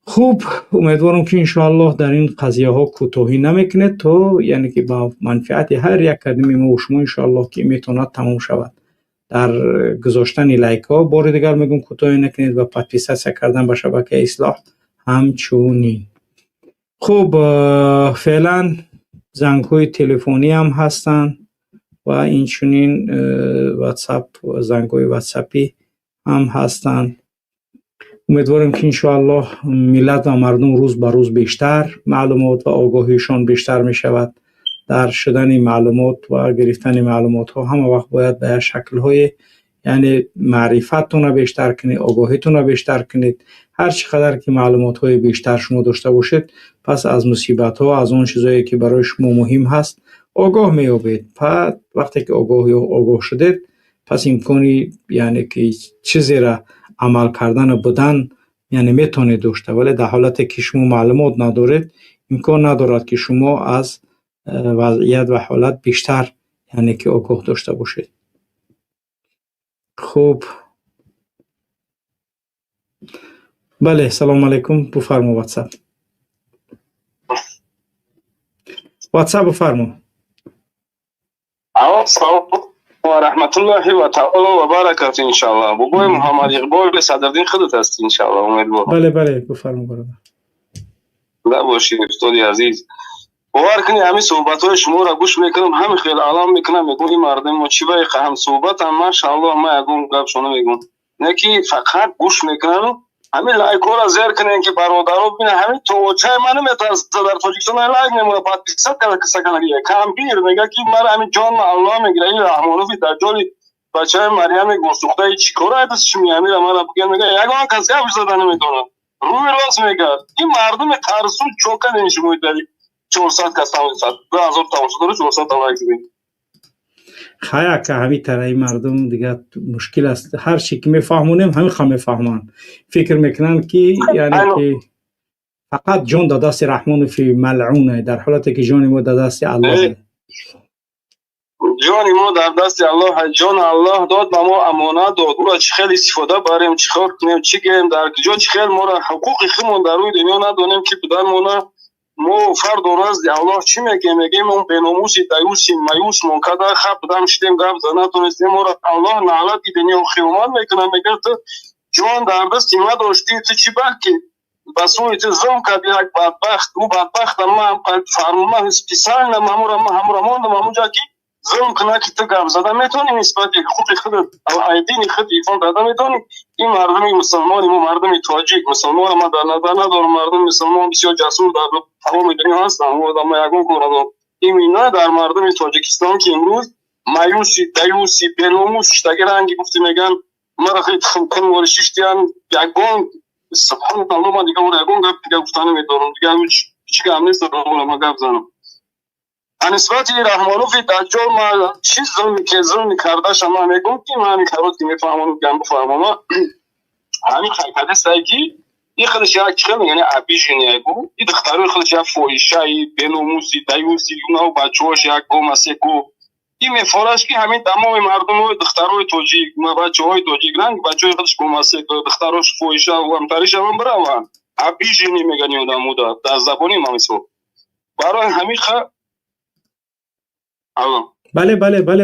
Хуб, умедворам ки иншоаллоҳ дар ин қазияҳо кӯтоҳӣ намекунед, то, яъне ки, ба манфиати ҳар як кадами мо шумо иншоаллоҳ ки метавонад тамом шавад. Дар гузоштани лайкҳо, бори дигар мегӯм, кӯтоҳӣ накунед ва подписаться кардан ба шабакаи Ислоҳ ҳамчунин. Хуб, феълан зангҳои телефонӣ ҳам ҳастанд ва инчунин Ватсап, зангҳои ватсапӣ ҳам ҳастанд. Умедворем ки иншоаллоҳ миллат ва мардум рӯз ба рӯз бештар маълумот ва огоҳишон бештар мешавад. Дар шудани маълумот ва гирифтани маълумотҳо ҳама вақт бояд ба як шаклҳое, яъне маърифаттонро бештар кунед, огоҳитонро бештар кунед. Ҳар чӣ қадар ки маълумотҳои бештар шумо дошта бошед, пас аз мусибатҳо, аз он чизое ки барои шумо муҳим ҳаст, огоҳ меёбед. Вақте ки огоҳ шудед, пас имкони, яъне ки, чизеро амал кардану будан, яъне, метавонед дошта. Вале дар ҳолате ки шумо маълумот надоред, имкон надорад ки шумо аз вазъият ва ҳолат бештар, яъне ки, огоҳ дошта бошед. Хуб, бале, салому алайкум, бифармо, Ватсап бифармо. Ва раҳматуллоҳи ва таоло ва баракату, иншаллоҳ. Бобои Муҳаммад Иқбол Садриддин худат ҳастӣ, иншаллоҳ, умедворам. Бале, бале, бифармо, бародар. Бошӣ, устоди азиз. Бовар кунед, ҳамин суҳбатҳои шуморо гӯш мекунам, ҳамин хел алам мекунам, мегӯм, ин мардуми мо чӣ баиқа ҳам суҳбатам, машааллоҳ, ман ягон гапшо намегӯм, не ки фақат гӯш мекунану ҳамин лайкҳоро зер кунем, ки бародаро бинанд. Ҳамин тоочаи ман наметарса, дар Тоҷикистон лайк мемонад, подписать карда. Кампир мега ки мара ҳамин ҷон Аллоҳ мегира, ин Раҳмонови даҷҷоли бачаи Марьями гулсӯхтаи чӣ кора айдас ҳамира мара бигӯян. Мега, ягон кас гап зада наметавонад, рӯи рост мегӯяд. Ин мардуми тарсу чо кардем шумо дари 400 кас, 2000 тамошо дорад, 400 лайк зидем. Хай, ака, ҳамин тараи мардум дигар мушкил аст. Ҳар чи ки мефаҳмонем, ҳамин ха мефаҳманд. Фикр мекунанд ки, яъне ки, фақат ҷон дар дасти Раҳмонофи малъуне, дар ҳолате ки ҷони мо дар дасти Аллоҳ. Ҷони мо дар дасти Аллоҳ. Ҷон Аллоҳ дод ба мо, амонат дод. Ӯро чӣ хел истифода барем, чӣ кор кунем, чӣ гӯем, дар куҷо, чӣ хел моро ҳуқуқи худмон дар рӯи дунё надонем, ки буданмона мо фардо назди Аллоҳ чӣ мегӯем? Мегӯем, он беномуси даюси маюсмон када хаб дам шидем, гап зада натонистем, моро Аллоҳ наълати дунё қиёмат мекунад, мегӯяд, ту ҷон дар дасти ма доштӣ, ту чӣ балки ба сӯи ту зулм кард як бадбахт. Ӯ бадбахта ман фармума специально ҳамура мондам ҳамунҷа ки зулм кунад, ки ту гап зада метавонӣ, нисбати ҳуқуқи худат, дини худ дифоъ карда метавонӣ. Ин мардуми мусулмони мо, мардуми тоҷик, мусулмонро ман дар назар надорам, мардуми мусулмон бисёр ҷасур дар тамоми дунё ҳастанд, одама ягон кор надорам. Именно дар мардуми Тоҷикистон, ки имрӯз маюси, даюси, беномус шидаги, ранги гуфти меган, мара хеле тухмкун вори шиштиян. Ягон, субҳаналло, ман дига ягон гап дига гуфта намедорам, дига ҳеҷ гап нест ман гап занам. А нисбати Раҳмонови Даҷҷол, ма чӣ зулме ки зулми кардаша, ман мегӯм, ки ман ҳамин карот ки мефаҳмонам, гам бифаҳмонам. Ҳамин хайкадестае, ки и худаш як чӣ мегӯян, обиженный гу, и духтарои худаш як фоҳишаи, беномуси, даюси, юнау бачаҳош як гомасеку. И мефораш, ки ҳамин тамоми мардумои, духтарои тоҷик, бачаҳои тоҷик, ранг бачаҳои худаш гомасек, духтарош фоҳиша, ҳамтари шаван, бираванд. Обиженный мегӯян одамуда дар забони ма, мисол, барои ҳамин ха. Алло? Бале,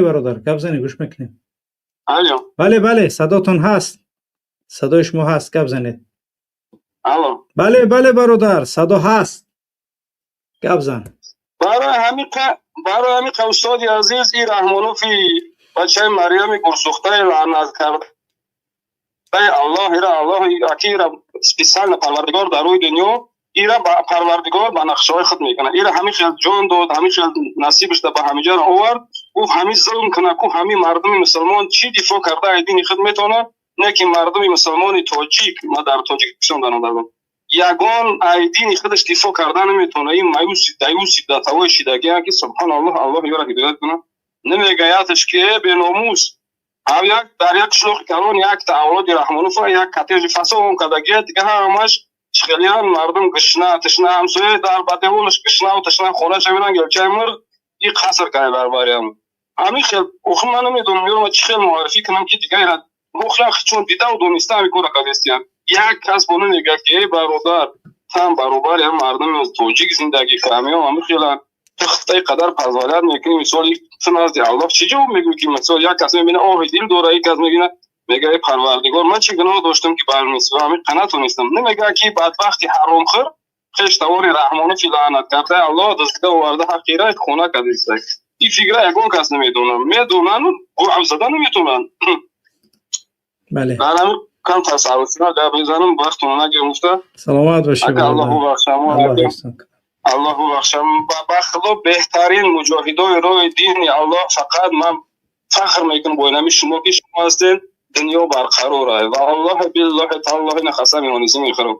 бародар, гап занед, гӯш мекунем. Алло? Бале, садотон ҳаст, садои шумо ҳаст, гап занед. Алло? Бале, бародар, садо ҳаст, гап зан. Барои ҳамин, устоди азиз, и Раҳмонофи бачаи Марьями гурсӯхтаи лаънат кардаи Аллоҳ, ира Аллоҳ акира специально Парвардигор дар рӯи дунё ира Парвардигор ба нақшаҳои худ мекунад. Ира ҳамин хел ҷон дод, ҳамин хел насибаш ба ҳамиҷаро овард. Ӯ ҳамин зулм кунад ку, ҳамин мардуми мусулмон чӣ дифоъ карда аз дини худ метавонад? Не ки мардуми мусулмони тоҷик, ма дар Тоҷикистон дар назар, ягон ай дини худаш дифоъ карда наметавонад. Ин маюси, даюси, датавои шидагиам, ки субҳаналлоҳ, Аллоҳ ёра ҳидоят кунад. Намегаяташ, ки э беномус, як дар як қишлоқи калон якта авлоди Раҳмонов як коттеҷи фасон кардагия, дига ҳамаш чихелиян мардум гушна, ташна, ҳамсоя дар бадеволаш гушнаву ташна, хонаша миран гелчаи мурғ, и қаср кай барбариям. Ҳамин хел охи ман намедонам ёрма чӣ хел муаррифӣ кунам, ки дига воқеан чун дидаву дониста ҳамин кора кардестиян. Як кас бо намегӯяд, ки эй бародар, тан баробари ҳам мардуми тоҷик зиндагӣ кунам, ҳамин хелан ту қадар позволять мекунӣ. Мисол, ту назди Аллоҳ чӣ ҷавоб мегӯӣ, ки мисол як кас мебина, оҳи дил дора, як кас мебина, мега: эй Парвардигор, ман чӣ гуноҳ доштам, ки бар ҳамин натонистам? Намега, ки бадбахти ҳаромхӯр, хештавори Раҳмонофи лаънат кардаи Аллоҳ дуздида оварда, ҳақира хона кардиста. Ин фикра ягон кас намедонам, медонану гап зада наметонанд. Бале. Дар ҳамин кам тасарруф гап мезанам, вақтона нагирам гуфта. Саломат бошед. Ака, Аллоҳ бубахшам, Аллоҳ бубахшам. Ба Худо, беҳтарин муҷоҳидои роҳи дини Аллоҳ, фақат ман фахр мекунам бо инами шумо, ки шумо ҳастед, дунё барқарор. Ва Аллоҳи, биллоҳи, таллоҳи, нақасами онизӣ мехӯрам.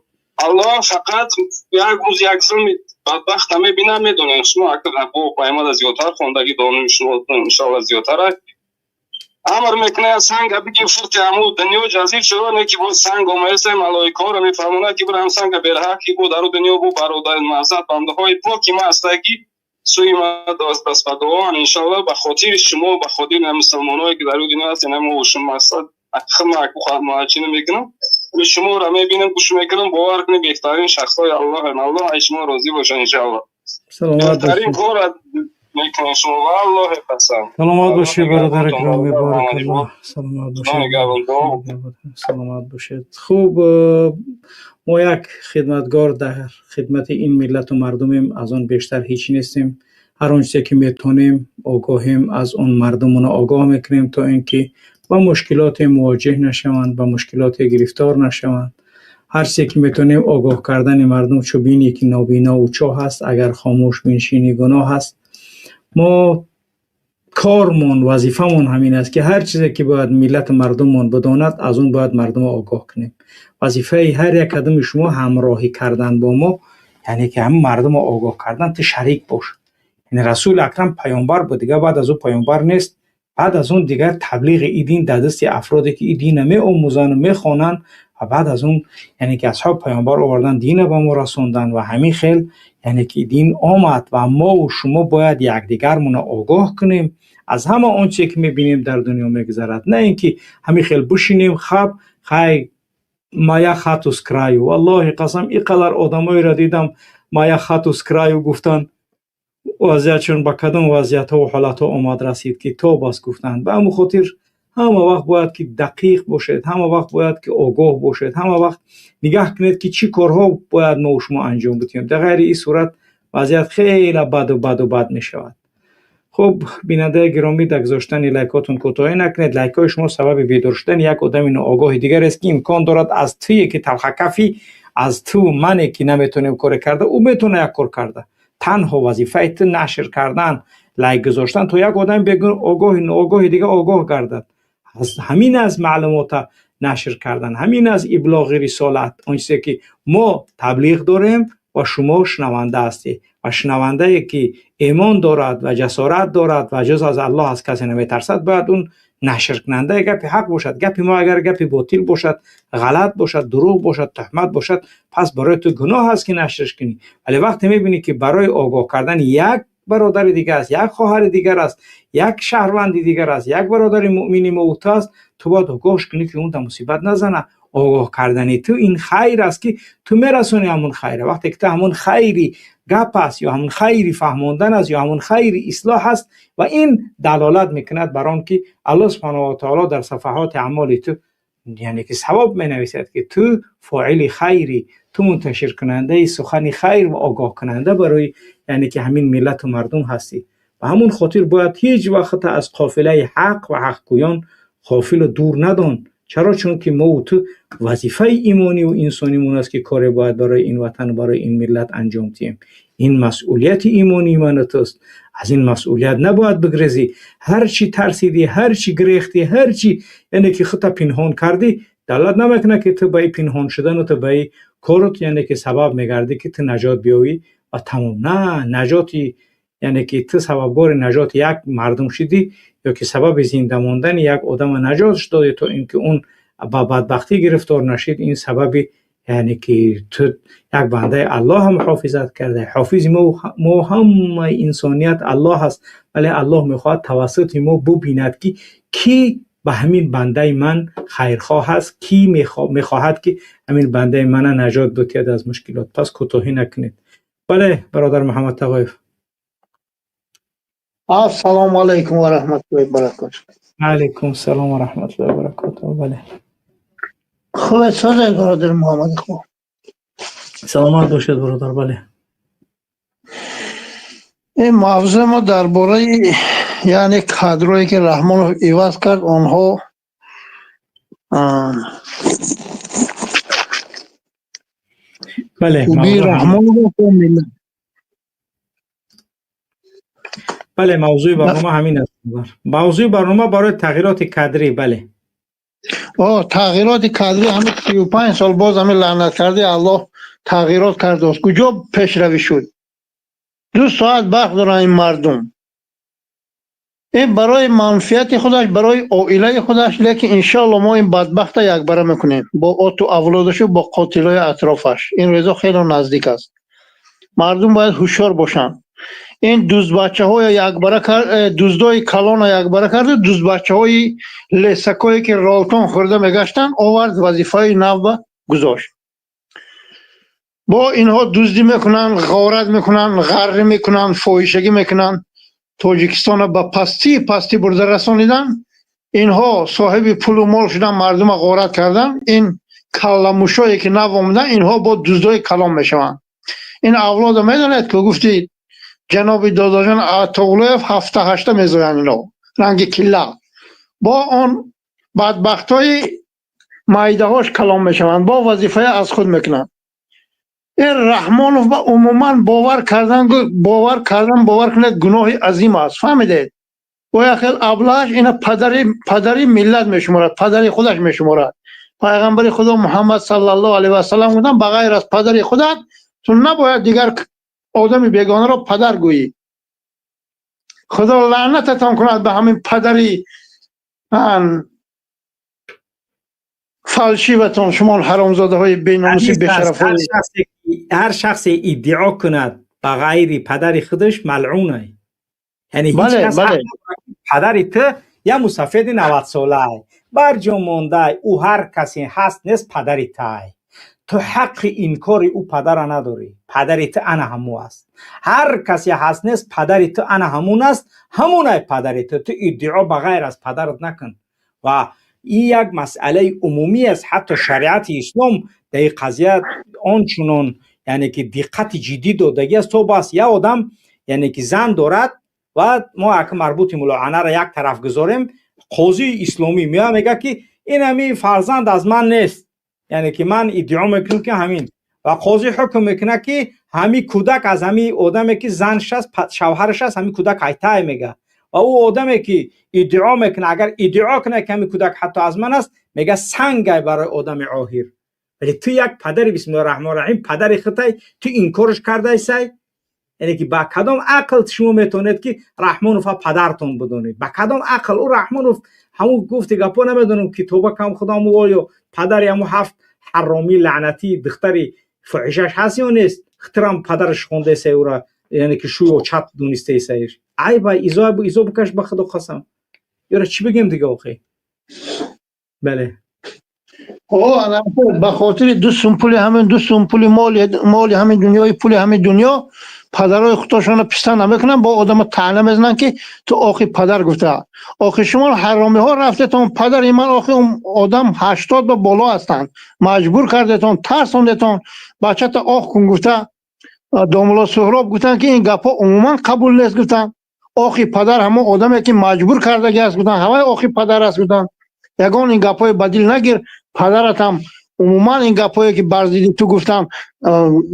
Аллоҳ фақат як рӯз як зулми бадбахта мебинам, медонем, шумо ака бо паймада зиёдтар хондагӣ, доними шумо иншоалло зиёдтар, амр мекунад: санга бигир, фурти. Ҳаму дунё ҷазир шуда, не ки боз санг омаеста, малоикаҳоро мефармонад, ки бирам санга берҳақ, ки бо дару дунё бо бародари маззат, бандаҳои поки ма ҳастае, ки сӯи ма даст ба дуоан. Иншоалло, ба хотири шумо, ба хотири мусулмоное, ки дар рӯи дунё ҳастем, мо шумо мақсад чӣ намекунам, шуморо мебинам, гӯш мекунам, бовар кунед, беҳтарин шахсҳои Аллоҳ. Аллоҳ аз шумо розӣ бошад, иншоалло. Беҳтарин кора мекунед шумо, валлоҳи қасам. Саломат бошед, бародари гиромӣ, боракаллоҳ, саломат бошед, саломат бошед. Хуб, мо як хидматгор дар хидмати ин миллату мардумем, аз он бештар ҳеҷ нестем. Ҳар он чизе ки метавонем, огоҳем, аз он мардумона огоҳ мекунем, то ин ки ба мушкилоте мувоҷеҳ нашаванд, ба мушкилоте гирифтор нашаванд. Ҳар чизе ки метавонем, огоҳ кардани мардум. Чу бинӣ, ки нобинову чоҳ аст, агар хомӯш биншинӣ, гуноҳ аст. Мо кормон, вазифамон ҳамин аст, ки ҳар чизе ки бояд миллату мардумон бидонад, аз он бояд мардумро огоҳ кунем. Вазифаи ҳар як кадоми шумо ҳамроҳӣ кардан бо мо, яъне ки ҳамин мардумро огоҳ кардан, ту шарик бош. Яъне Расули Акрам паёмбар буд, дигар баъд аз ӯ паёмбар нест. Баъд аз он дигар таблиғи ин дин дар дасти афроде, ки ин динро меомӯзанду мехонанд. Ва баъд аз он, яъне ки асҳоб паёмбар овардан, динро ба мо расонданд ва ҳамин хел, яъне ки дин омад. Ва мову шумо бояд якдигармонро огоҳ кунем аз ҳама он чизе, ки мебинем, дар дунё мегузарад, на ин ки ҳамин хел бишинем, хаб хай, моя хату с краю. Валлоҳи қасам, ин қадар одамоеро дидам, моя хату с краю гуфтанд, вазъиятшон ба кадом вазъиятҳову ҳолатҳо омад расид, ки то бас гуфтанд. Ба ҳамин хотир ҳама вақт бояд ки дақиқ бошед, ҳама вақт бояд ки огоҳ бошед, ҳама вақт нигаҳ кунед, ки чӣ корҳо бояд мо шумо анҷом бидиҳем. Дар ғайри ин сурат вазъият хеле баду баду бад мешавад. Хуб, бинандаи гиромӣ, дар гузоштани лайкотон кӯтоҳӣ накунед. Лайкҳои шумо сабаби бедор шудани як одами ноогоҳи дигар аст, ки имкон дорад аз туе, ки талхакафӣ, аз ту мане, ки наметавонем коре карда, ӯ метавона як кор карда. Танҳо вазифаи ту нашр кардан, лайк гузоштан, то як одами огоҳи ноогоҳи дига огоҳ гардад. Ҳамин аст маълумота нашр кардан, ҳамин аст иблоғи рисолат, он чизе ки мо таблиғ дорем ва шумо шунаванда ҳастед. Ва шунавандае ки имон дорад ва ҷасорат дорад ва ҷуз аз Аллоҳ аз касе наметарсад, бояд он нашркунандаи гапи ҳақ бошад. Гапи мо агар гапи ботил бошад, ғалат бошад, дурӯғ бошад, туҳмат бошад, пас барои ту гуноҳ аст ки нашрш кунӣ. Вале вақте мебинӣ ки барои огоҳ кардани як бародари дигар аст, як хоҳари дигар аст, як шаҳрванди дигар аст, як бародари муъмини мо ту аст, ту бояд огоҳш кунӣ ки он дар мусибат назана. Огоҳ кардани ту ин хайр аст ки ту мерасонӣ ҳамон хайра. Вақте ки ту ҳамон хайри гап аст ё ҳамон хайри фаҳмондан аст ё ҳамон хайри ислоҳ аст, ва ин далолат мекунад бар он ки Аллоҳ субҳонаҳу ва таоло дар сафаҳоти аъмоли ту, яъне ки савоб менависад ки ту фоили хайри, ту мунташиркунандаи сухани хайр ва огоҳкунанда барои, яъне ки ҳамин миллату мардум ҳастӣ. Ба ҳамон хотир бояд ҳеҷ вақт аз қофилаи ҳақ ва ҳақгӯён ғофилу дур надон. Чаро? Чунки мо ту вазифаи имониву инсонимон аст ки коре бояд барои ин ватан, барои ин миллат анҷом диҳем. Ин масъулияти имонии ману туст. Аз ин масъулият набояд бигрезӣ. Ҳар чӣ тарсидӣ, ҳар чӣ гирехтӣ, ҳар чӣ, яъне ки худта пинҳон кардӣ, далолат намекунад ки ту ба ин пинҳон шудану ту ба ин корут, яъне ки сабаб мегардӣ ки ту наҷот биёвӣ ва тамом. На, наҷоти, яъне ки ту сабабгори наҷоти як мардум шудӣ ё ки сабаби зинда мондани як одама наҷотш додӣ то ин ки он ба бадбахтӣ гирифтор нашид, ин сабаби, яъне ки ту як бандаи Аллоҳа муҳофизат карда. Ҳофизи мо ҳамаи инсоният Аллоҳ аст, вале Аллоҳ мехоҳад тавассути мо бубинад ки кӣ ба ҳамин бандаи ман хайрхоҳ аст, кӣ мехоҳад ки ҳамин бандаи мана наҷот бутиҳад аз мушкилот. Пас кӯтоҳӣ накунед. Бале, бародар Муҳаммад Тағоев. Ассалому алайкум ва раҳматуллоҳи ва баракотуҳ. Алайкум салом ва раҳматуллоҳи ва баракотуҳ. Бале. Хуб созед, бародар Муҳаммад Иқбол. Саломат бошед, бародар, бале. Ин мавзӯи мо дар бораи, яъне кадрое ки Раҳмонов иваз кард, онҳо бале, Раҳмонов. Бале, мавзӯи барнома ҳамин аст. Мавзӯи барнома барои тағйироти кадрӣ, бале. Тағйироти кадрӣ ҳамин 35 сол боз ҳамин лаънат карди Аллоҳ тағйирот кардааст. Куҷо пешравӣ шуд? 2 соат барқ доранд ин мардум. Ин барои манфиати худаш, барои оилаи худаш, лекин иншоалло мо ин бадбахта якбара мекунем бо оту авлодашу бо қотилои атрофаш. Ин рӯзо хеле наздик аст. Мардум бояд ҳушёр бошанд. Ин дуздбачаҳоя якбара дуздои калона якбара карду дуздбачаҳои лесакое ки ролтон хӯрда мегаштанд, овард вазифаи навба гузошт. Бо инҳо дуздӣ мекунанд, ғорат мекунанд, ғаррӣ мекунанд, фоҳишагӣ мекунанд. Тоҷикистонро ба пастии пастӣ бурда расониданд. Инҳо соҳиби пулу мол шудан, мардума ғорат карданд. Ин калламушое ки нав омаданд, инҳо бо дуздои калон мешаванд. Ин авлодо медонед ки гуфти ҷаноби додоҷон Атоғлоев 7-8 мезоянд ино ранги килла. Бо он бадбахтҳои майдаҳош калон мешаванд, бо вазифая аз худ мекунанд. Ин Раҳмонов ба умуман бовар кардан, бовар кунед, гуноҳи азим аст. Фаҳмидед? Бо як хел аблаҳаш ина падари миллат мешуморад, падари худаш мешуморад. Пайғамбари Худо Муҳаммад саллаллоҳу алайҳи васаллам гуфтанд, ба ғайр аз падари худат ту набояд дигар одами бегонаро падар гӯӣ. Худо лаънататон кунад ба ҳамин падари фалшиватон, шумо ҳаромзодаҳои беномуси бешарафҳои. Ҳар шахсе иддао кунад ба ғайри падари худаш малъун ай. Яъне ҳеҷ кас падари ту я мусафеди 90 солаай, барҷо мондаай, ӯ ҳар касе ҳаст нест падари тай. Ту ҳаққи инкори ӯ падара надорӣ. Падари ту ана ҳамун аст. Ҳар касе ҳаст нест падари ту ана ҳамун аст, ҳамунай падари ту. Ту иддао ба ғайр аз падарат накун. Ва ин як масъалаи умумӣ аст. Ҳатто шариати ислом дар ин қазия ончунон, яъне ки диққати ҷиддӣ додагӣ аст. То бас як одам, яъне ки зан дорад ва мо як марбути мулоанаро як тараф гузорем, қозии исломӣ меояд мегӯяд ки ин ҳамин фарзанд аз ман нест, яъне ки ман иддао мекунам ки ҳамин. Ва қозӣ ҳукм мекунад, ки ҳами кӯдак аз ҳами одаме, ки занш аст, шавҳараш аст, ҳами кӯдак ҳайтай мега. Ва ӯ одаме, ки иддао мекунад, агар иддао кунад, ки ҳами кӯдак ҳатто аз ман аст, мега, сангай барои одами оҳир. Вале ту як падари, бисмиллоҳи раҳмони раҳим, падари хутай ту инкорш кардаисай. Яъне ки ба кадом ақл шумо метавонед, ки Раҳмонова падартон бидонед? Ба кадом ақл? Ӯ Раҳмонов ҳамун гуфти гапо, намедонам, ки тоба кам худам, оё падари ҳамун ҳафт ҳаромӣ лаънатӣ духтари фоҳишаш ҳаст ё нест? Хитрам падараш хондаесай ӯра, яъне ки шӯё чап донистаесаиш. Айба, изо изо бикаш, ба худо қасам. Ёра чӣ бигем дига охи? Бале. Ба хотири 2 сум пули, ҳамин 2 сум пули, моли ҳамин дунёи, пули ҳамин дунё падарои худошонро писанд намекунанд, бо одама таъна мезананд, ки ту охи падар гуфта. Охи шумо ҳаромиҳо рафтетон, падари ман, охи одам 80 ба боло ҳастанд, маҷбур кардетон, тарсондетон, бачата ох кун гуфта. Домулло Суҳроб гуфтанд, ки ин гапҳо умуман қабул нест. Гуфтанд, охи падар ҳамон одаме, ки маҷбур кардаги аст. Гуфтанд, ҳавай охи падар аст. Гуфтанд, ягон ин гапҳои ба дил нагир, падаратам умуман ин гапҳое, ки бар зидди ту гуфтам,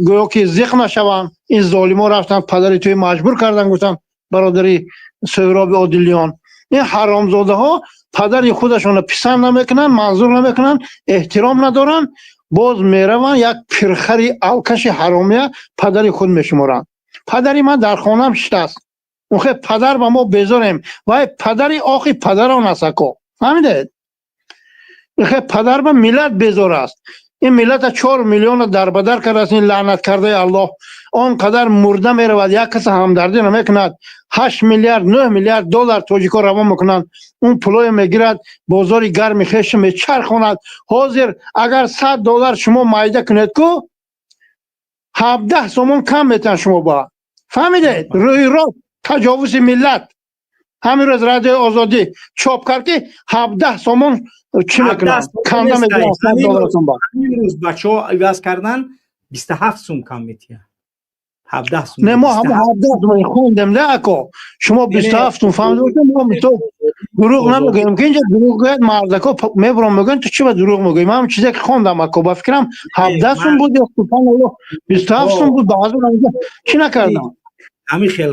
гӯё ки зиқ нашаванд. Ин золимо рафтанд, падари туи маҷбур карданд, гуфтанд бародари Суҳроби Одилиён. Ин ҳаромзодаҳо падари худашонро писанд намекунанд, манзур намекунанд, эҳтиром надоранд, боз мераванд, як пирхари алкаши ҳаромия падари худ мешуморанд. Падари ман дар хонаам шиштааст. Охе падар ба мо безорем, вай падари охи падарон аст, ако, фаҳмидед? Ихе падар ба миллат безор аст. Ин миллата 4 миллиона дарбадар кардааст ин лаънат кардаи Аллоҳ. Он қадар мурда меравад, як каса ҳамдардӣ намекунад. 8 миллиард, 9 миллиард доллар тоҷико равон мекунанд, он пулое мегирад, бозори гарми хеша мечархонад. Ҳозир агар 100 доллар шумо майда кунед ку, 17 сомон кам метиҳанд шумо ба, фаҳмидед? Рӯи рост таҷовузи миллат. Ҳамин рӯз Радиои Озодӣ чоп кард, ки 17 сомон чӣ мекунанд, канда мегиранд. Рӯз бачаҳо иваз кардан, 27 сум кам метиҳанд. 17 сум. Не, мо ҳамо 17 сум хондем, да, ако. Шумо 27 сум фаҳмида, мо мисол дурӯғ намегӯем, ки инҷа дурӯғ гӯяд, мардако мебурам, мегӯянд, ту чӣ ба дурӯғ мегӯӣ? Ман чизе ки хондам, ако, ба фикрам, 17 сум буд ё, субҳаналлоҳ, 27 сум буд. Ба ҳазор чӣ накардам. Ҳамин хел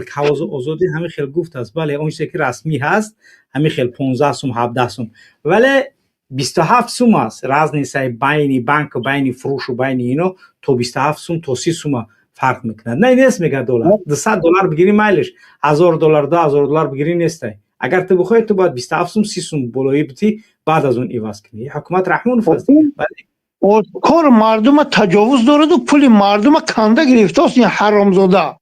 Озодӣ ҳамин хел гуфтааст. Бале, он чизе ки расмӣ ҳаст, ҳамин хел 15 сум, 17 сум, вале 27 сум аст. Разницаи байни банку, байни фурӯшу байни ино то 27 сум, то 30 сума фарқ мекунад. Не, нест, мега, доллар 200 доллар бигирӣ, майлиш, 1000 доллар, 2000 доллар бигирӣ, нестай. Агар ту бихоҳӣ, ту бояд 27 сум, 30 сум болоӣ битӣ, баъд аз он иваз кунӣ. Ҳукумат Раҳмонов аст. Кор мардума таҷовуз дораду пули мардума канда гирифтааст ин ҳаромзода.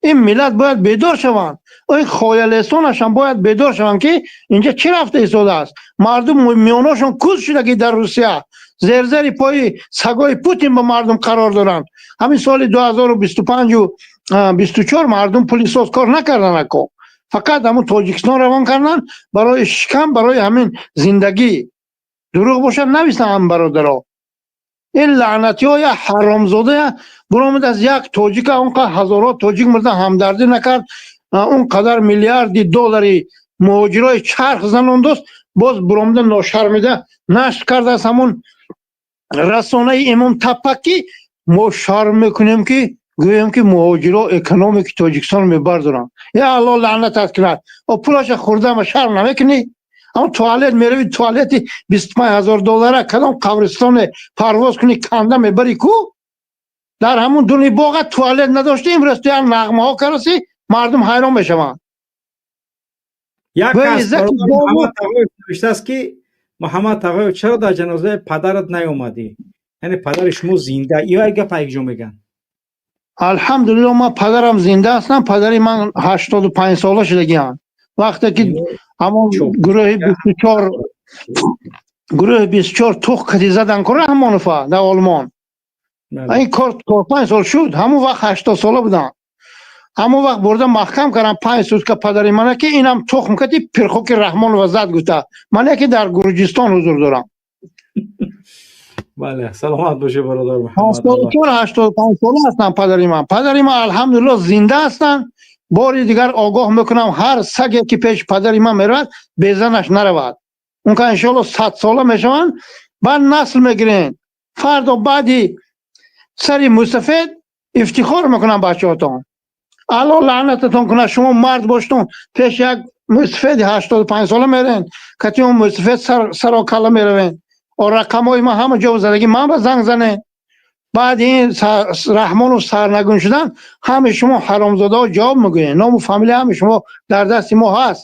Ин миллат бояд бедор шаванд, ин хоялестонашам бояд бедор шаванд, ки инҷа чӣ рафта истодааст. Мардум миёношон куз шуда, ки дар Русия зерзери пои сагои Путин ба мардум қарор доранд. Ҳамин соли 2025-у 24 мардум пули соз кор накарданд, ако, фақат ҳамун Тоҷикистон равон карданд барои шикам, барои ҳамин зиндагӣ. Дурӯғ бошад, нависам ҳам, бародаро. Ин лаънатиҳо я ҳаромзодая буромад аз як тоҷика, он қадар ҳазорҳо тоҷик мурда, ҳамдардӣ накард, он қадар миллиарди доллари муҳоҷирои чарх занондост, боз буромада ношармида нашр кардааст ҳамун расонаи Имом Таппа, ки мо шарм мекунем, ки гӯем, ки муҳоҷиро экономики Тоҷикистон мебардоранд. Я Алло лаънатат кунад, о пулаша хӯрдама, шарм намекунӣ? Ҳамн туалет мерави, туалети 25 000 доллара кадом қабристоне парвоз кунӣ, канда мебарӣ ку. Дар ҳамун дуни боға туалет надошти, имрӯз ту як нағмаҳо караси, мардум ҳайрон мешаванд. Як кас, Муҳаммад Тағоев, навиштааст, ки Муҳаммад Тағоев, чаро дар ҷанозаи падарат наёмадӣ? Яъне падари шумо зинда ё як гапа якҷо мегӯянд. Алҳамдулилло, ман падарам зинда ҳастам. Падари ман 85 сола шудагианд. Вақте ки ҳамон гурӯҳи 24, гурӯҳи 24 тух кати задан кора ҳамонуфа дар Олмон, ин кор 4-5 сол шуд. Ҳамон вақт 80 сола будам. Ҳамон вақт бурда маҳкам кардам 5 сутка падари мана, ки инам тухм кати пирхоки Раҳмонова зад гуфта. Ман яке дар Гурҷистон ҳузур дорам. Бале, саломат бошед, бародар Муҳаммад. 84, 85 сола ҳастам падари ман. Падари ман, алҳамдулилло, зинда ҳастанд. Бори дигар огоҳ мекунам: ҳар саге ки пеши падари ман меравад, безанаш наравад. Он ка иншоалло 100 сола мешаванд, баъд насл мегирен. Фардо баъди Сари мусафед ифтихор мекунанд бачаҳотон. Алло лаънататон кунад, шумо мард боштон, пеш як мусафеди 85 сола мерен, кати он мусафед саро калла меравен. О рақамҳои ман ҳама ҷо задагӣ, ман ба занг занен. Баъд ин Раҳмонов сарнагун шудан, ҳамаи шумо ҳаромзодаҳо ҷавоб мегӯед. Ному фамилия ҳамаи шумо дар дасти мо ҳаст.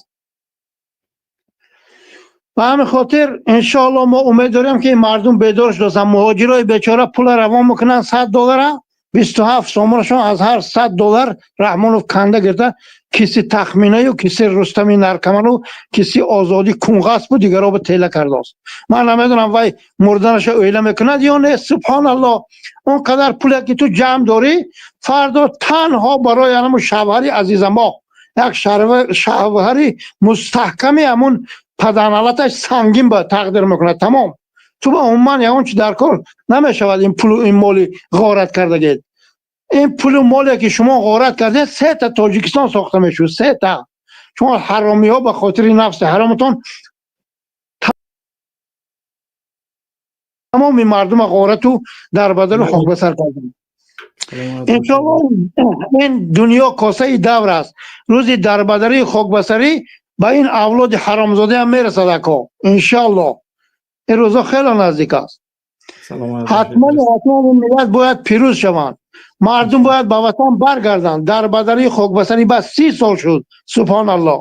Ба ҳамин хотир иншоалло мо умед дорем, ки мардум бедор шудастанд. Муҳоҷирои бечора пула равон мекунанд, 100 доллара, 27 сомонашон аз ҳар 100 доллар Раҳмонов канда гирифта, киси Тахминаю, киси Рустами наркоману, киси Озодӣ кунғасбу дигаро ба тела кардааст. Ман намедонам, вай мурданаша ӯйла мекунад ё не. Субҳоналло, он қадар пуле ки ту ҷамъ дорӣ, фардо танҳо барои ҳамун шавҳари азизамо, як шавҳари мустаҳками ҳамун паданалаташ сангин ба тақдир мекунад, тамом. Ту ба умуман ягон чи дар кор намешавад. Ин пулу ин моли ғорат кардагед, ин пулу моле ки шумо ғорат кардед, сета Тоҷикистон сохта мешуд, сета. Шумо ҳаромиҳо ба хотири нафси ҳароматон тамоми мардума ғорату дар бадару хок ба сар карданд. Иншоалло, ин дунё косаи давр аст. Рӯзи дарбадарии хокбасарӣ ба ин авлоди ҳаромзодаам мерасад, ако. Иншоалло, ин рӯзо хеле наздик аст. Ҳатман, ҳатман ин миллат бояд пирӯз шаванд, мардум бояд ба ватан баргарданд. Дарбадарии хокбасарӣ бас, 30 сол шуд, субҳоналло.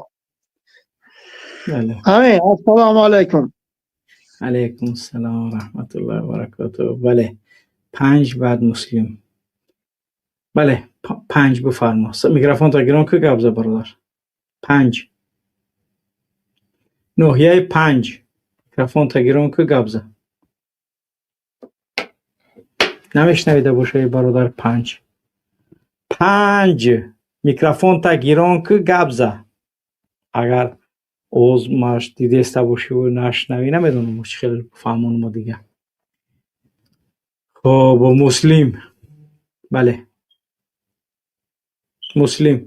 Ҳамин. Ассалому алайкум. Алайкум ассалом ва раҳматуллоҳи ва баракотуҳ. Бале, панҷ, баъд Муслим. Бале, панҷ, бифармо, микрофонта гирон ки гап за, бародар. Панҷ, ноҳияи панҷ, микрофонта гирон ки гап за. Намешнавида бошаи, бародар. Панҷ, панҷ, микрофонта гирон ки гап за. Агар овоз маш дидеста бошиву нашнавӣ, намедонам чӣ хел фаҳмонмо дига. Хоб, Муслим. Бале, Муслим,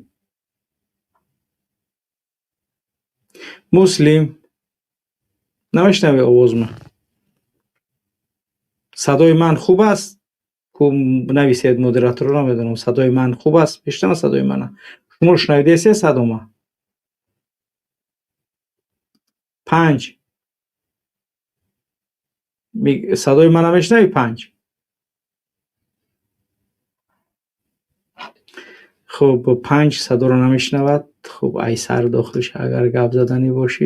Муслим, намешнавӣ овозма? Садои ман хуб аст? Ку нависед, модераторо, намедонам, садои ман хуб аст? Мешнава садои мана? Шумо шунавидесе садома? Панҷ, садои мана мешнавӣ, панҷ? Хуб, панҷ садоро намешнавад. Хуб, айсар дохил ша, агар гап заданӣ бошӣ.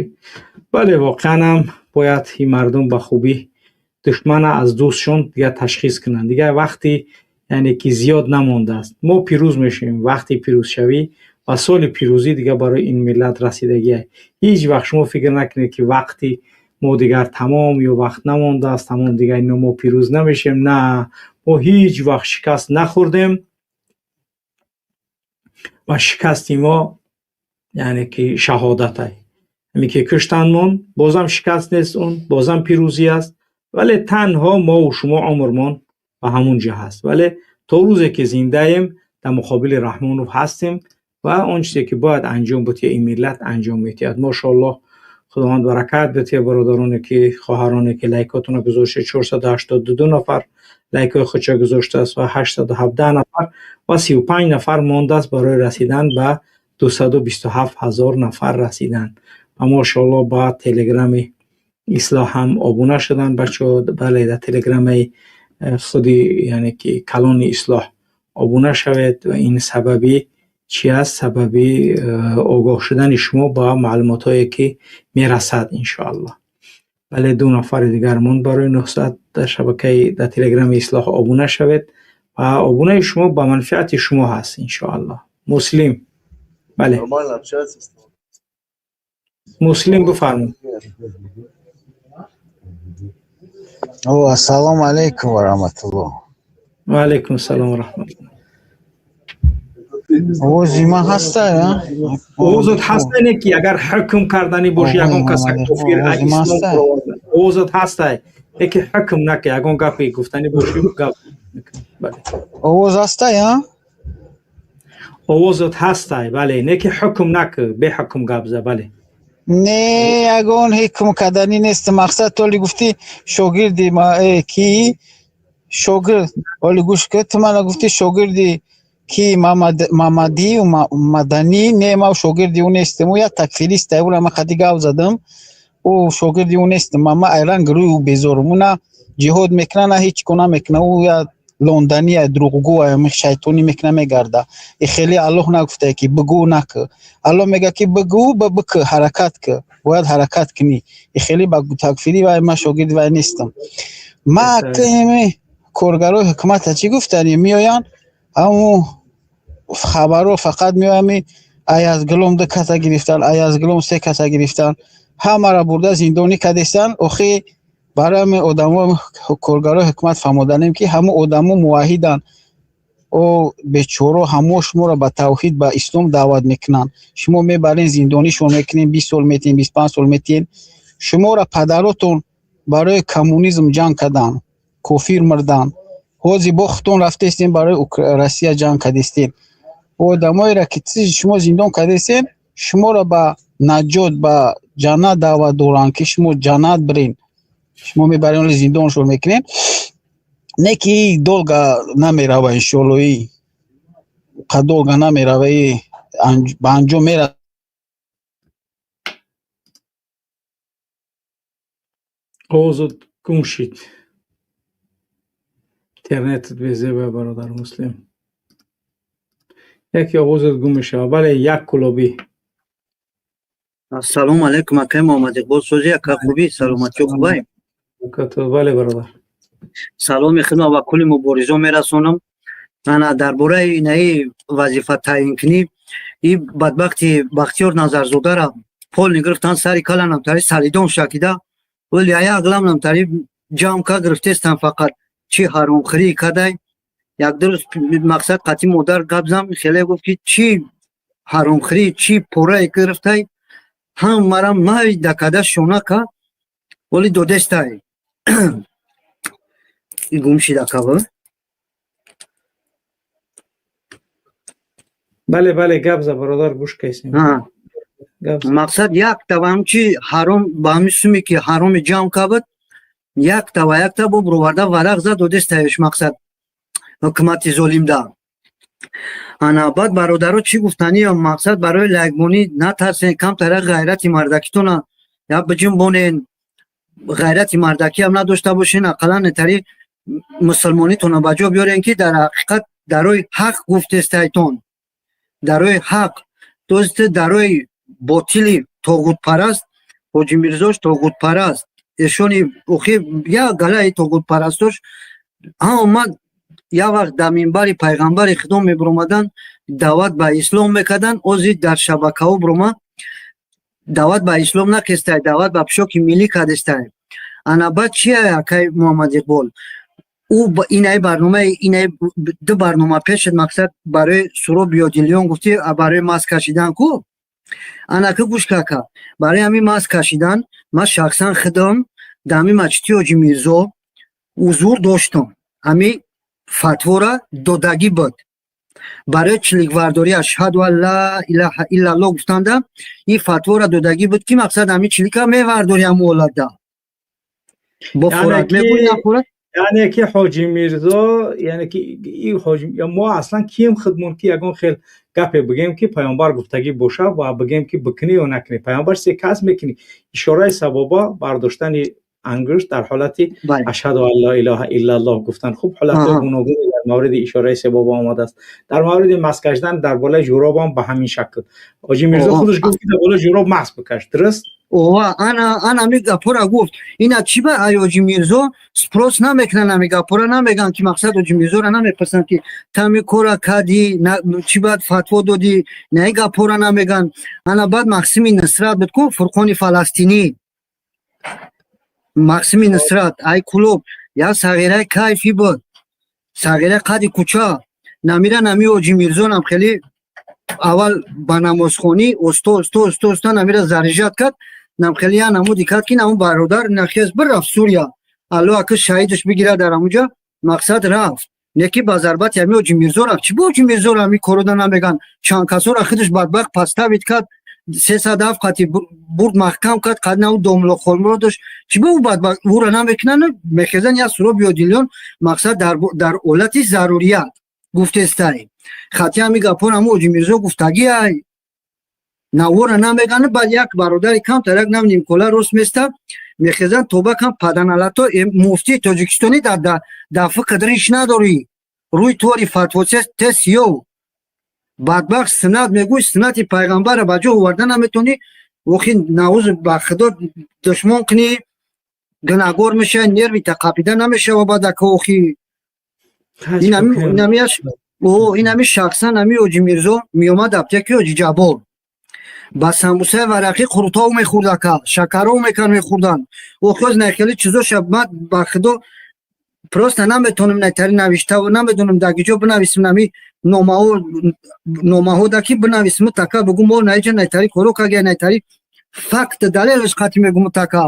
Бале, воқеан ҳам бояд ин мардум ба хубӣ душмана аз дӯстшон дигар ташхис кунанд. Дигар вақти, яъне ки, зиёд намондааст. Мо пирӯз мешавем. Вақти пирӯзшавӣ ва соли пирӯзӣ дигар барои ин миллат расидагиа. Ҳеҷ вақт шумо фикр накунед, ки вақти мо дигар тамом ё вақт намондааст, тамом, дигар ино мо пирӯз намешавем. На, мо ҳеҷ вақт шикаст нахӯрдем ва шикасти мо, яъне ки, шаҳодатай. Ҳаме ки куштандмон, бозам шикаст нест, он бозам пирӯзӣ аст. Вале танҳо мову шумо умрмон ба ҳамун ҷо ҳаст. Вале то рӯзе ки зиндаем, дар муқобили Раҳмонов ҳастем ва он чизе ки бояд анҷом бутия, ин миллат анҷом метиҳад, мошоаллоҳ. Худованд баракат бития, бародароне ки, хоҳароне ки лайкотонро гузошта. 482 нафар лайкҳои худша гузоштааст ва 817 нафар ва 35 нафар мондааст барои расидан ба 227 ҳазор нафар расидан. Ва мошоалло, ба телеграми Ислоҳ ҳам обуна шуданд бачаҳо. Бале, дар телеграмаи худи, яъне ки, калони Ислоҳ обуна шавед ва ин сабаби чӣ аст? Сабаби огоҳ шудани шумо ба маълумотҳое ки мерасад, иншоаллоҳ. Бале, ду нафари дигар монд барои 900. Дар шабакаи, дар телеграми Ислоҳ обуна шавед ва обунаи шумо ба манфиати шумо ҳаст, иншоаллоҳ. Муслим, бале, Муслим, бифармоед. Ассалому алайкум ва раҳматуллоҳ. Ва алайкум ассалом ва раҳматуллоҳ. Овози ман ҳаста? Овозот ҳаста, не ки агар ҳукм карданӣ бошӣ, ягон каса кофир, ислом, овозот ҳастай, леки ҳукм нака, ягон гапе гуфтанӣ бошӣ, гап. Овоз ҳастай? Овозот ҳастай, бале, не ки ҳукм нака, беҳукм гап за, бале. Не, ягон ҳукм карданӣ нест. Мақсад, толи гуфтӣ, шогирди ки Шогирд, оли гӯш ки, ту мана гуфтӣ шогирди ки, Мамадию Маданӣ. Не, ма шогирди ӯ нестем. Ӯ як такфирист, ӯра ман қади гап задам, ӯ шогирди ӯ нестем. Ма айран гурӯҳи ӯ безорум. Ӯ на ҷиҳод мекуна, на ҳеҷ ко намекуна. Ӯ як лондания, дурӯғгӯ, шайтонӣ мекуна, мегарда. И хеле Аллоҳ нагуфтае ки бигӯ, накӣ. Аллоҳ мега ки бигӯ, бикӣ, ҳаракат кӣ, бояд ҳаракат кунӣ. И хеле ба такфирӣ вай ман шогирди вай нестам. Ма кими коргарои ҳукумата чӣ гуфтани меоянд, ҳамун хабарҳо фақат меоями: Аязгулом ду каса гирифтан, Аязгулом се каса гирифтан, ҳамаро бурда зиндонӣ кардестан. Охи, барои ҳамин одамо, коргарои ҳукумат, фаҳмоданем, ки ҳамун одамо муваҳиданд. О бечоро, ҳамо шуморо ба тавҳид, ба ислом даъват мекунанд, шумо мебарен зиндонишон мекунем, 20 сол метиҳем, 25 сол метиҳем. Шуморо падаротон барои коммунизм ҷанг карданд, кофир мурданд. Ҳозир бо худтон рафтестем, барои Россия ҷанг кардестем. Одамоеро ки шумо зиндон кардестем, шуморо ба наҷот, ба ҷаннат даъват доранд, ки шумо ҷаннат бирен, шумо мебарем зиндоншон мекунем. Не ки долго намерава, иншоалло, и долго намерава, и ба анҷом мера. Овозот гум шид, интернетат безеба, бародар Муслим. Яке овозат гум мешавад. Бале, як кулобӣ. Ассалому алайкум, акай Муҳаммад Иқбол. Сози, ака, хубӣ, саломатиё хубай? Бале, бародар. Саломи хидмат ва кулли муборизон мерасонам. Ана, дар бораи инаи вазифа таъйинкунӣ, и бадбахти Бахтиёр Назарзодара пол гирифтан, сари каланам тари салидон шакида, вали ая аглам тари ҷамъ ка гирифтестан. Фақат чӣ ҳаромхӯрӣ кадай. Як ду рӯз мақсад қатъи модар гап зам, хеле гуфт, ки чӣ ҳаромхӯрӣ, чӣ порае гирифтай, ҳамарам майда када, шона ка, вали додестай. Гум шида кава. Бале, гап за, бародар, гӯш кайсем. Мақсад, якта ва ҳамчи ҳаром ба ҳамин суме ки ҳароми ҷамъ кабад, якта ва якта бо бироварда варақ зад, додестаеш. Мақсад, ҳукумати золимда. Ана, баъд, бародаро, чӣ гуфтаниям? Мақсад, барои лайкмонӣ натарсен, камтара ғайрати мардакитона я биҷунбонен. Ғайрати мардакиам надошта бошен, ақаллан нетари мусулмонитона ба ҷо биёрен, ки дар ҳақиқат дар роҳи ҳақ гуфтестайтон, дар роҳи ҳақ тост, дар роҳи ботили тоғутпараст. Ҳоҷи Мирзош тоғутпараст, эшони охи як галаи тоғутпарастош ҳама як вақт дар минбари пайғамбари худо мебиромаданд, даъват ба ислом мекарданд. Озир дар шабакаҳо бирома, даъват ба ислом накестай, даъват ба пӯшоки миллӣ кардестай. Ана, баъд чия, акай Муҳаммад Иқбол? Ӯ инаи барномаи, инаи ду барнома пешед, мақсад, барои Суроб Ёдилиён гуфтӣ, барои маск кашидан ку. Ана, ки гӯш кака, барои ҳамин маск кашидан ман шахсан худам дар ҳамин масҷиди Ҳоҷи Мирзо ҳузур доштам. Ҳамин фатвора додагӣ буд барои чиликвардорӣ, ашҳаду ан ла илаҳа иллаллоҳ гуфтанда, ин фатвора додагӣ буд, ки мақсад, ҳамин чилика мевардорӣ ҳамун ҳолатда бо форат мегӯй, нафорат. Яъне ки Ҳоҷи Мирзо, яъне ки ҳоҷи мо аслан кием худмон, ки ягон хел гапе бигем, ки паёмбар гуфтагӣ боша ва бигем, ки бикунӣ ё накунӣ. Паёмбар се кас мекунӣ, ишораи сабоба, бардоштани ангушт дар ҳолати ашҳаду ан ла илаҳа иллаллоҳ гуфтан. Хуб, ҳолатҳои гуногуне дар мавриди ишораи себоба омадааст. Дар мавриди маск кашидан дар болои ҷӯробам ба ҳамин шакл Ҳоҷи Мирзо худаш гуфт, ки дар болои ҷӯроб маск бикаш, дуруст? Ова, ана, ана ми гапора гуфт. Ина чӣ ба ай Ҳоҷи Мирзо спрос намекунанд, ами гапора намеган, ки мақсад, Ҳоҷи Мирзора намепурсанд, ки тами кора кардӣ, чӣ баъд фатво додӣ, на ин гапора намеган. Ана, баъд Мақсими Нусрат буд ку, Фурқони Фаластинӣ, Мақсими Нусрат ай Кулоб, як сағираи кайфӣ буд, сағираи қади кӯча намира. Нами Ҳоҷи Мирзонам хеле аввал ба намозхонӣ осто осто осто оста намира заряжать кард, нам хеле я намуди кард, ки намун бародар нахез бирафт Сурия, Алло ака шаҳидаш бигирад дар амуҷа. Мақсад, рафт, неки ба зарбати ҳами Ҳоҷи Мирзо рафт. Чӣ бо Ҳоҷи Мирзоро ҳами корода намеган? Чанд касора худаш бадбахт поставить кард. 307 қати бурд, маҳкам кард, қад нав домло холмуро дошт. Чӣ ба ӯ бадбахт ӯра намекунанд? Мехезан як суроб ёдилён, мақсад дар ҳолати зарурият гуфтестай. Хати ҳами гапҳоро ҳамо Ҳоҷи Мирзо гуфтагӣ ай навора намеган. Баъд як бародари камтар, як нав нимкола рост места, мехезан тоба кам паданалато. Муфтии Тоҷикистонӣ дар фиқд риш надорӣ, рӯи тори фатво тес ё бадбахт суннат мегӯй, суннати пайғамбарро ба ҷо оварда наметонӣ. Охи, наузу ба Худо, душмон кунӣ, гунаҳгор мешавӣ, нервита қапида намешава. Баъд ака, охи, инами шахсан ами Ҳоҷи Мирзо меомад аптеки Ҳоҷи Ҷаббор, ба самбусаи варақӣ қурутов мехӯрд, ака, шакаров мекард, мехӯрданд. Охоз нахели чизоша ман ба Худо просто наметонам найтари навишта, намедонам дар киҷо бинависем. Нами номаҳо, номаҳо да ки бинависем, така бугум, мо наиҷа найтари коро кагия, найтари факт далелаш қати мегум. Така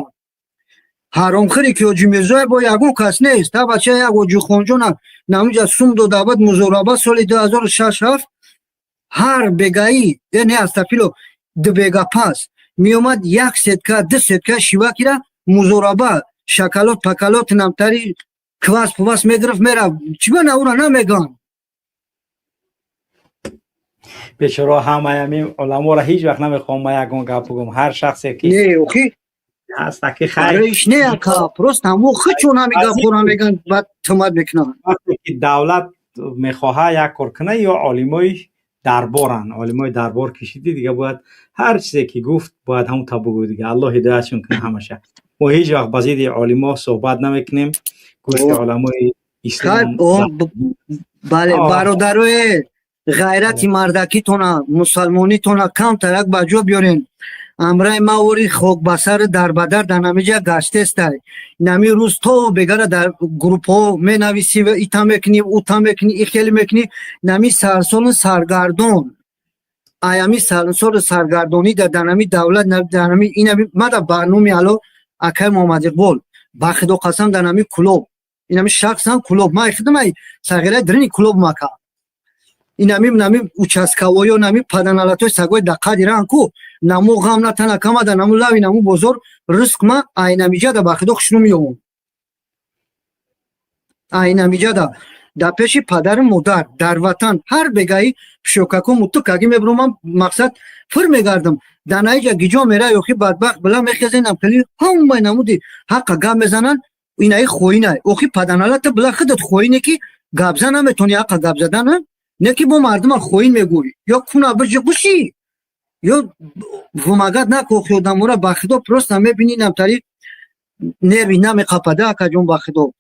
ҳаромхӯре ки Ҳоҷи Мирзоев бо ягон кас нест. Та бача як Ҳоҷи Хонҷона намуҷа сум дода буд, музораба соли 2006 7 ҳар бегаӣ э не, астафило, ду бега пас меомад, як сетка, ду сетка шивакира музораба, шоколад пакалот, намтари квас пвас мегирифт, мерафт. Чӣ ба наура намеган? Бечора, ҳамаи ҳамин уламоро ҳеҷ вақт намехоҳам ма ягон гап бугум. Ҳар шахсе ки Не, охи. ҳаста ки хайр. Бароиш не, ака, просто ҳамо худшон ҳами гапҳоро меган, баъд тӯҳмат мекунанд. Вақте ки давлат мехоҳад як кор кунад ё олимои дарборанд, олимои дарбор кишиди, дига бояд ҳар чизе ки гуфт, бояд ҳамон та бугӯ. Дига Аллоҳ ҳидоятшон кунад ҳамаша. Мо ҳеҷ вақт ба зидди олимо суҳбат намекунем. Гӯшти уламои ислом. Бале, бародарое, ғайрати мардакитона, мусалмонитона камтарак ба ҷо биёрен. Амраи мавори хок ба сар дарбадар дар намиҷа гаштестай. Нами рӯз то бегара дар группҳо менависӣ, ита мекунӣ, ута мекунӣ, и хеле мекунӣ. Нами сарсону саргардон, аями сарсону саргардонӣ дар нами давлат, дар нами инами мада ба номи Алло, акай Муҳаммад Иқбол, ба Худо қасам, дар нами Кулоб, инами шахсан Кулоб, ман хидмай сағираи дрини Кулоб мака, инами нами участковой ё нами паданалатои сагои да қади ранку намо ғам натана камада наму лави наму бозор ризқ ма айнамиҷада, ба Худо, хушну меёвам айнамиҷада, дар пеши падару модар, дар ватан ҳар бегаи пишокаку мутукаги мебурумам, мақсад фир мегардам. Дар наиҷа гиҷо мера, ёхи бадбахт била мехезенам, хели ҳамаи намуди ҳаққа гап мезананд, инаи хоинай. Охи, паданалата, била худат хоине ки гапза наметони, ҳаққа гап задана не ки бо мардума хоин мегӯй. Ё куна биҷиқушӣ, ё вумагат накохи одамора. Ба Худо, просто мебини, намтари нерви намеқапада, акаҷон, ба Худо.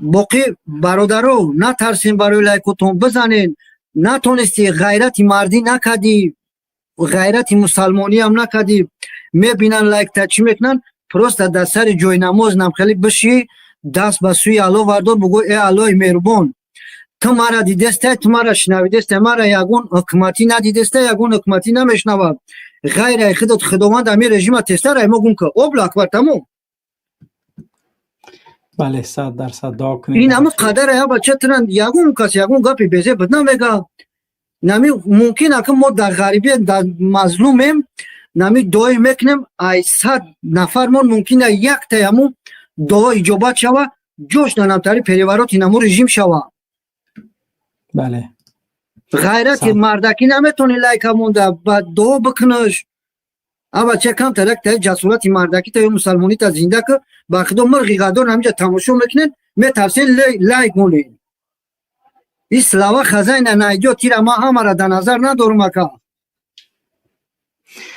Боқӣ, бародаро, натарсем, барои лайкотон бизанен. Натонисти, ғайрати мардӣ накардӣ, ғайрати мусалмониам накардӣ, мебинан лайкта чӣ мекунанд. Просто дар сари ҷои намоз намхелӣ бишӣ, даст ба сӯи Алло вардор, бугӯ: «Э Аллои меҳрубон, ту мара дидестай, ту мара шунавидестай, мара ягон ҳукуматӣ надидестай, ягон ҳукуматӣ намешунавад ғайраи худат. Худованд, ами режима тезтар ай мо гум кар». Обла акбар, тамом. Бале, 100% дуо кунед. Ин ҳама қадар я бача тран, ягон кас ягон гапи безеб намега. Нами мумкин ака мо дар ғарибӣ, дар мазлумем, нами дуои мекунем, ай 100 нафар мо мумкин якта яму дуо иҷобат шава, ҷош нанамтари переворот и наму режим шава. Бале. Ғайрати мардакӣ наметони, лайка монда ба дуо бикунаш. Аба ча камтарак та ҷасорати мардакӣ та ё мусалмонита зинда ки, ба Худо, мирғи ғадор ҳаминҷа тамошо мекунед, метарсен лайк монед. И слава хозяина найдёт. Тира ман ҳамара дар назар надорум, ака.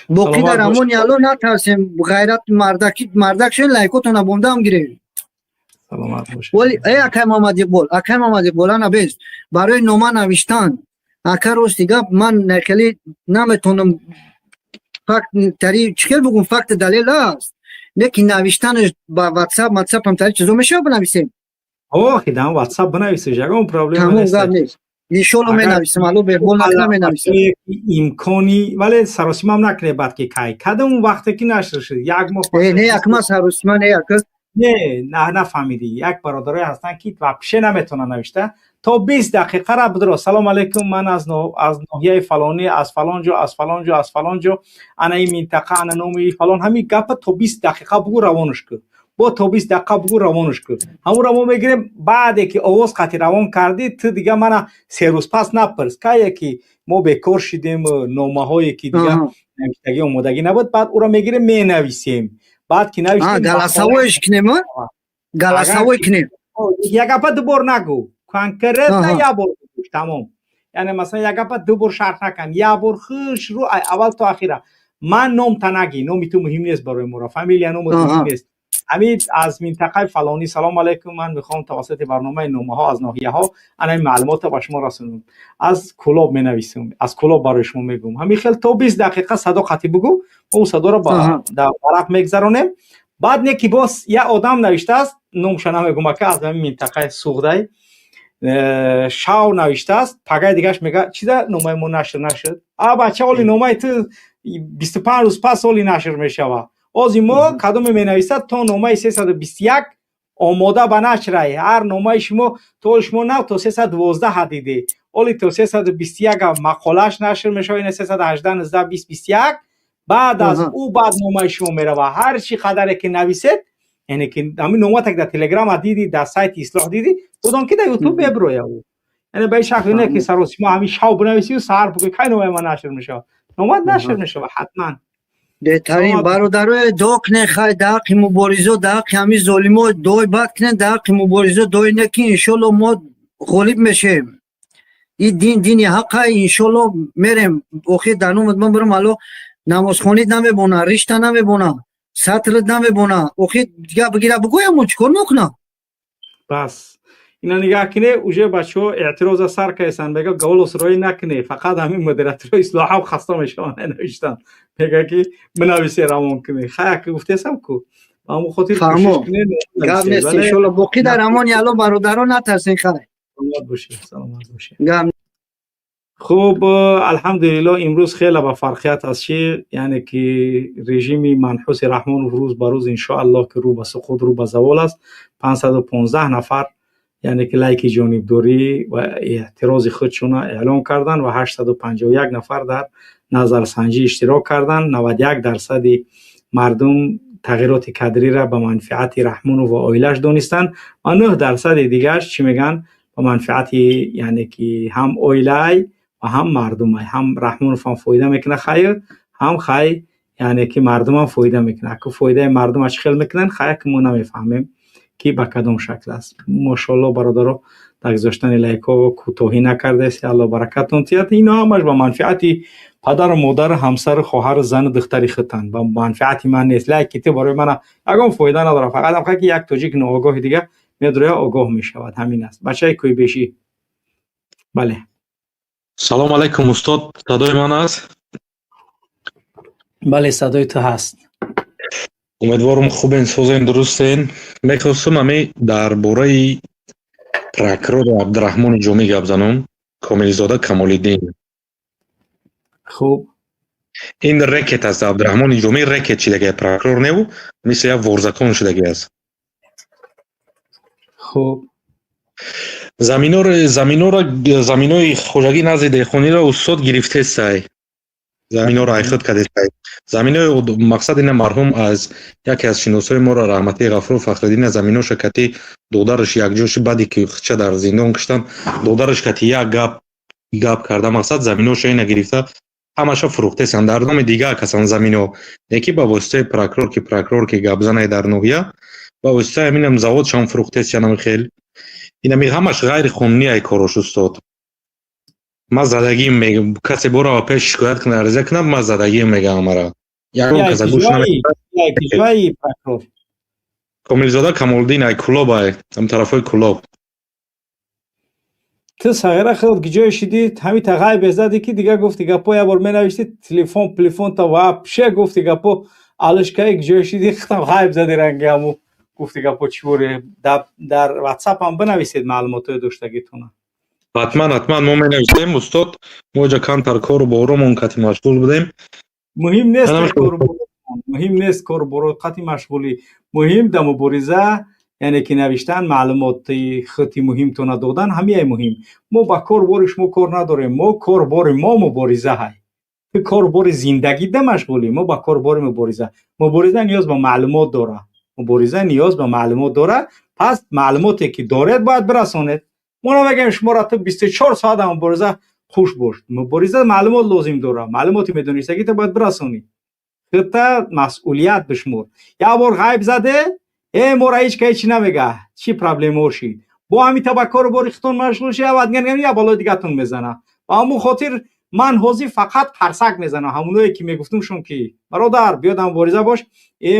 Боқӣ дар амони Алло, натарсем, ғайрат мардакӣ, мардак шен, лайкотона бондаам гирем. Саломат бошед. Вали э акай Муҳаммад Иқбол, акай Муҳаммад Иқбол, ана бест барои нома навиштан, ака, рости гап, ман хеле наметонам факт тари чӣ хел бугум, факт далел аст, лекин навиштанаш ба ватсап ватсапам тари чизо мешава бинависем? Охи, дар ватсап бинависеш, ягон проблема Тамом. нест. Гап нест, иншолло менависем, алло беҳбол накна, менависем. Имкони, вале саросимам накунед, баъд ки кай кадом вақте ки нашр шуд, як моҳ. Э, не, якма саросима не, яка. Не, нафаҳмидӣ. Як бародарое ҳастанд, ки вообще наметавонанд навишта. То 20 дақиқа ра бидро. Салом алейкум, ман аз ноҳияи фалонӣ, аз фалон ҷо, аз фалон ҷо, аз фалон ҷо, ана ин минтақа, ана номи фалон. Ҳамин гапа то 20 дақиқа бугӯ, равонаш кун. Бо то 20 дақиқа бугӯ, равонаш кун. Ҳамонро мо мегирем. Баъде ки овоз қати равон кардӣ, ту дига мана 3 рӯз пас напурс, кае ки мо бекор шидем, номаҳое ки дига навиштагӣ омодагӣ набуд. Баъд ӯро мегирем, менависем. Баъд ки навиштем, Голосовой ш кунем, голосовой кунем. Як гапа ду бор нагӯ, конкретно як бор, тамом. Яъне, масалан, як гапа ду бор шарҳ накан, як бор хушрӯ, аввал то ахира. Ман номта нагӣ, номи ту муҳим нест барои моро, фамилия, номат муҳим нест. Ҳамин аз минтақаи фалонӣ, салом алайкум, ман мехоҳам тавассути барномаи номаҳо аз ноҳияҳо ана ин маълумотро ба шумо расонам, аз Кӯлоб менависам, аз Кӯлоб барои шумо мегӯм. Ҳамин хел то 20 дақиқа садо қатӣ бугӯ, мо ӯ садоро дар варақ мегзаронем. Баъд не ки боз як одам навиштааст, номша намегӯм, ака, аз ҳамин минтақаи Суғдай шав навиштааст. Пагаи дигаш мега: «Чиза номаи мо нашр нашуд?» А бача, оли номаи ту 25 рӯз пас оли нашр мешавад. Ози мо кадоме менависад, то номаи 321 омода ба нашрай. Ҳар номаи шумо, то шумо нав то 312 диде, оли то 321 мақолааш нашр мешавад, ина 318, 19, 20, 21. Баъд аз ӯ баъд номаи шумо мерава. Ҳар чӣ қадаре ки нависед, яъне ки ҳамин номатак дар Телеграма диди, дар сайти Ислоҳ диди, будон ки дар Ютуб меброя ӯ. Яъне ба ин шакл не ки саросимо ҳамин шав бинависию саҳар бугӯи: «Кай номаи ман нашр мешавад?» Номат нашр мешавад ҳатман. Беҳтарин, бародарое, дуо кунед, хай, дар ҳаққи муборизо, дар ҳаққи ҳамин золимо дуои бад кунед, дар ҳаққи муборизо дуои не ки иншолло мо ғолиб мешавем. Ин дин дини ҳаққа, иншолло мерем. Охир дар номат ман бирам, ало намозхонид намебона, ришта намебона, сатрит намебона. Охир дига бигира бигӯям, мо чӣ кор мекунам? Бас, ина нигаҳ кине, уже бачаҳо эътироза сар карданд. Мега: «Голос роӣ накуне». Фақат ҳамин модераторо Ислоҳам хаста мешаванд, навиштан. Мега ки бинависе, равон куне. Хая, ки гуфтесам ку, ба ҳамон хотир кӯшиш куне. Гап нест, иншолло, боқӣ дар амони Алло, бародарон, натарсен, хай. Саломат бошед, саломат бошед. Гап. Хуб, алҳамдулилло, имрӯз хеле ба фарқият аст чи, яъне ки режими манҳуси Раҳмонов рӯз ба рӯз, иншоаллоҳ, ки рӯ ба суқут, рӯ ба завол аст. 515 нафар, яъне ки лайки ҷонибдорӣ ва эътирози худшона эълон карданд ва 851 нафар дар назарсанҷӣ иштирок карданд. 91 дарсади мардум тағйироти кадриро ба манфиати Раҳмонов ва оилааш донистанд ва 9 дарсади дигараш чӣ мегӯянд? Ба манфиати, яъне ки ҳам оилаай ва ҳам мардумай. Ҳам Раҳмонов ҳам фоида мекунад, хайр, ҳам хай, яъне ки мардумам фоида мекунад. Аку фоидаи мардума чӣ хел мекунанд, хая, ки мо намефаҳмем, ки ба кадом шакл аст. Мошоалло, бародаро, дар гузоштани лайкҳо кӯтоҳӣ накардаест, Алло баракатон тиҳад. Ино ҳамаш ба манфиати падару модару ҳамсару хоҳару зану духтари худтанд, ба манфиати ман нест. Лайки ту барои мана ягон фоида надорад, фақат ам ки як тоҷик ноогоҳи дига медроя, огоҳ мешавад, ҳамин аст. Бачаи кӯйбешӣ, бале. Салом алайкум, устод, садои ман аст? Бале, садои ту ҳаст. Умедворам, хубен, созен, дурустен. Мехостам ами дар бораи прокурори Абдураҳмони Ҷомӣ гап занам, Комилзода Камолиддин. Хуб. Ин рэкет аст. Абдураҳмони Ҷомӣ рэкет шидагия, прокурор неву, мисли як вор закон шидагӣ аст. Хуб. Заминора, заминои хоҷагӣ назди деҳқониро, устод, гирифтесай, заминоро айхуд кардесай. Заминои мақсад ина марҳум аз яке аз шиносои моро, раҳматии Ғафур Фахриддина, заминоша кати додараш якҷо ши. Баъде ки хча дар зиндон киштанд, додараш кати як гап карда, мақсад, заминоша ина гирифта, ҳамаша фурӯхтесанд, дар номи дигар касан замино. Яки ба воситаи прокурор, ки прокурор ки гапзанай дар ноҳия, ба воситаи ҳаминам заводшам фурӯхтесянам. Хел инами ҳамаш ғайриқонунӣ ай корош, устод. Ман задагим, касе борава пеш шикоят кунад, ариза кунад, ман задагим мегам ҳамара. Ягон каса гӯш. Прокурор? Комилзода Камолиддин, ай Кулоб, ай ам тарафҳои Кулоб. Ту сағира худ гиҷое шидӣ, ҳамита ғайбе задӣ, ки дига гуфти гапо як бор менавиштӣ, телефон телефонта вообще гуфти гапо алишкаи гиҷое шидӣ, хитам ғайб зади. Ранги ҳаму гуфти гапо чӣ боре, дар Ватсап ҳам бинависед маълумотҳои доштагитона. Ҳатман, ҳатман, мо менависем, устод. Мо ҷа камтар кору боромон кати машғул будем. Муҳим нест кору, муҳим нест кору боро қати машғулӣ, муҳим да мубориза. Яъне ки навиштан, маълумоти хати муҳимтона додан, ҳамияй муҳим. Мо ба корбори шумо кор надорем, мо корбори мо мубориза ҳай. Ту корбори зиндагида машғулӣ, мо ба корбори мубориза. Мубориза ниёз ба маълумот дора. Мубориза ниёз ба маълумот дора. Пас маълумоте ки доред, бояд бирасонед. Мо намегӯем шуморо ту 24 соат мубориза хуш бош. Мубориза маълумот лозим дора. Маълумоти медонистагита бояд бирасонӣ. Худта масъулият бишмор. Як бор ғайб заде, мора ҳеч ка ҳечи намега. Чӣ проблемао шид? Бо ҳамин ба кору бори худтон машғул ши, я болои дигатон мезана. Ба ҳамун хотир ман ҳозир фақат қарсак мезанам ҳамоное ки мегуфтумшон, ки бародар, биёд мубориза бош.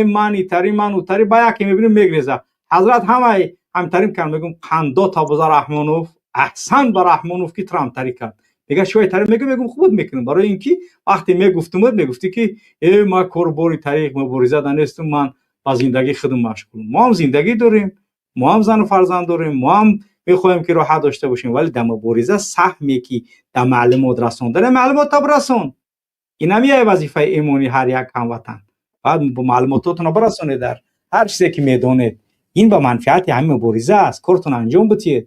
Ман итари, ман утари, ба яке мебинем, мегреза. Ҳазрат ҳамаи ҳамтарим кард, мегум қандо табуза Раҳмонов, аҳсан ба Раҳмонов, ки трамтарӣ кард. Мега чиҳои тари мегум, мегум хуб мекунам, барои ин ки вақте мегуфтумуд, мегуфтӣ ки ман корбори тариқ мубориза да нестум, ман ба зиндагии худам машғулам. Мо ҳам зиндагӣ дорем, мо ҳам зану фарзанд дорем, мо ҳам мехоҳем ки роҳат дошта бошем, вале дар мубориза саҳме ки дар маълумот расондан, маълумота бирасон. Ин ҳамияй вазифаи имонии ҳар як ҳамватан. Баъд маълумототонро бирасонед дар ҳар чизе ки медонед. Ин ба манфиати ҳамин мубориза аст. Кортон анҷом битиед.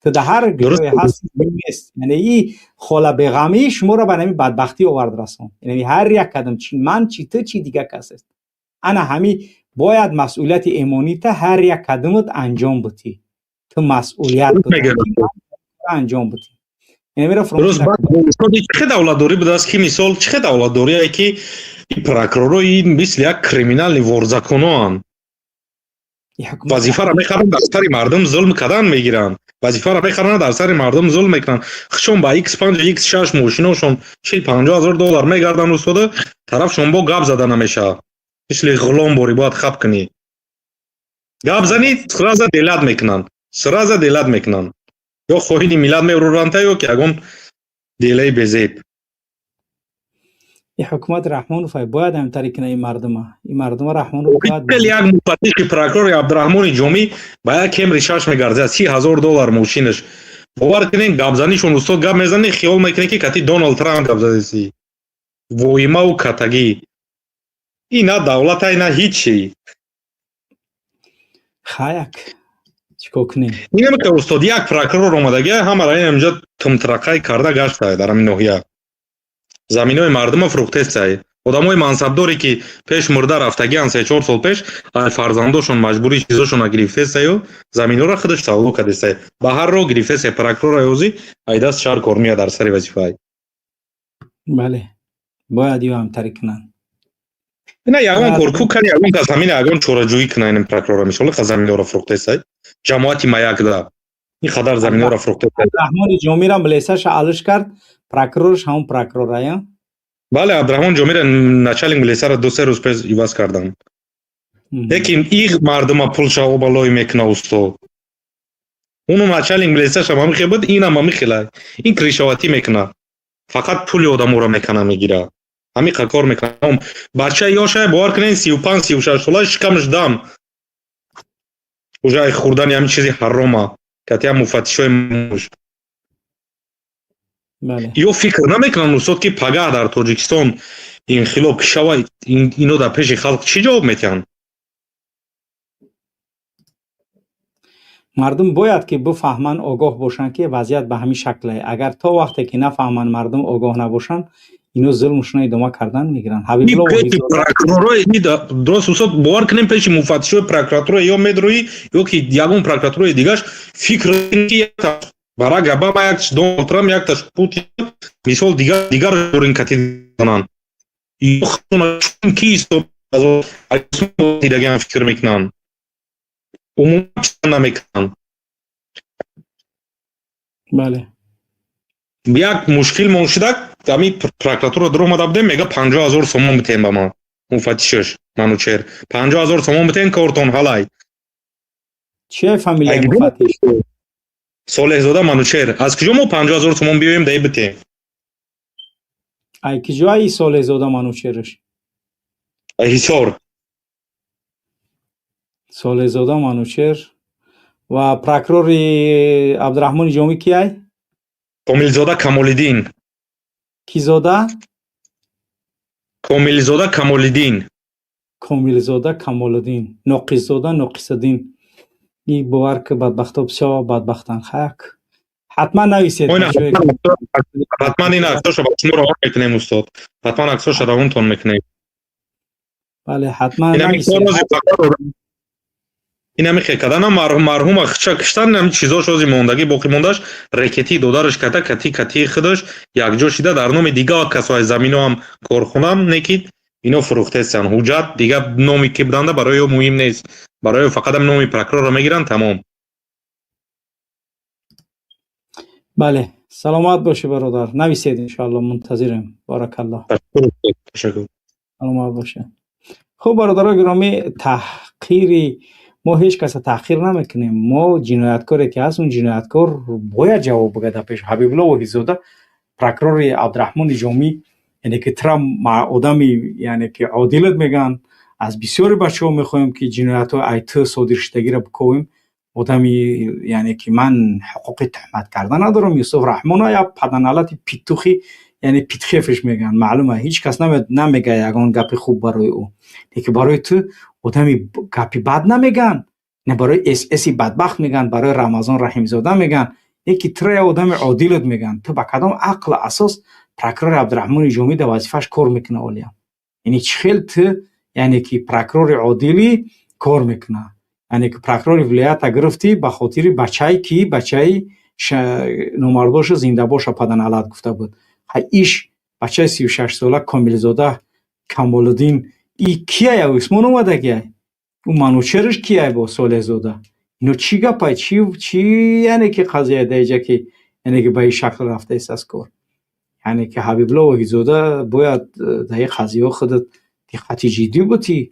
Ту дар ҳар ҷое ҳаст нест. Яъне и хола беғамӣ шуморо ба ҳамин бадбахтӣ овард расон. Яъне ҳар як кадам, чи ман, чи ту, чи дигар кас аст. Ана ҳами бояд масъулияти имонита ҳар як кадамат анҷом битӣ. Ту масъулият анҷом битӣ. Чӣ давлатдорӣ будааст, ки мисол, чӣ давлатдорие ки прокуроро ин мисли як криминальный ворзаконоанд, вазифаро мехаранд, дар сари мардум зулм кардан мегиранд, вазифаро мехаранд, дар сари мардум зулм мекунанд, хушон ба X5, X6 мошиношон 40-50 ҳазор доллар мегарданд, устода, тарафшон бо гап зада намешавад, мисли ғулом борӣ бояд хаб кунӣ. Гап занӣ, сразу делать мекунанд, сразу делать мекунанд, ё хоҳини миллат меурӯранта, ё ки ягон делаи безеб. И ҳукумати Раҳмонов бояд ҳамтари кина ин мардума, ин мардума Раҳмонов бояд. Як муфаттиши прокурори Абдураҳмони Ҷомӣ ба як Кемри шаш мегардад, 30 ҳазор доллар мошинаш. Бовар кунед, гапзанишон, устод, гап мезанӣ, хиёл мекунед, ки кати Доналд Трамп гап задеси. Воимаву катагӣ. Ин на давлата, на ҳичи. Хаяк, чикор кунем? Инамка, устод, як прокурор омадагия, ҳамара инамҷа тумтрақай карда гаштае дар ҳамин ноҳия, заминои мардума фурӯхтесай. Одамои мансабдоре ки пеш мурда рафтагиан, 3-4 сол пеш, фарзандошон маҷбурӣ чизошона гирифтесаю, заминора худаш савдо кардесай, ба ҳар роҳ гирифтесай. Прокурора ёзи айдаст шаҳр кормия дар сари вазифаи. Бале, бояд ё ҳамтарӣ кунанд. Ина ягон кор ку кани, ягон кас ҳамина ягон чораҷӯӣ куна. Ин прокурора мисоли ха заминора фурӯхтесай, ҷамоати Маякда ин қадар заминора фурӯхтесай. Раҳмони Ҷомира милесаша алиш кард, прокурорш ҳамон прокурорая. Бале, Абдураҳмон Ҷомира начальник милисара 2-3 рӯз пеш иваз кардам. Лекин и мардума пулша обалой мекуна, устод. Уну начальник милисашам ҳами хел буд, инам ҳами хела. Ин кришоватӣ мекуна, фақат пули одаморо мекана, мегира, ҳамиқа кор мекунам. Бача ёшае, бовар кунед, 35-36 сола, шикамаш дам уже ай хӯрдани ҳамин чизи ҳарома катия муфаттишои муш. Ё фикр намекунанд, устод, ки пагаҳ дар Тоҷикистон инқилоб ки шава, ино дар пеши халқ чӣ ҷавоб метиҳанд? Мардум бояд ки бифаҳманд, огоҳ бошанд, ки вазъият ба ҳамин шакле. Агар то вақте ки нафаҳманд, мардум огоҳ набошанд, ино зулмшона идома кардан мегиранд. Дуруст, устод, бовар кунем, пеши муфаттишои прокуратура ё медроӣ, ё ки ягон прокуратураи дигаш, фикр ки Барак Обама, як Доналд Трамп, якташ Путин, мисол, дигар дигар кати зананд. Ки дигам фикр мекунанд, умуман намекунанд. Бале. Як мушкил мон шуда, ами прокуратура дур омада будем, мега 50 000 сомон битем ба ман. Муфаттишаш Манучер 50 000 сомон битем, кортон ҳалай. Чия фамилияи муфаттиш? Солеҳзода Манучер. Аз куҷо мо 50 000 сомон биёем, даи битем? Ай куҷоаи Солеҳзода Манучерш? Ҳисор. Солеҳзода Манучер ва прокурори Абдураҳмони Ҷомӣ кияй? Комилзода Камолиддин. Кизода? Комилзода Камолиддин. Комилзода Камолиддин, Ноқисзода, Ноқисиддин. И бовар ки, бадбахто бисёр бадбахтанд. Хак, ҳатман нависед. Ҳатман ин аксоша ба шумо равон мекунем, устод, ҳатман аксоша равонтон мекунем. Бале, ҳатман. Инами хел кардана марҳума хича киштан, ҳами чизош ози мондагӣ боқӣ мондаш, рекетӣ додараш карда, кати катии худаш якҷо шида, дар номи дигар касои заминоам корхонам некид ино фурӯхтестанд. Ҳуҷҷат дига номи ки буданда барои ё муҳим нест, барои фақатам номи прокурорро мегиранд, тамом. Бале, саломат бошӣ, бародар, нависед, иншоалло, мунтазирем. Баракаллоҳ. Ташаккур. Саломат бошед. Хуб, бародарои гиромӣ, таҳқири мо ҳеҷ каса таҳқир намекунем. Мо ҷинояткоре ки ҳаст, он ҷинояткор бояд ҷавоб бигӯяд дар пеш. Ҳабибулло Воҳидзода, прокурори Абдураҳмони Ҷомӣ, яъне ки тра одами, яъне ки одилат мегӯянд. Аз бисёри бачаҳо мехоҳем, ки ҷиноятҳои айт содир шудагиро бикобем. Одами, яъне ки ман ҳуқуқи туҳмат карда надорам. Юсуф Раҳмона як паданалати питухи, яъне питхефш мегӯянд, маълума, ҳеҷ кас намегӯяд ягон гапи хуб барои ӯ. Лекин барои ту одами гапи бад намегӯянд, не, барои сси бадбахт мегӯянд, барои Рамазон Раҳимзода мегӯянд, яки тура як одами одилат мегӯянд. Ту ба кадом ақлу асос прокурори Абдураҳмони Ҷомӣ дар вазифааш кор мекуна олиям? Яъне чӣ хел ту, яъне ки прокурори одилӣ кор мекуна, яъне ки прокурори вилоята гирифтӣ ба хотири бачае ки бачаи номардоша зинда боша паданалат гуфта буд. Иш бачаи 36сола Комилзода Камолиддин и кияя? Усмон омадагиай, ӯ Манучерш кияй? Бо Солеҳзода ино чӣ гапай? Чӣ, яъне ки қазия даиҷа ки, яъне ки ба ин шакл рафтаист аз кор? Яъне ки Ҳабибулло Воҳидзода, бояд дар ин қазияҳо худат диққати ҷиддӣ бутӣ.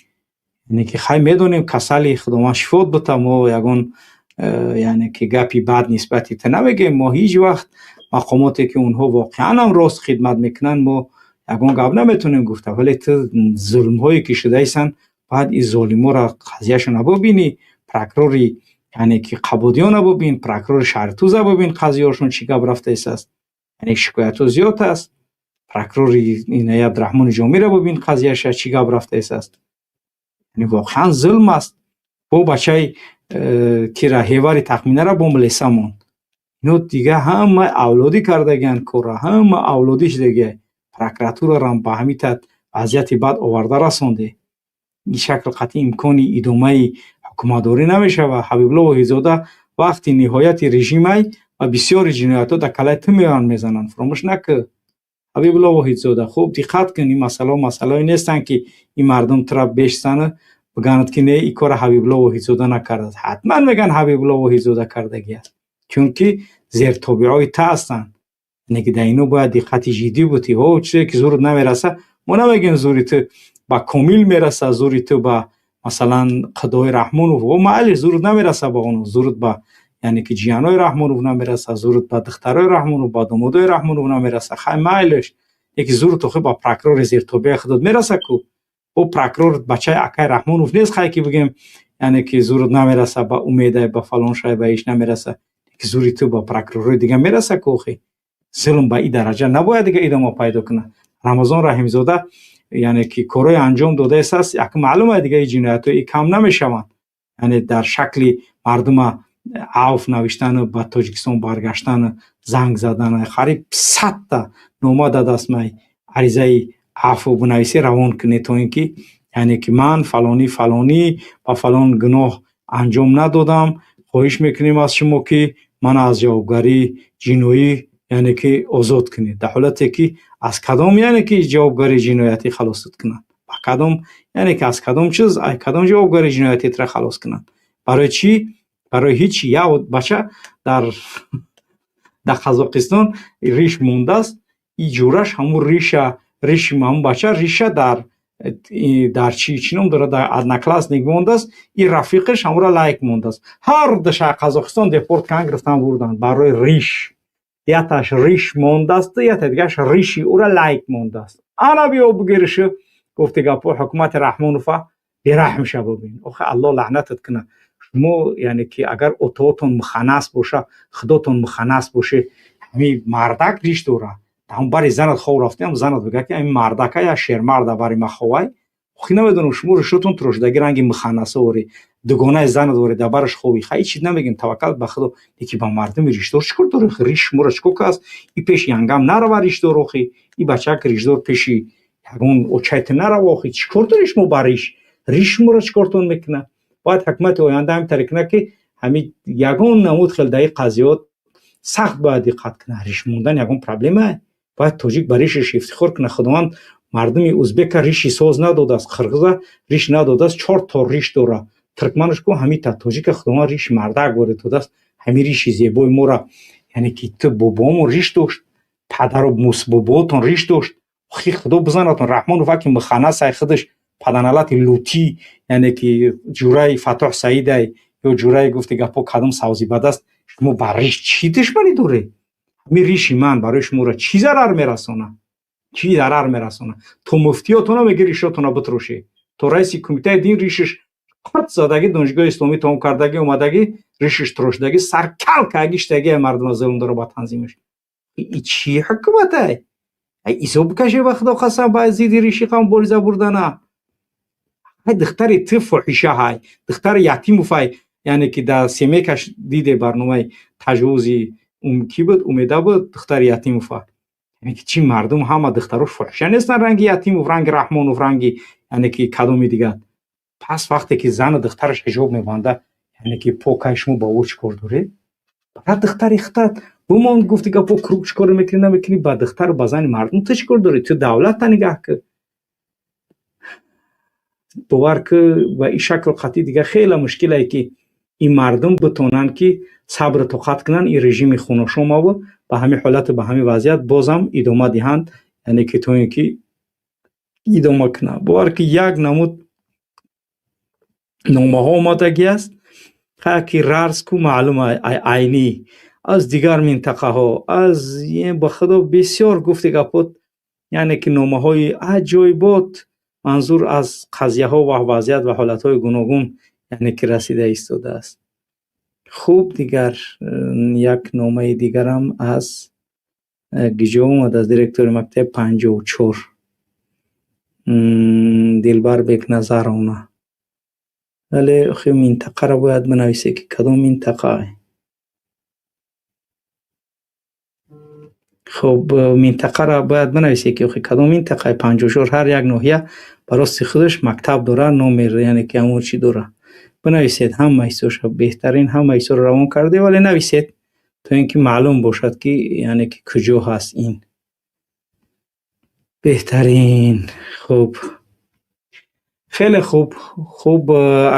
Яъне ки хай, медонем, касали, Худованд шифот бита. Мо ягон яъне ки гапи бад нисбати ту намегӯем. Мо ҳеҷ вақт мақомоте ки онҳо воқеан ҳам рост хидмат мекунанд, мо ягон гап наметавонем гуфта, вале ту зулмҳое ки шудаистанд, бояд ин золиморо қазияшона бубинӣ. Прокурори, яъне ки Қабодиёна бубин, прокурори Шаҳритуза бубин, қазияҳошон чӣ гап рафтаист, яъне шикоятҳо зиёд аст. Прокурори инаи Абдураҳмони Ҷомиро бубин, қазияша чӣ гап рафтаист. Яъне воқеан зулм аст. Бо бачаи кира ҳевари тахминара бо милиса монд. Ино дига ҳама авлодӣ кардагианд корра, ҳама авлодӣ шудагиай. Прокуратурарам ба ҳамин тарз вазъияти бад оварда расонде. Ин шакл қатъи имкони идомаи ҳукуматдорӣ намешавад. Ҳабибулло Воҳидзода, вақти ниҳояти режимай ва бисёри ҷиноятҳо дар калаи ту меоянд мезананд, фуромӯш накӯ. Ҳабибулло Воҳидзода, хуб диққат кун. Ин масъалаҳо масъалаҳое нестанд, ки ин мардум тура бешзану бигӯянд, ки не, ин кора Ҳабибулло Воҳидзода накардааст. Ҳатман мегӯянд, Ҳабибулло Воҳидзода кардагиаст, чунки зертобеъҳои ту ҳастанд. Яъне ки дар ино бояд диққати ҷиддӣ бутӣ. Ҳо, чизе ки зурут намераса, мо намегӯем зури ту ба Комил мераса, зури ту ба, масалан, Қудои Раҳмонов. О, майли, зурут намераса ба оно, зурут ба, яъне ки ҷиянои Раҳмонов намераса, зурут ба духтарои Раҳмонов, ба домодои Раҳмонов намераса. Хай, майлиш, яки зурут охи ба прокурори зертобеи худот мераса ку? О, прокурор бачаи акай Раҳмонов нест, хай, ки бигем, яъне ки зурут намераса ба Умедай, ба фалон шай, ба иш намераса, ки зури ту ба прокуророи дига мераса ку? Охи зулм ба ин дараҷа набояд дига идома пайдо кунад. Рамазон Раҳимзода, яъне ки корҳои анҷом додаист, як маълума, дига ин ҷиноятҳо и кам намешаванд, яъне дар шакли мардума авф навиштану ба Тоҷикистон баргаштану занг задану қариб 100-та нома дадастмай, аризаи афву бинависӣ равон кунед, то ин ки, яъне ки ман фалонӣ фалонӣ ба фалон гуноҳ анҷом надодам, хоҳиш мекунем аз шумо, ки ман аз ҷавобгарии ҷиноӣ, яъне ки озод кунед. Дар ҳолате ки аз кадом, яъне ки ҷавобгарии ҷиноятӣ халосат кунанд? Ба кадом, яъне ки аз кадом чиз, аз кадом ҷавобгарии ҷиноятӣ тра халос кунанд? Барои чӣ? Барои ҳеҷ. Як бача дар Қазоқистон риш мондааст, и ҷураш ҳамун риша, риши ҳамун бача риша дар чӣ ном дорад, дар Одноклассник мондааст, и рафиқаш ҳамура лайк мондааст. Ҳар душа Қазоқистон депорт кан гирифтан бурданд барои риш. Яташ риш мондааст, ята дигараш риши ӯра лайк мондааст. Ана биё бигиришу гуфти гапҳо ҳукумати Раҳмонова бераҳм ша бубин. Охи, Аллоҳ лаънатат кунад. Шумо, яъне ки агар отоотон муханнас боша, худотон муханнас боше, ҳами мардак риш дора, ҳам бари занат хов рафтиам, занат бигӯяд, ки ҳами мардака я шермарда бари ма ховай. Охи, намедонам, шумо ришотон турошдаги ранги муханнасо ори. Дугонаи зана дорӣ, дар бараш хобӣ, хай, чиз намегем, таваккал ба Худо. Леки ба мардуми ришдор чӣ кор дорӣ? Риш шуморо чӣ кор кааст? И пеши янгам нарава ришдор, охи и бачаак ришдор пеши ягон очайта нарава, охи чӣ кор дорӣ шумо ба риш? Риш шуморо чӣ кортон мекунад? Бояд ҳукумати оянда ҳамин тариқ кунад, ки ҳамин ягон намуд хел дар ин қазиёт сахт бояд диққат кунад. Риш мондан ягон проблема? Бояд тоҷик ба ришаш ифтихор кунад. Худованд мардуми узбека риши соз надодааст, қирғиза риш надодааст, чор тор риш дора, туркманаш ку ҳамита. Тоҷика Худованд риши мардак ворид додааст, ҳамин риши зебои мора. Яъне ки ту бобоомон риш дошт, падару бобоотон риш дошт. Охи, Худо бизанатон, Раҳмонов аки муханнасай, худаш паданалати лутӣ, яъне ки ҷураи Фатоҳ Саидай ё ҷураи, гуфти гапҳо, кадом савзибадаст. Шумо ба риш чӣ душманӣ доред? Ҳамин риши ман барои шуморо чӣ зарар мерасонад? Чӣ зарар мерасонад? То муфтиётона меги ришотона битрошед, то раиси кумитаи дин ришиш қурт задагӣ, донишгоҳи исломӣ тамом кардагӣ омадагӣ, ришиш трошидагӣ, саркал кагиштагӣ, мардума зулм дора ба танзимаш. И чӣ ҳукуматай? Исо бикаше, ба Худо қасам, ба зидди риши қавм мубориза бурдана. Ҳай, духтари ту фоҳиша, ҳай, духтари Ятимов, ҳай, яъне ки дар семейкаш диде, барномаи таҷовузи кӣ буд, Умеда буд, духтари Ятимова. Яъне ки чӣ, мардум ҳама духтарош фоҳиша нестанд, ранги Ятимов, ранги Раҳмонов, ранги, яъне ки кадоми дигар? Пас вақте ки зану духтараш ҳиҷоб мебанда, яъне ки покай, шумо ба ӯ чӣ кор доред? Баъд духтари худат бумон, гуфти гапо, круг чӣ кор мекунӣ, намекунӣ, ба духтару ба зани мардум ту чӣ кор дорӣ? Ту давлатта нигаҳ кун. Бовар ки, ба ин шакл қатъи дигар хеле мушкилае, ки ин мардум битонанд, ки сабру тоқат кунанд ин режими хуношомаву ба ҳамин ҳолату ба ҳамин вазъият бозам идома диҳанд, яъне ки то ин ки идома кунанд. Бовар ки, як намуд номаҳо омадагӣ аст, ки рарз ку маълум, айнӣ аз дигар минтақаҳо, аз, ба Худо, бисёр, гуфти гапот, яъне ки номаҳои аҷоибот, манзур аз қазияҳо ва вазъият ва ҳолатҳои гуногун, яъне ки расида истодааст. Хуб, дигар як номаи дигарам аз гиҷо омад? Аз директори мактаби 54 Дилбар Бекназаровна. Вале охи минтақаро бояд бинависе, ки кадом минтақа. Хуб, минтақаро бояд бинависе, ки охи кадом минтақаи 54. Ҳар як ноҳия ба рости худаш мактаб дора, номер, яъне ки ҳамон чӣ дора. Бинависед ҳама ҳиссоша, беҳтарин, ҳама ҳиссоро равон карде, вале нависед, то ин ки маълум бошад, ки яъне ки куҷо ҳаст ин. Беҳтарин. Хуб, хеле хуб. Хуб,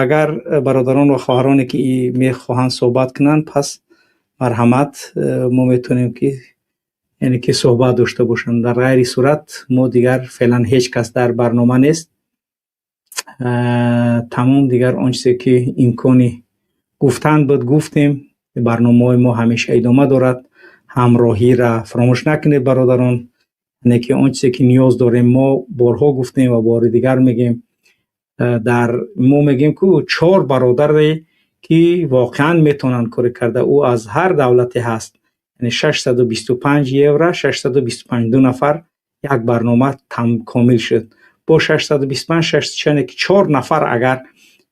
агар бародарон ва хоҳароне ки мехоҳанд суҳбат кунанд, пас марҳамат, мо метавонем, ки яъне ки суҳбат дошта бошанд. Дар ғайри сурат мо дигар феълан ҳеҷ кас дар барнома нест. Тамом, дигар он чизе ки имкони гуфтан буд, гуфтем. Барномаҳои мо ҳамеша идома дорад. Ҳамроҳиро фаромӯш накунед, бародарон. Яъне ки он чизе ки ниёз дорем, мо борҳо гуфтем ва бори дигар мегӯем. Дар мо мегӯем, ку чор бародаре ки воқеан метавонанд коре карда, ӯ аз ҳар давлате ҳаст, яъне 625 евро, 625, ду нафар як барнома комил шуд бо 625, яъне ки чор нафар агар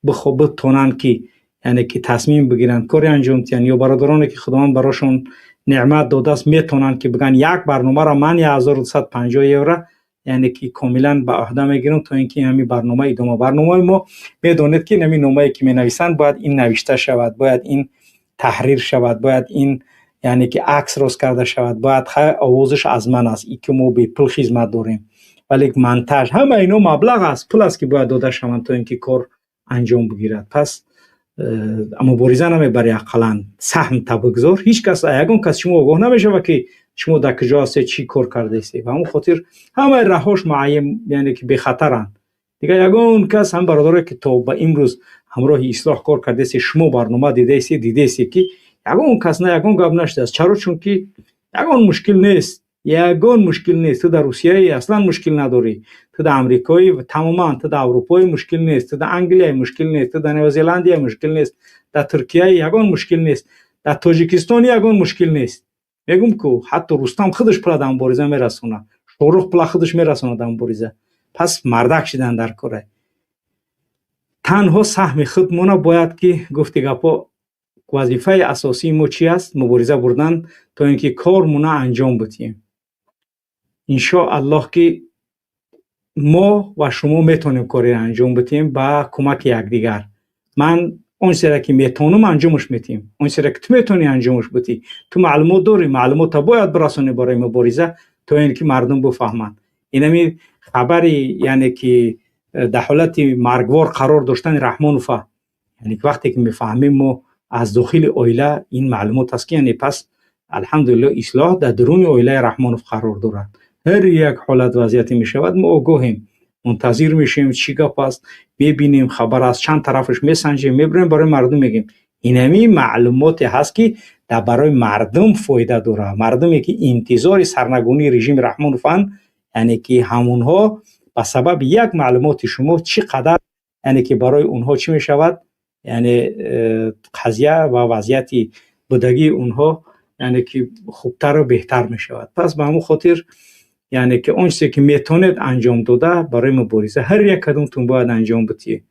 битонанд, ки яъне ки тасмим бигиранд, коре анҷом диҳанд, ё бародароне ки Худованд барошон неъмат додааст, метавонанд, ки бигӯянд: як барномаро ман 1250 евро, яъне ки комилан ба ӯҳда мегирам, то ин ки ҳамин барнома идома. Барномаи мо, медонед, ки ҳамин номае ки менависанд, бояд ин навишта шавад, бояд ин таҳрир шавад, бояд ин, яъне ки акс рост карда шавад, бояд овозаш аз ман аст, и ки мо бепул хизмат дорем, вале монтаж, ҳама ино маблағ аст, пул аст, ки бояд дода шаванд, то ин ки кор анҷом бигирад. Пас мубориза намебари, ақаллан саҳм та бигзор. Ҳеҷ кас, ягон кас шумо огоҳ намешавад, ки шумо дар куҷо ҳастед, чӣ кор кардаистед. Ба ҳамон хотир ҳамаи раҳош муайян, яъне ки бехатаранд. Дигар ягон кас ҳам, бародарое ки то ба имрӯз ҳамроҳи ислоҳ кор кардаистед, шумо барнома дидаистед, ки ягон кас на ягон гап нашудааст. Чаро? Чунки ягон мушкил нест, ягон мушкил нест. Ту дар Русияи, аслан мушкил надорӣ, ту дар Амрикои, тамоман, ту дар Аврупои, мушкил нест, ту дар Англияи, мушкил нест, ту дар Новозеландия, мушкил нест, дар Туркияи ягон мушкил нест, дар Тоҷикистони ягон мушкил нест. Мегум ку, ҳатто Рустам худаш пула дар мубориза мерасонад, Шорух пула худаш мерасонад дар мубориза. Пас мардак шидан дар кора. Танҳо саҳми худмона бояд ки гуфти гапҳо, вазифаи асосии мо чи аст? Мубориза бурдан, то ин ки кормона анҷом бидиҳем. Иншоаллоҳ, ки мо ва шумо метавонем кореро анҷом бидиҳем ба кӯмаки якдигар. Ман он чизеро, ки метавонам, анҷомаш медиҳем. Он чизеро, ки ту метавонӣ, анҷомаш бидиҳӣ. Ту маълумот дорӣ, маълумотро бояд бирасонӣ барои мубориза, то ин ки мардум бифаҳманд. Инами хабари, яъне ки дар ҳолати маргвор қарор доштани Раҳмонова, яъне ки вақте ки мефаҳмем мо аз дохили оила ин маълумот аст, ки яъне пас, алҳамдулилло, ислоҳ дар дуруни оилаи Раҳмонов қарор дорад. Ҳар як ҳолат вазъияте мешавад, мо огоҳем, мунтазир мешавем, чӣ гап аст, мебинем, хабар аз чанд тарафаш месанҷем, мебирем, барои мардум мегӯем. Инами маълумоте ҳаст, ки дар барои мардум фоида дорад. Мардуме, ки интизори сарнагунии режими Раҳмонованд, яъне ки ҳамонҳо ба сабаби як маълумоти шумо чӣ қадар, яъне ки барои онҳо чӣ мешавад, яъне қазия ва вазъияти будагии онҳо, яъне ки хубтару беҳтар мешавад. Пас ба ҳамон хотир, яъне ки он чизе, ки метавонед анҷом дода барои мубориза, ҳар як кадомтон бояд анҷом бидиҳед.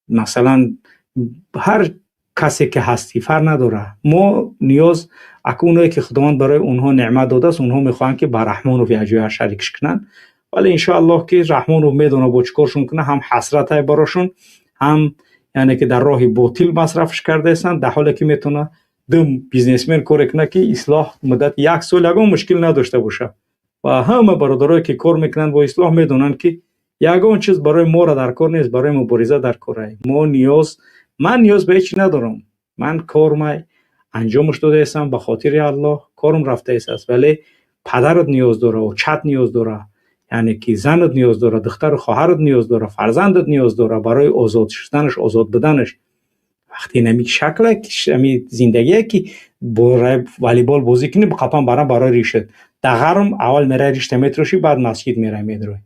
Масалан, ҳар касе ки ҳастӣ, фарқ надорад. Мо ниёз аку оное, ки Худованд барои онҳо неъмат додааст, онҳо мехоҳанд, ки ба Раҳмонов якҷоя шарикш кунанд. Вале иншоаллоҳ, ки Раҳмонов медонад, бо чӣ коршон кунад. Ҳам ҳасратай барошон, ҳам яъне ки дар роҳи ботил масрафш кардаистанд, дар ҳоле ки метавонад ду бизнесмен коре кунад, ки ислоҳ муддати як сол ягон мушкил надошта бошад. Ва ҳама бародарое, ки кор мекунанд бо ислоҳ, медонанд, ки ягон чиз барои моро дар кор нест, барои мубориза дар кор. Мо ниёз, ман ниёз ба ҳеҷ надорам. Ман кормай анҷомаш додаистам, ба хотири Аллоҳ корм рафтаистааст. Вале падарат ниёз дора, очат ниёз дора, яъне ки занат ниёз дора, духтару хоҳарат ниёз дора, фарзандат ниёз дора барои озод шуданаш, озод буданаш. Вақте инами шакла, ами зиндагие, ки волейбол бозӣ кунӣ, қапан барам барои ришат дар ғарм аввал мерай, ришта метрошӣ, баъд масҷид мерай, медроӣ.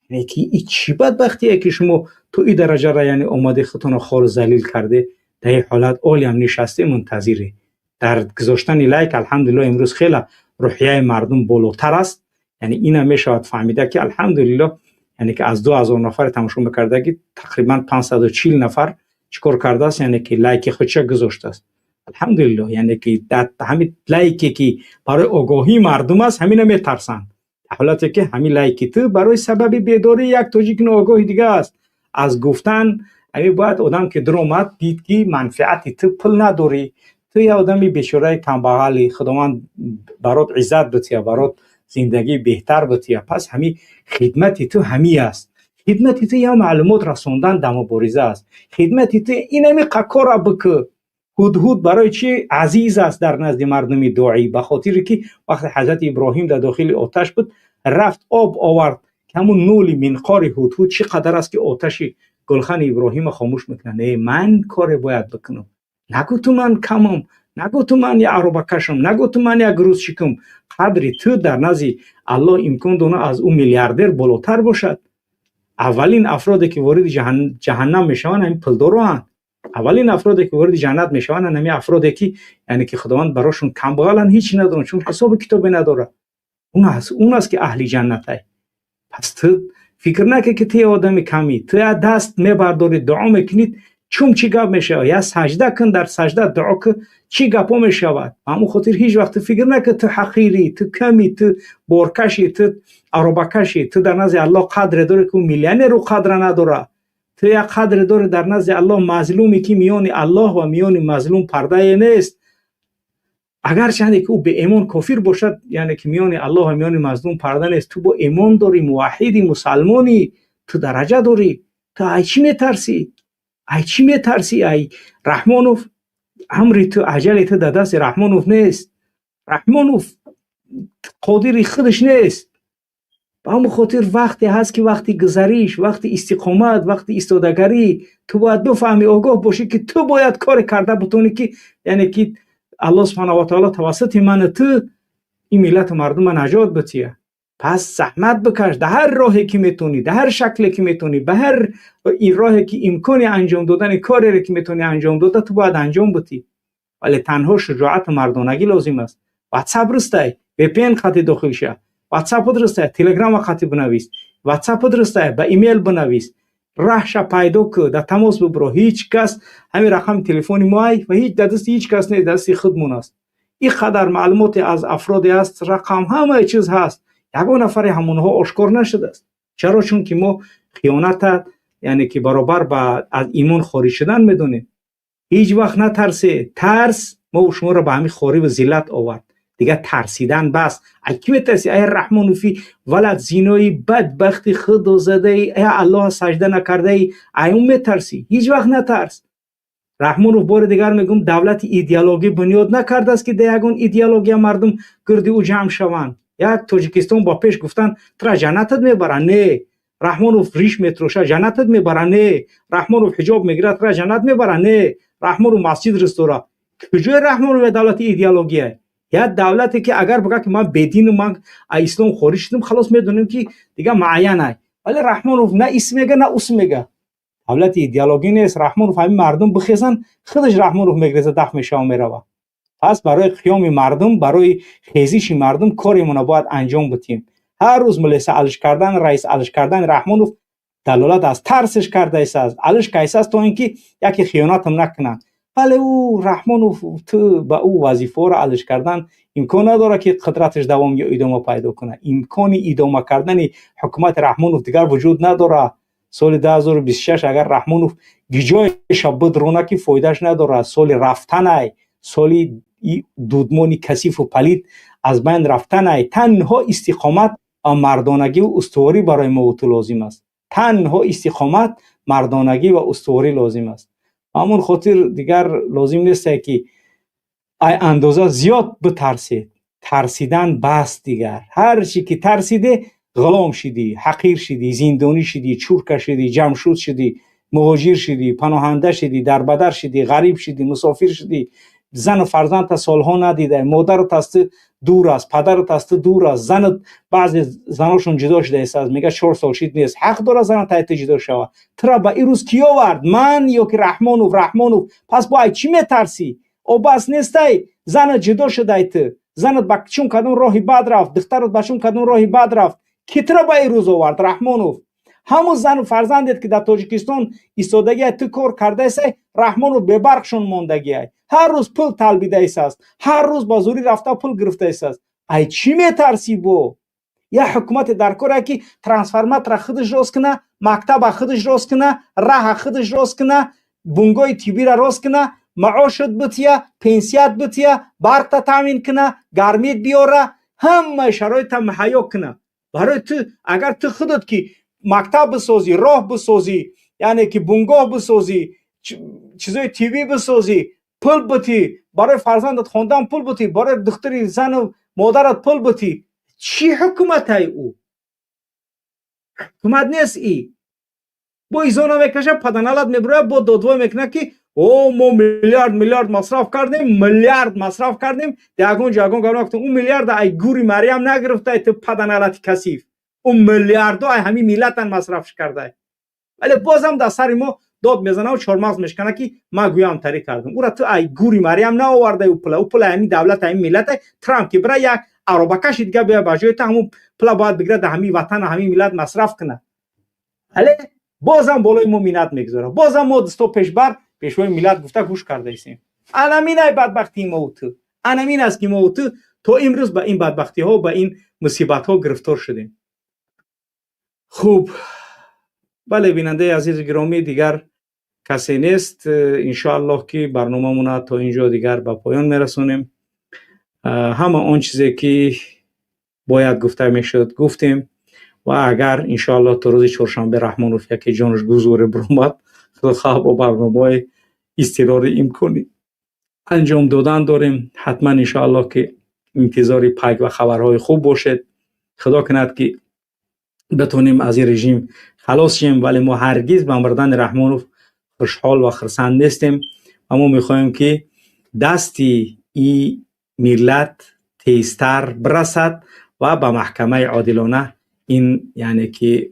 Яъне ки и чӣ бадбахтие, ки шумо то и дараҷара, яъне омаде, худтонро хору залил карде. Дар ин ҳолат олиам нишасте, мунтазире дар гузоштани лайк. Алҳамдулилло, имрӯз хеле рӯҳияи мардум болотар аст. Яъне ина мешавад фаҳмида, ки алҳамдулилло, яъне ки аз 2000 нафаре тамошо мекардагӣ, тақрибан 540 нафар чӣ кор кардааст? Яъне ки лайки худша гузоштааст. Алҳамдулилло, яъне ки дар ҳамин лайке, ки барои огоҳии мардум аст, ҳамина метарсанд, дар ҳолате ки ҳамин лайки ту барои сабаби бедории як тоҷики ноогоҳи дига аст. Аз гуфтан ҳамин бояд одам ки дуромад, дид, ки манфиати ту пул надорӣ, ту як одами бечораи камбағалӣ. Худованд барот иззат бития, барот зиндагии беҳтар бития. Пас ҳамин хидмати ту ҳамин аст. Хидмати ту як маълумот расондан дар мубориза аст. Хидмати ту инами кора бикӯ. Ҳудҳуд барои чӣ азиз аст дар назди мардуми дуӣ? Ба хотире ки вақте ҳазрати Иброҳим дар дохили оташ буд, рафт, об овард, ки ҳамун нули минқори ҳудҳуд чӣ қадар аст, ки оташи гулхани Иброҳима хомӯш мекунад. Не, ман коре бояд бикунам. Нагӯ ту ман камам, нагӯ ту ман як аробакашам, нагӯ ту ман як грузчикам. Қадри ту дар назди Аллоҳ имкон дона аз ӯ миллиардер болотар бошад. Аввалин афроде, ки вориди ҷаҳаннам мешаванд, ҳамин пулдороанд. Аввалин афроде, ки вориди ҷаннат мешаванд, ҳамин афроде, ки яъне ки Худованд барошон камбағаланд, ҳеҷ надоранд, чун ҳисоби китобе надорад. Он аст, ки аҳли ҷаннатай. Пас ту фикр накун, ки ту одами камӣ. Ту як даст мебардорӣ, дуо мекунӣ, чум чӣ гап мешавад. Я саҷда кун, дар саҷда дуо кун, чӣ гапҳо мешавад. Ба ҳамон хотир ҳеҷ вақт ту фикр накун, ту ҳақирӣ, ту камӣ, ту боркашӣ, ту аробакашӣ. Ту дар назди Аллоҳ қадре дорӣ, ки миллионеру қадра надорад. Ту як қадре дорӣ дар назди Аллоҳ, мазлуме, ки миёни Аллоҳ ва миёни мазлум пардае нест, агарчанде ки ӯ беэмон, кофир бошад. Яъне ки миёни Аллоҳ ва миёни мазлум парда нест. Ту бо эмон дорӣ, муваҳҳиди, мусалмонӣ, ту дараҷа дорӣ. Ту ай чӣ метарсӣ? Ай чӣ метарсӣ? Ай Раҳмонов? Амри ту, аҷали ту дар дасти Раҳмонов нест. Раҳмонов қодири худаш нест. Ба ҳамон хотир вақте ҳаст, ки вақти гузариш, вақти истиқомат, вақти истодагарӣ. Ту бояд бифаҳмӣ, огоҳ бошӣ, ки ту бояд коре карда бутонӣ, ки яъне ки Аллоҳ субҳанаву ва таоло тавассути ману ту ин миллату мардума наҷот бития. Пас заҳмат бикаш, дар ҳар роҳе, ки метавонӣ, дар ҳар шакле, ки метавонӣ, ба ҳар ин роҳе, ки имкони анҷом додани кореро, ки метавонӣ анҷом дода, ту бояд анҷом битӣ. Вале танҳо шуҷоату мардонагӣ лозим аст. Ватсап рустай, VPN қати дохил ша. Ватсап рустай, телеграма қати бинавис. Ватсап рустай, ба имейл бинавис. Раҳша пайдо ку, дар тамос бибро. Ҳеҷ кас ҳамин рақами телефони мо ай ва ҳеҷ дар дасти ҳеҷ кас нест, дасти худмон аст. Ин қадар маълумоте аз афроде ҳаст, рақам, ҳамаи чиз ҳаст, ягон нафаре ҳамонҳо ошкор нашудааст. Чаро? Чунки мо хиёната, яъне ки баробар ба аз имон хориҷ шудан медонем. Ҳеҷ вақт натарсе. Тарс мо шуморо ба ҳамин хорӣ ва зиллат овард. Дигар тарсидан бас. Ай кӣ метарси? Ай Раҳмонофи валад зинои бадбахти худо задаи, ай Аллоҳ сажда накардаи, ай он метарсӣ? Ҳеҷ вақт натарс. Раҳмонов, бори дигар мегӯм, давлати идеологӣ бунёд накардааст, ки дар ягон идеология мардум гирди ӯ ҷамъ шаванд. Як Тоҷикистон бо пеш гуфтан, тура ҷаннатат мебаранд? Не. Раҳмонов риш метроша, ҷаннатат мебаранд? Не. Раҳмонов ҳиҷоб мегирад, тура ҷаннат мебаранд? Не. Раҳмонов масҷид рестора. Куҷои Раҳмонов давлати идеология? Як давлате ки агар бигӯяд, ки ман бедину, ман аз ислом хориҷ шудам, халос, медонем, ки дигар муайян ай. Вале Раҳмонов на ис мега, на ус мега. Давлати идеологӣ нест Раҳмонов. Ҳамин мардум бихезанд, худаш Раҳмонов мегреза, даф мешава, мерава. Пас барои қиёми мардум, барои хезиши мардум коремона бояд анҷом бидиҳем. Ҳар рӯз милиса алиш кардан, раис алиш кардан, Раҳмонов далолат аз тарсиш кардаистааст, алиш кайсааст, то ин ки яке хиёнатам накунанд. Вале ӯ Раҳмонов, ту ба ӯ вазифаҳоро алиш кардан имкон надорад, ки қудраташ давом ё идома пайдо кунад. Имкони идома кардани ҳукумати Раҳмонов дигар вуҷуд надорад. Соли 2026 агар Раҳмонов гиҷоеша бидрона, ки фоидааш надорад. Соли рафтанай, соли дудмони касифу палид аз байн рафтанай. Танҳо истиқомат ва мардонагӣ устуворӣ барои мо ту лозим аст. Танҳо истиқомат, мардонагӣ ва устуворӣ лозим аст. Ба ҳамон хотир дигар лозим несте, ки ай андоза зиёд битарсед. Тарсидан бас дигар. Ҳар чӣ ки тарсиде, ғулом шидӣ, ҳақир шидӣ, зиндонӣ шидӣ, чурка шидӣ, ҷамшуд шидӣ, муҳоҷир шидӣ, паноҳанда шидӣ, дарбадар шидӣ, ғариб шидӣ, мусофир шидӣ, зану фарзандта солҳо надида, модарат аз ту дур аст, падарат аз ту дур аст, занат, баъзе заношон ҷудо шудааст, мега 4 сол шид нест. Ҳақ дорад занат ай ту ҷудо шавад. Тура ба ин рӯз кӣ овард, ман ё ки Раҳмонов? Раҳмонов, пас бо ай чӣ метарсӣ? О, бас нестай, занат ҷудо шудай, ту занат ба чун кадом роҳи бад рафт, духтарат ба чун кадом роҳи бад рафт. Кӣ тура ба ин рӯз овард, Раҳмонов? Ҳамун зану фарзандет, ки дар Тоҷикистон истодагиай, ту кор кардаисай, Раҳмонов, бебарқшон мондагиай, ҳар рӯз пул талбидаисааст, ҳар рӯз ба зӯрӣ рафта пул гирифтаисааст. Ай чӣ метарсӣ? Бо як ҳукумате дар коре, ки трансформатора худаш рост куна, мактаба худаш рост куна, раҳа худаш рост куна, бунгоҳи тиббира рост куна, маошат бития, пенсият бития, барқта таъмин куна, гармит биёра, ҳамаи шароита муҳайё куна барои ту. Агар ту худат ки мактаб бисозӣ, роҳ бисозӣ, яъне ки бунгоҳ бисозӣ, чизои тиббӣ бисозӣ, пул битӣ, барои фарзандат хондан пул битӣ, барои духтари зану модарат пул битӣ, чӣ ҳукуматай? Ӯ ҳукумат нест. И бо изона мекаша, паданалат мебирояд, бо додвой мекунад, ки о, мо миллиард миллиард масраф кардем, миллиард масраф кардем. Ягон ҷо ягон гап накунем. Ӯ миллиарда ай гури Марьям нагирифтай, ту паданалати касиф. Ӯ миллиардо ай ҳамин миллатан масрафш кардай. Вале бозам дар сари мо дод мезанаву чормағз мешкана, ки ман гӯям тарӣ кардам. Ӯра ту ай гури Марьям наовардай. Ӯ пула, ӯ пула ҳамин давлат, ҳамин миллата. Трамп ки бира, як аробакаши дига бия ба ҷои та, ҳамун пула бояд бигирад, дар ҳамин ватана, ҳамин миллат масраф кунад. Вале бозам болои мо миннат мегузорад, бозам мо дасто пешбар, пешвои миллат гуфта гӯш кардаистем. Анамин ай бадбахтии мову ту, анамин аст, ки мову ту то имрӯз ба ин бадбахтиҳо, ба ин мусибатҳо гирифтор шудем. Хуб, бале, бинандаи азизу гиромӣ, дигар касе нест. Иншоаллоҳ, ки барномамона то ин ҷо дигар ба поён мерасонем. Ҳама он чизе, ки бояд гуфта мешуд, гуфтем. Ва агар иншоаллоҳ то рӯзи чоршанбе Раҳмонов яке ҷонаш гузоре биромад, худохоҳ бо барномаҳои изтирорӣ имкони анҷом додан дорем. Ҳатман, иншоаллоҳ, ки интизори пайк ва хабарҳои хуб бошед. Худо кунад, ки битонем аз ин режим халос шем. Вале мо ҳаргиз ба мурдани Раҳмонов хушҳол ва хурсанд нестем ва мо мехоҳем, ки дасти и миллат тезтар бирасад ва ба маҳкамаи одилона ин, яъне ки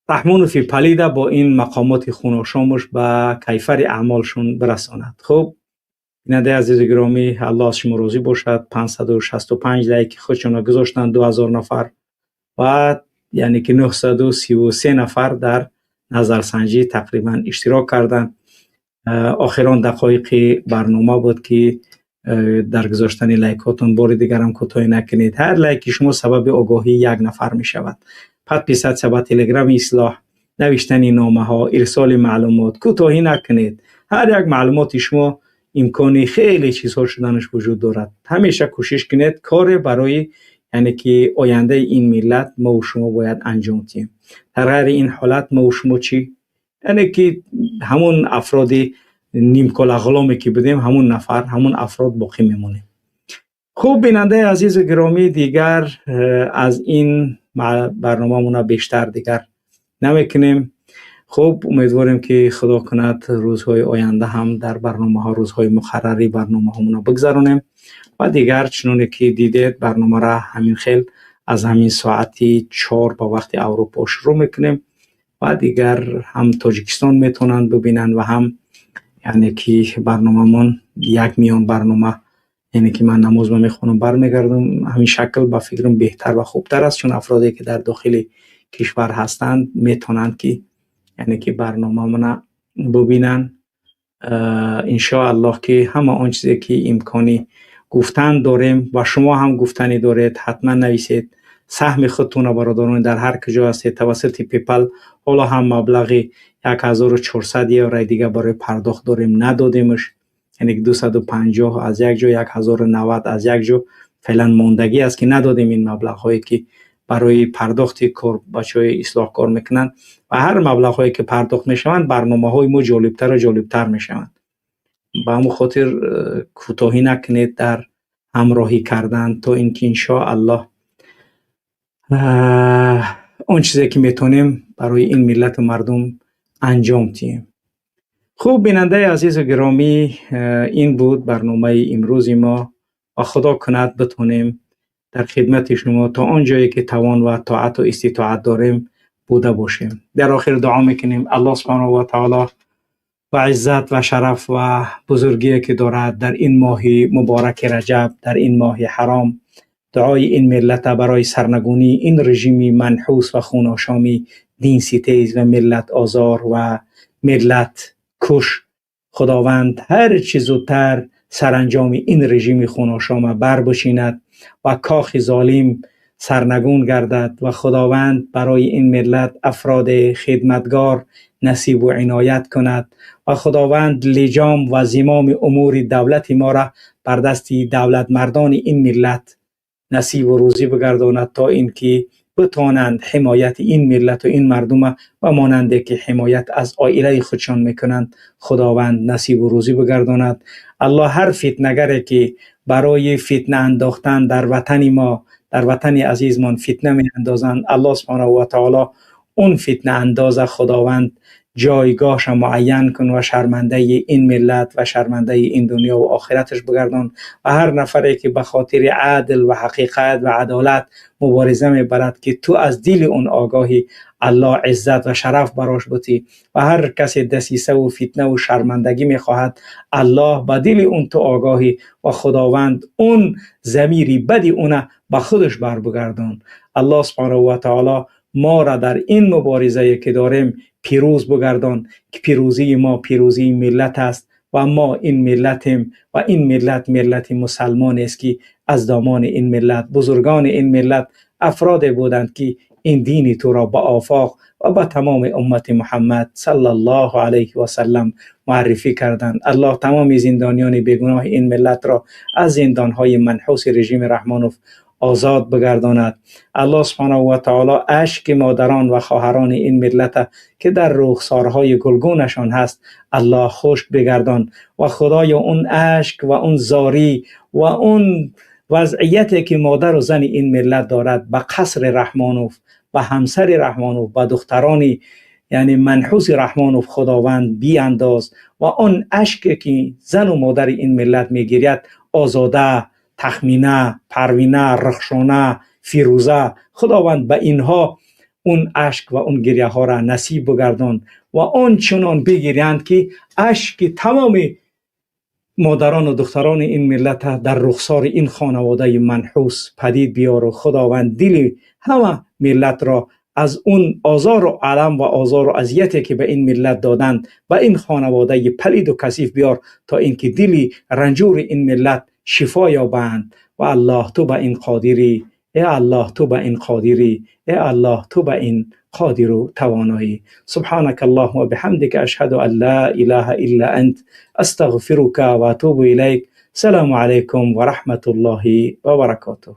Раҳмонови палида бо ин мақомоти хуношомуш ба кайфари аъмолшон бирасонад. Хуб, бинандаи азизу гиромӣ, Аллоҳ аз шумо розӣ бошад. 565 лайки худшонро гузоштанд 2000 нафар ва Яъне ки 933 нафар дар назарсанҷӣ тақрибан иштирок карданд. Охирон дақоиқи барнома буд, ки дар гузоштани лайкҳотон бори дигарам кӯтоҳӣ накунед. Ҳар лайки шумо сабаби огоҳии як нафар мешавад. Подписаться ба телеграми Ислоҳ, навиштани номаҳо, ирсоли маълумот, кӯтоҳӣ накунед. Ҳар як маълумоти шумо имкони хеле чизҳо шуданаш вуҷуд дорад. Ҳамеша кӯшиш кунед, коре барои, яъне ки, ояндаи ин миллат мову шумо бояд анҷом диҳем. Дар ғайри ин ҳолат мову шумо чӣ? Яъне ки ҳамон афроди нимкола ғуломе ки будем, ҳамун нафар, ҳамун афрод боқӣ мемонем. Хуб, бинандаи азизу гиромӣ, дигар аз ин барномамона бештар дигар намекунем. Хуб, умедворем, ки Худо кунад, рӯзҳои оянда ҳам дар барномаҳо, рӯзҳои муқаррарӣ барномаҳомона бигзаронем. Ва дигар, чуноне ки дидед, барномаро ҳамин хел аз ҳамин соати 4 ба вақти Аврупо шурӯъ мекунем ва дигар ҳам Тоҷикистон метавонанд бибинанд ва ҳам, яъне ки, барномамон як миён барнома, яъне ки ман намозма мехонам, бармегардам. Ҳамин шакл, ба фикрам, беҳтар ва хубтар аст, чун афроде ки дар дохили кишвар ҳастанд, метавонанд ки, яъне ки, барномамона бибинанд. Иншоаллоҳ, ки ҳама он чизе ки имкони гуфтан дорем ва шумо ҳам гуфтанӣ доред, ҳатман нависед саҳми худтонро, бародарон, дар ҳар куҷо ҳастед, тавассути PayPal. Ҳоло ҳам маблағи 1400 еврои дига барои пардохт дорем, надодемш. Яъне 250 аз як ҷо, 1090 аз як ҷо феълан мондагӣ аст, ки надодем. Ин маблағҳое ки барои пардохти кор бачаҳои Ислоҳ кор мекунанд ва ҳар маблағҳое ки пардохт мешаванд, барномаҳои мо ҷолибтару ҷолибтар мешаванд. Ба ҳамон хотир кӯтоҳӣ накунед дар ҳамроҳӣ кардан, то ин ки иншоаллоҳ он чизе ки метавонем барои ин миллату мардум анҷом диҳем. Хуб, бинандаи азизу гиромӣ, ин буд барномаи имрӯзи мо ва Худо кунад, битонем дар хидмати шумо то он ҷое ки тавон ва тоату иститоат дорем буда бошем. Дар охир дуо мекунем: Аллоҳ субҳанаҳу ва таоло ва иззат ва шараф ва бузургие ки дорад, дар ин моҳи мубораки Раҷаб, дар ин моҳи ҳаром, дуои ин миллата барои сарнагунии ин режими манҳус ва хуношоми динситез ва миллат озор ва миллат куш, Худованд ҳар чӣ зудтар саранҷоми ин режими хуношома барбучинад ва кохи золим сарнагун гардад ва Худованд барои ин миллат афроди хидматгор насибу иноят кунад ва Худованд лиҷом ва зимоми умури давлати моро бар дасти давлатмардони ин миллат насибу рӯзӣ бигардонад, то ин ки битавонанд ҳимояти ин миллату ин мардума ва монанде ки ҳимоят аз оилаи худшон мекунанд, Худованд насибу рӯзӣ бигардонад. Аллоҳ ҳар фитнагаре ки барои фитна андохтан дар ватани мо, дар ватани азизмон фитна меандозанд, Аллоҳ субҳанаҳу ва таоло он фитна андоза Худованд ҷойгоҳша муайян кун ва шармандаи ин миллат ва шармандаи ин дунё ва охираташ бигардон. Ва ҳар нафаре ки ба хотири адл ва ҳақиқат ва адолат мубориза мебарад, ки ту аз дили он огоҳӣ, Аллоҳ иззат ва шараф барош бутӣ. Ва ҳар касе дасисаву фитнаву шармандагӣ мехоҳад, Аллоҳ ба дили он ту огоҳӣ ва Худованд он замири бади уна ба худаш барбигардон. Аллоҳ субҳанаҳу ва таоло моро дар ин муборизае ки дорем пирӯз бигардон, ки пирӯзии мо пирӯзии миллат аст ва мо ин миллатем ва ин миллат миллати мусалмонест, ки аз домони ин миллат бузургони ин миллат афроде буданд, ки ин дини туро ба офоқ ва ба тамоми уммати Муҳаммад саллаллоҳу алайҳи васаллам муаррифӣ карданд. Аллоҳ тамоми зиндониёни бегуноҳи ин миллатро аз зиндонҳои манҳуси режими Раҳмонов озод бигардонад. Аллоҳ субҳанаҳу ва таоло ашки модарон ва хоҳарони ин миллата, ки дар рухсорҳои гулгунашон ҳаст, Аллоҳ хушк бигардон. Ва Худоё, он ашк ва он зорӣ ва он вазъияте ки модару зани ин миллат дорад, ба қасри Раҳмонов, ба ҳамсари Раҳмонов, ба духтарони, яъне, манҳуси Раҳмонов Худованд биандоз. Ва он ашке ки зану модари ин миллат мегиряд, Озода, Тахмина, Парвина, Рухшона, Фирӯза, Худованд ба инҳо он ашк ва он гиряҳоро насиб бигардон ва он чунон бигирянд, ки ашки тамоми модарону духтарони ин миллата дар рухсори ин хонаводаи манҳус падид биёру. Худованд дили ҳама миллатро از اون آزار و علم و آزار و اذیتی که به این ملت دادند و این خانواده پلید و کثیف بیار تا اینکه دلی رنجور این ملت شفا یابند. و الله تو به این قادری، ای الله تو به این قادری، ای الله تو به این قادر و توانایی. سبحانك اللهم و بحمدك، اشهد ان لا اله الا انت، استغفرك و اتوب الیک. سلام علیکم و رحمت الله و برکاته.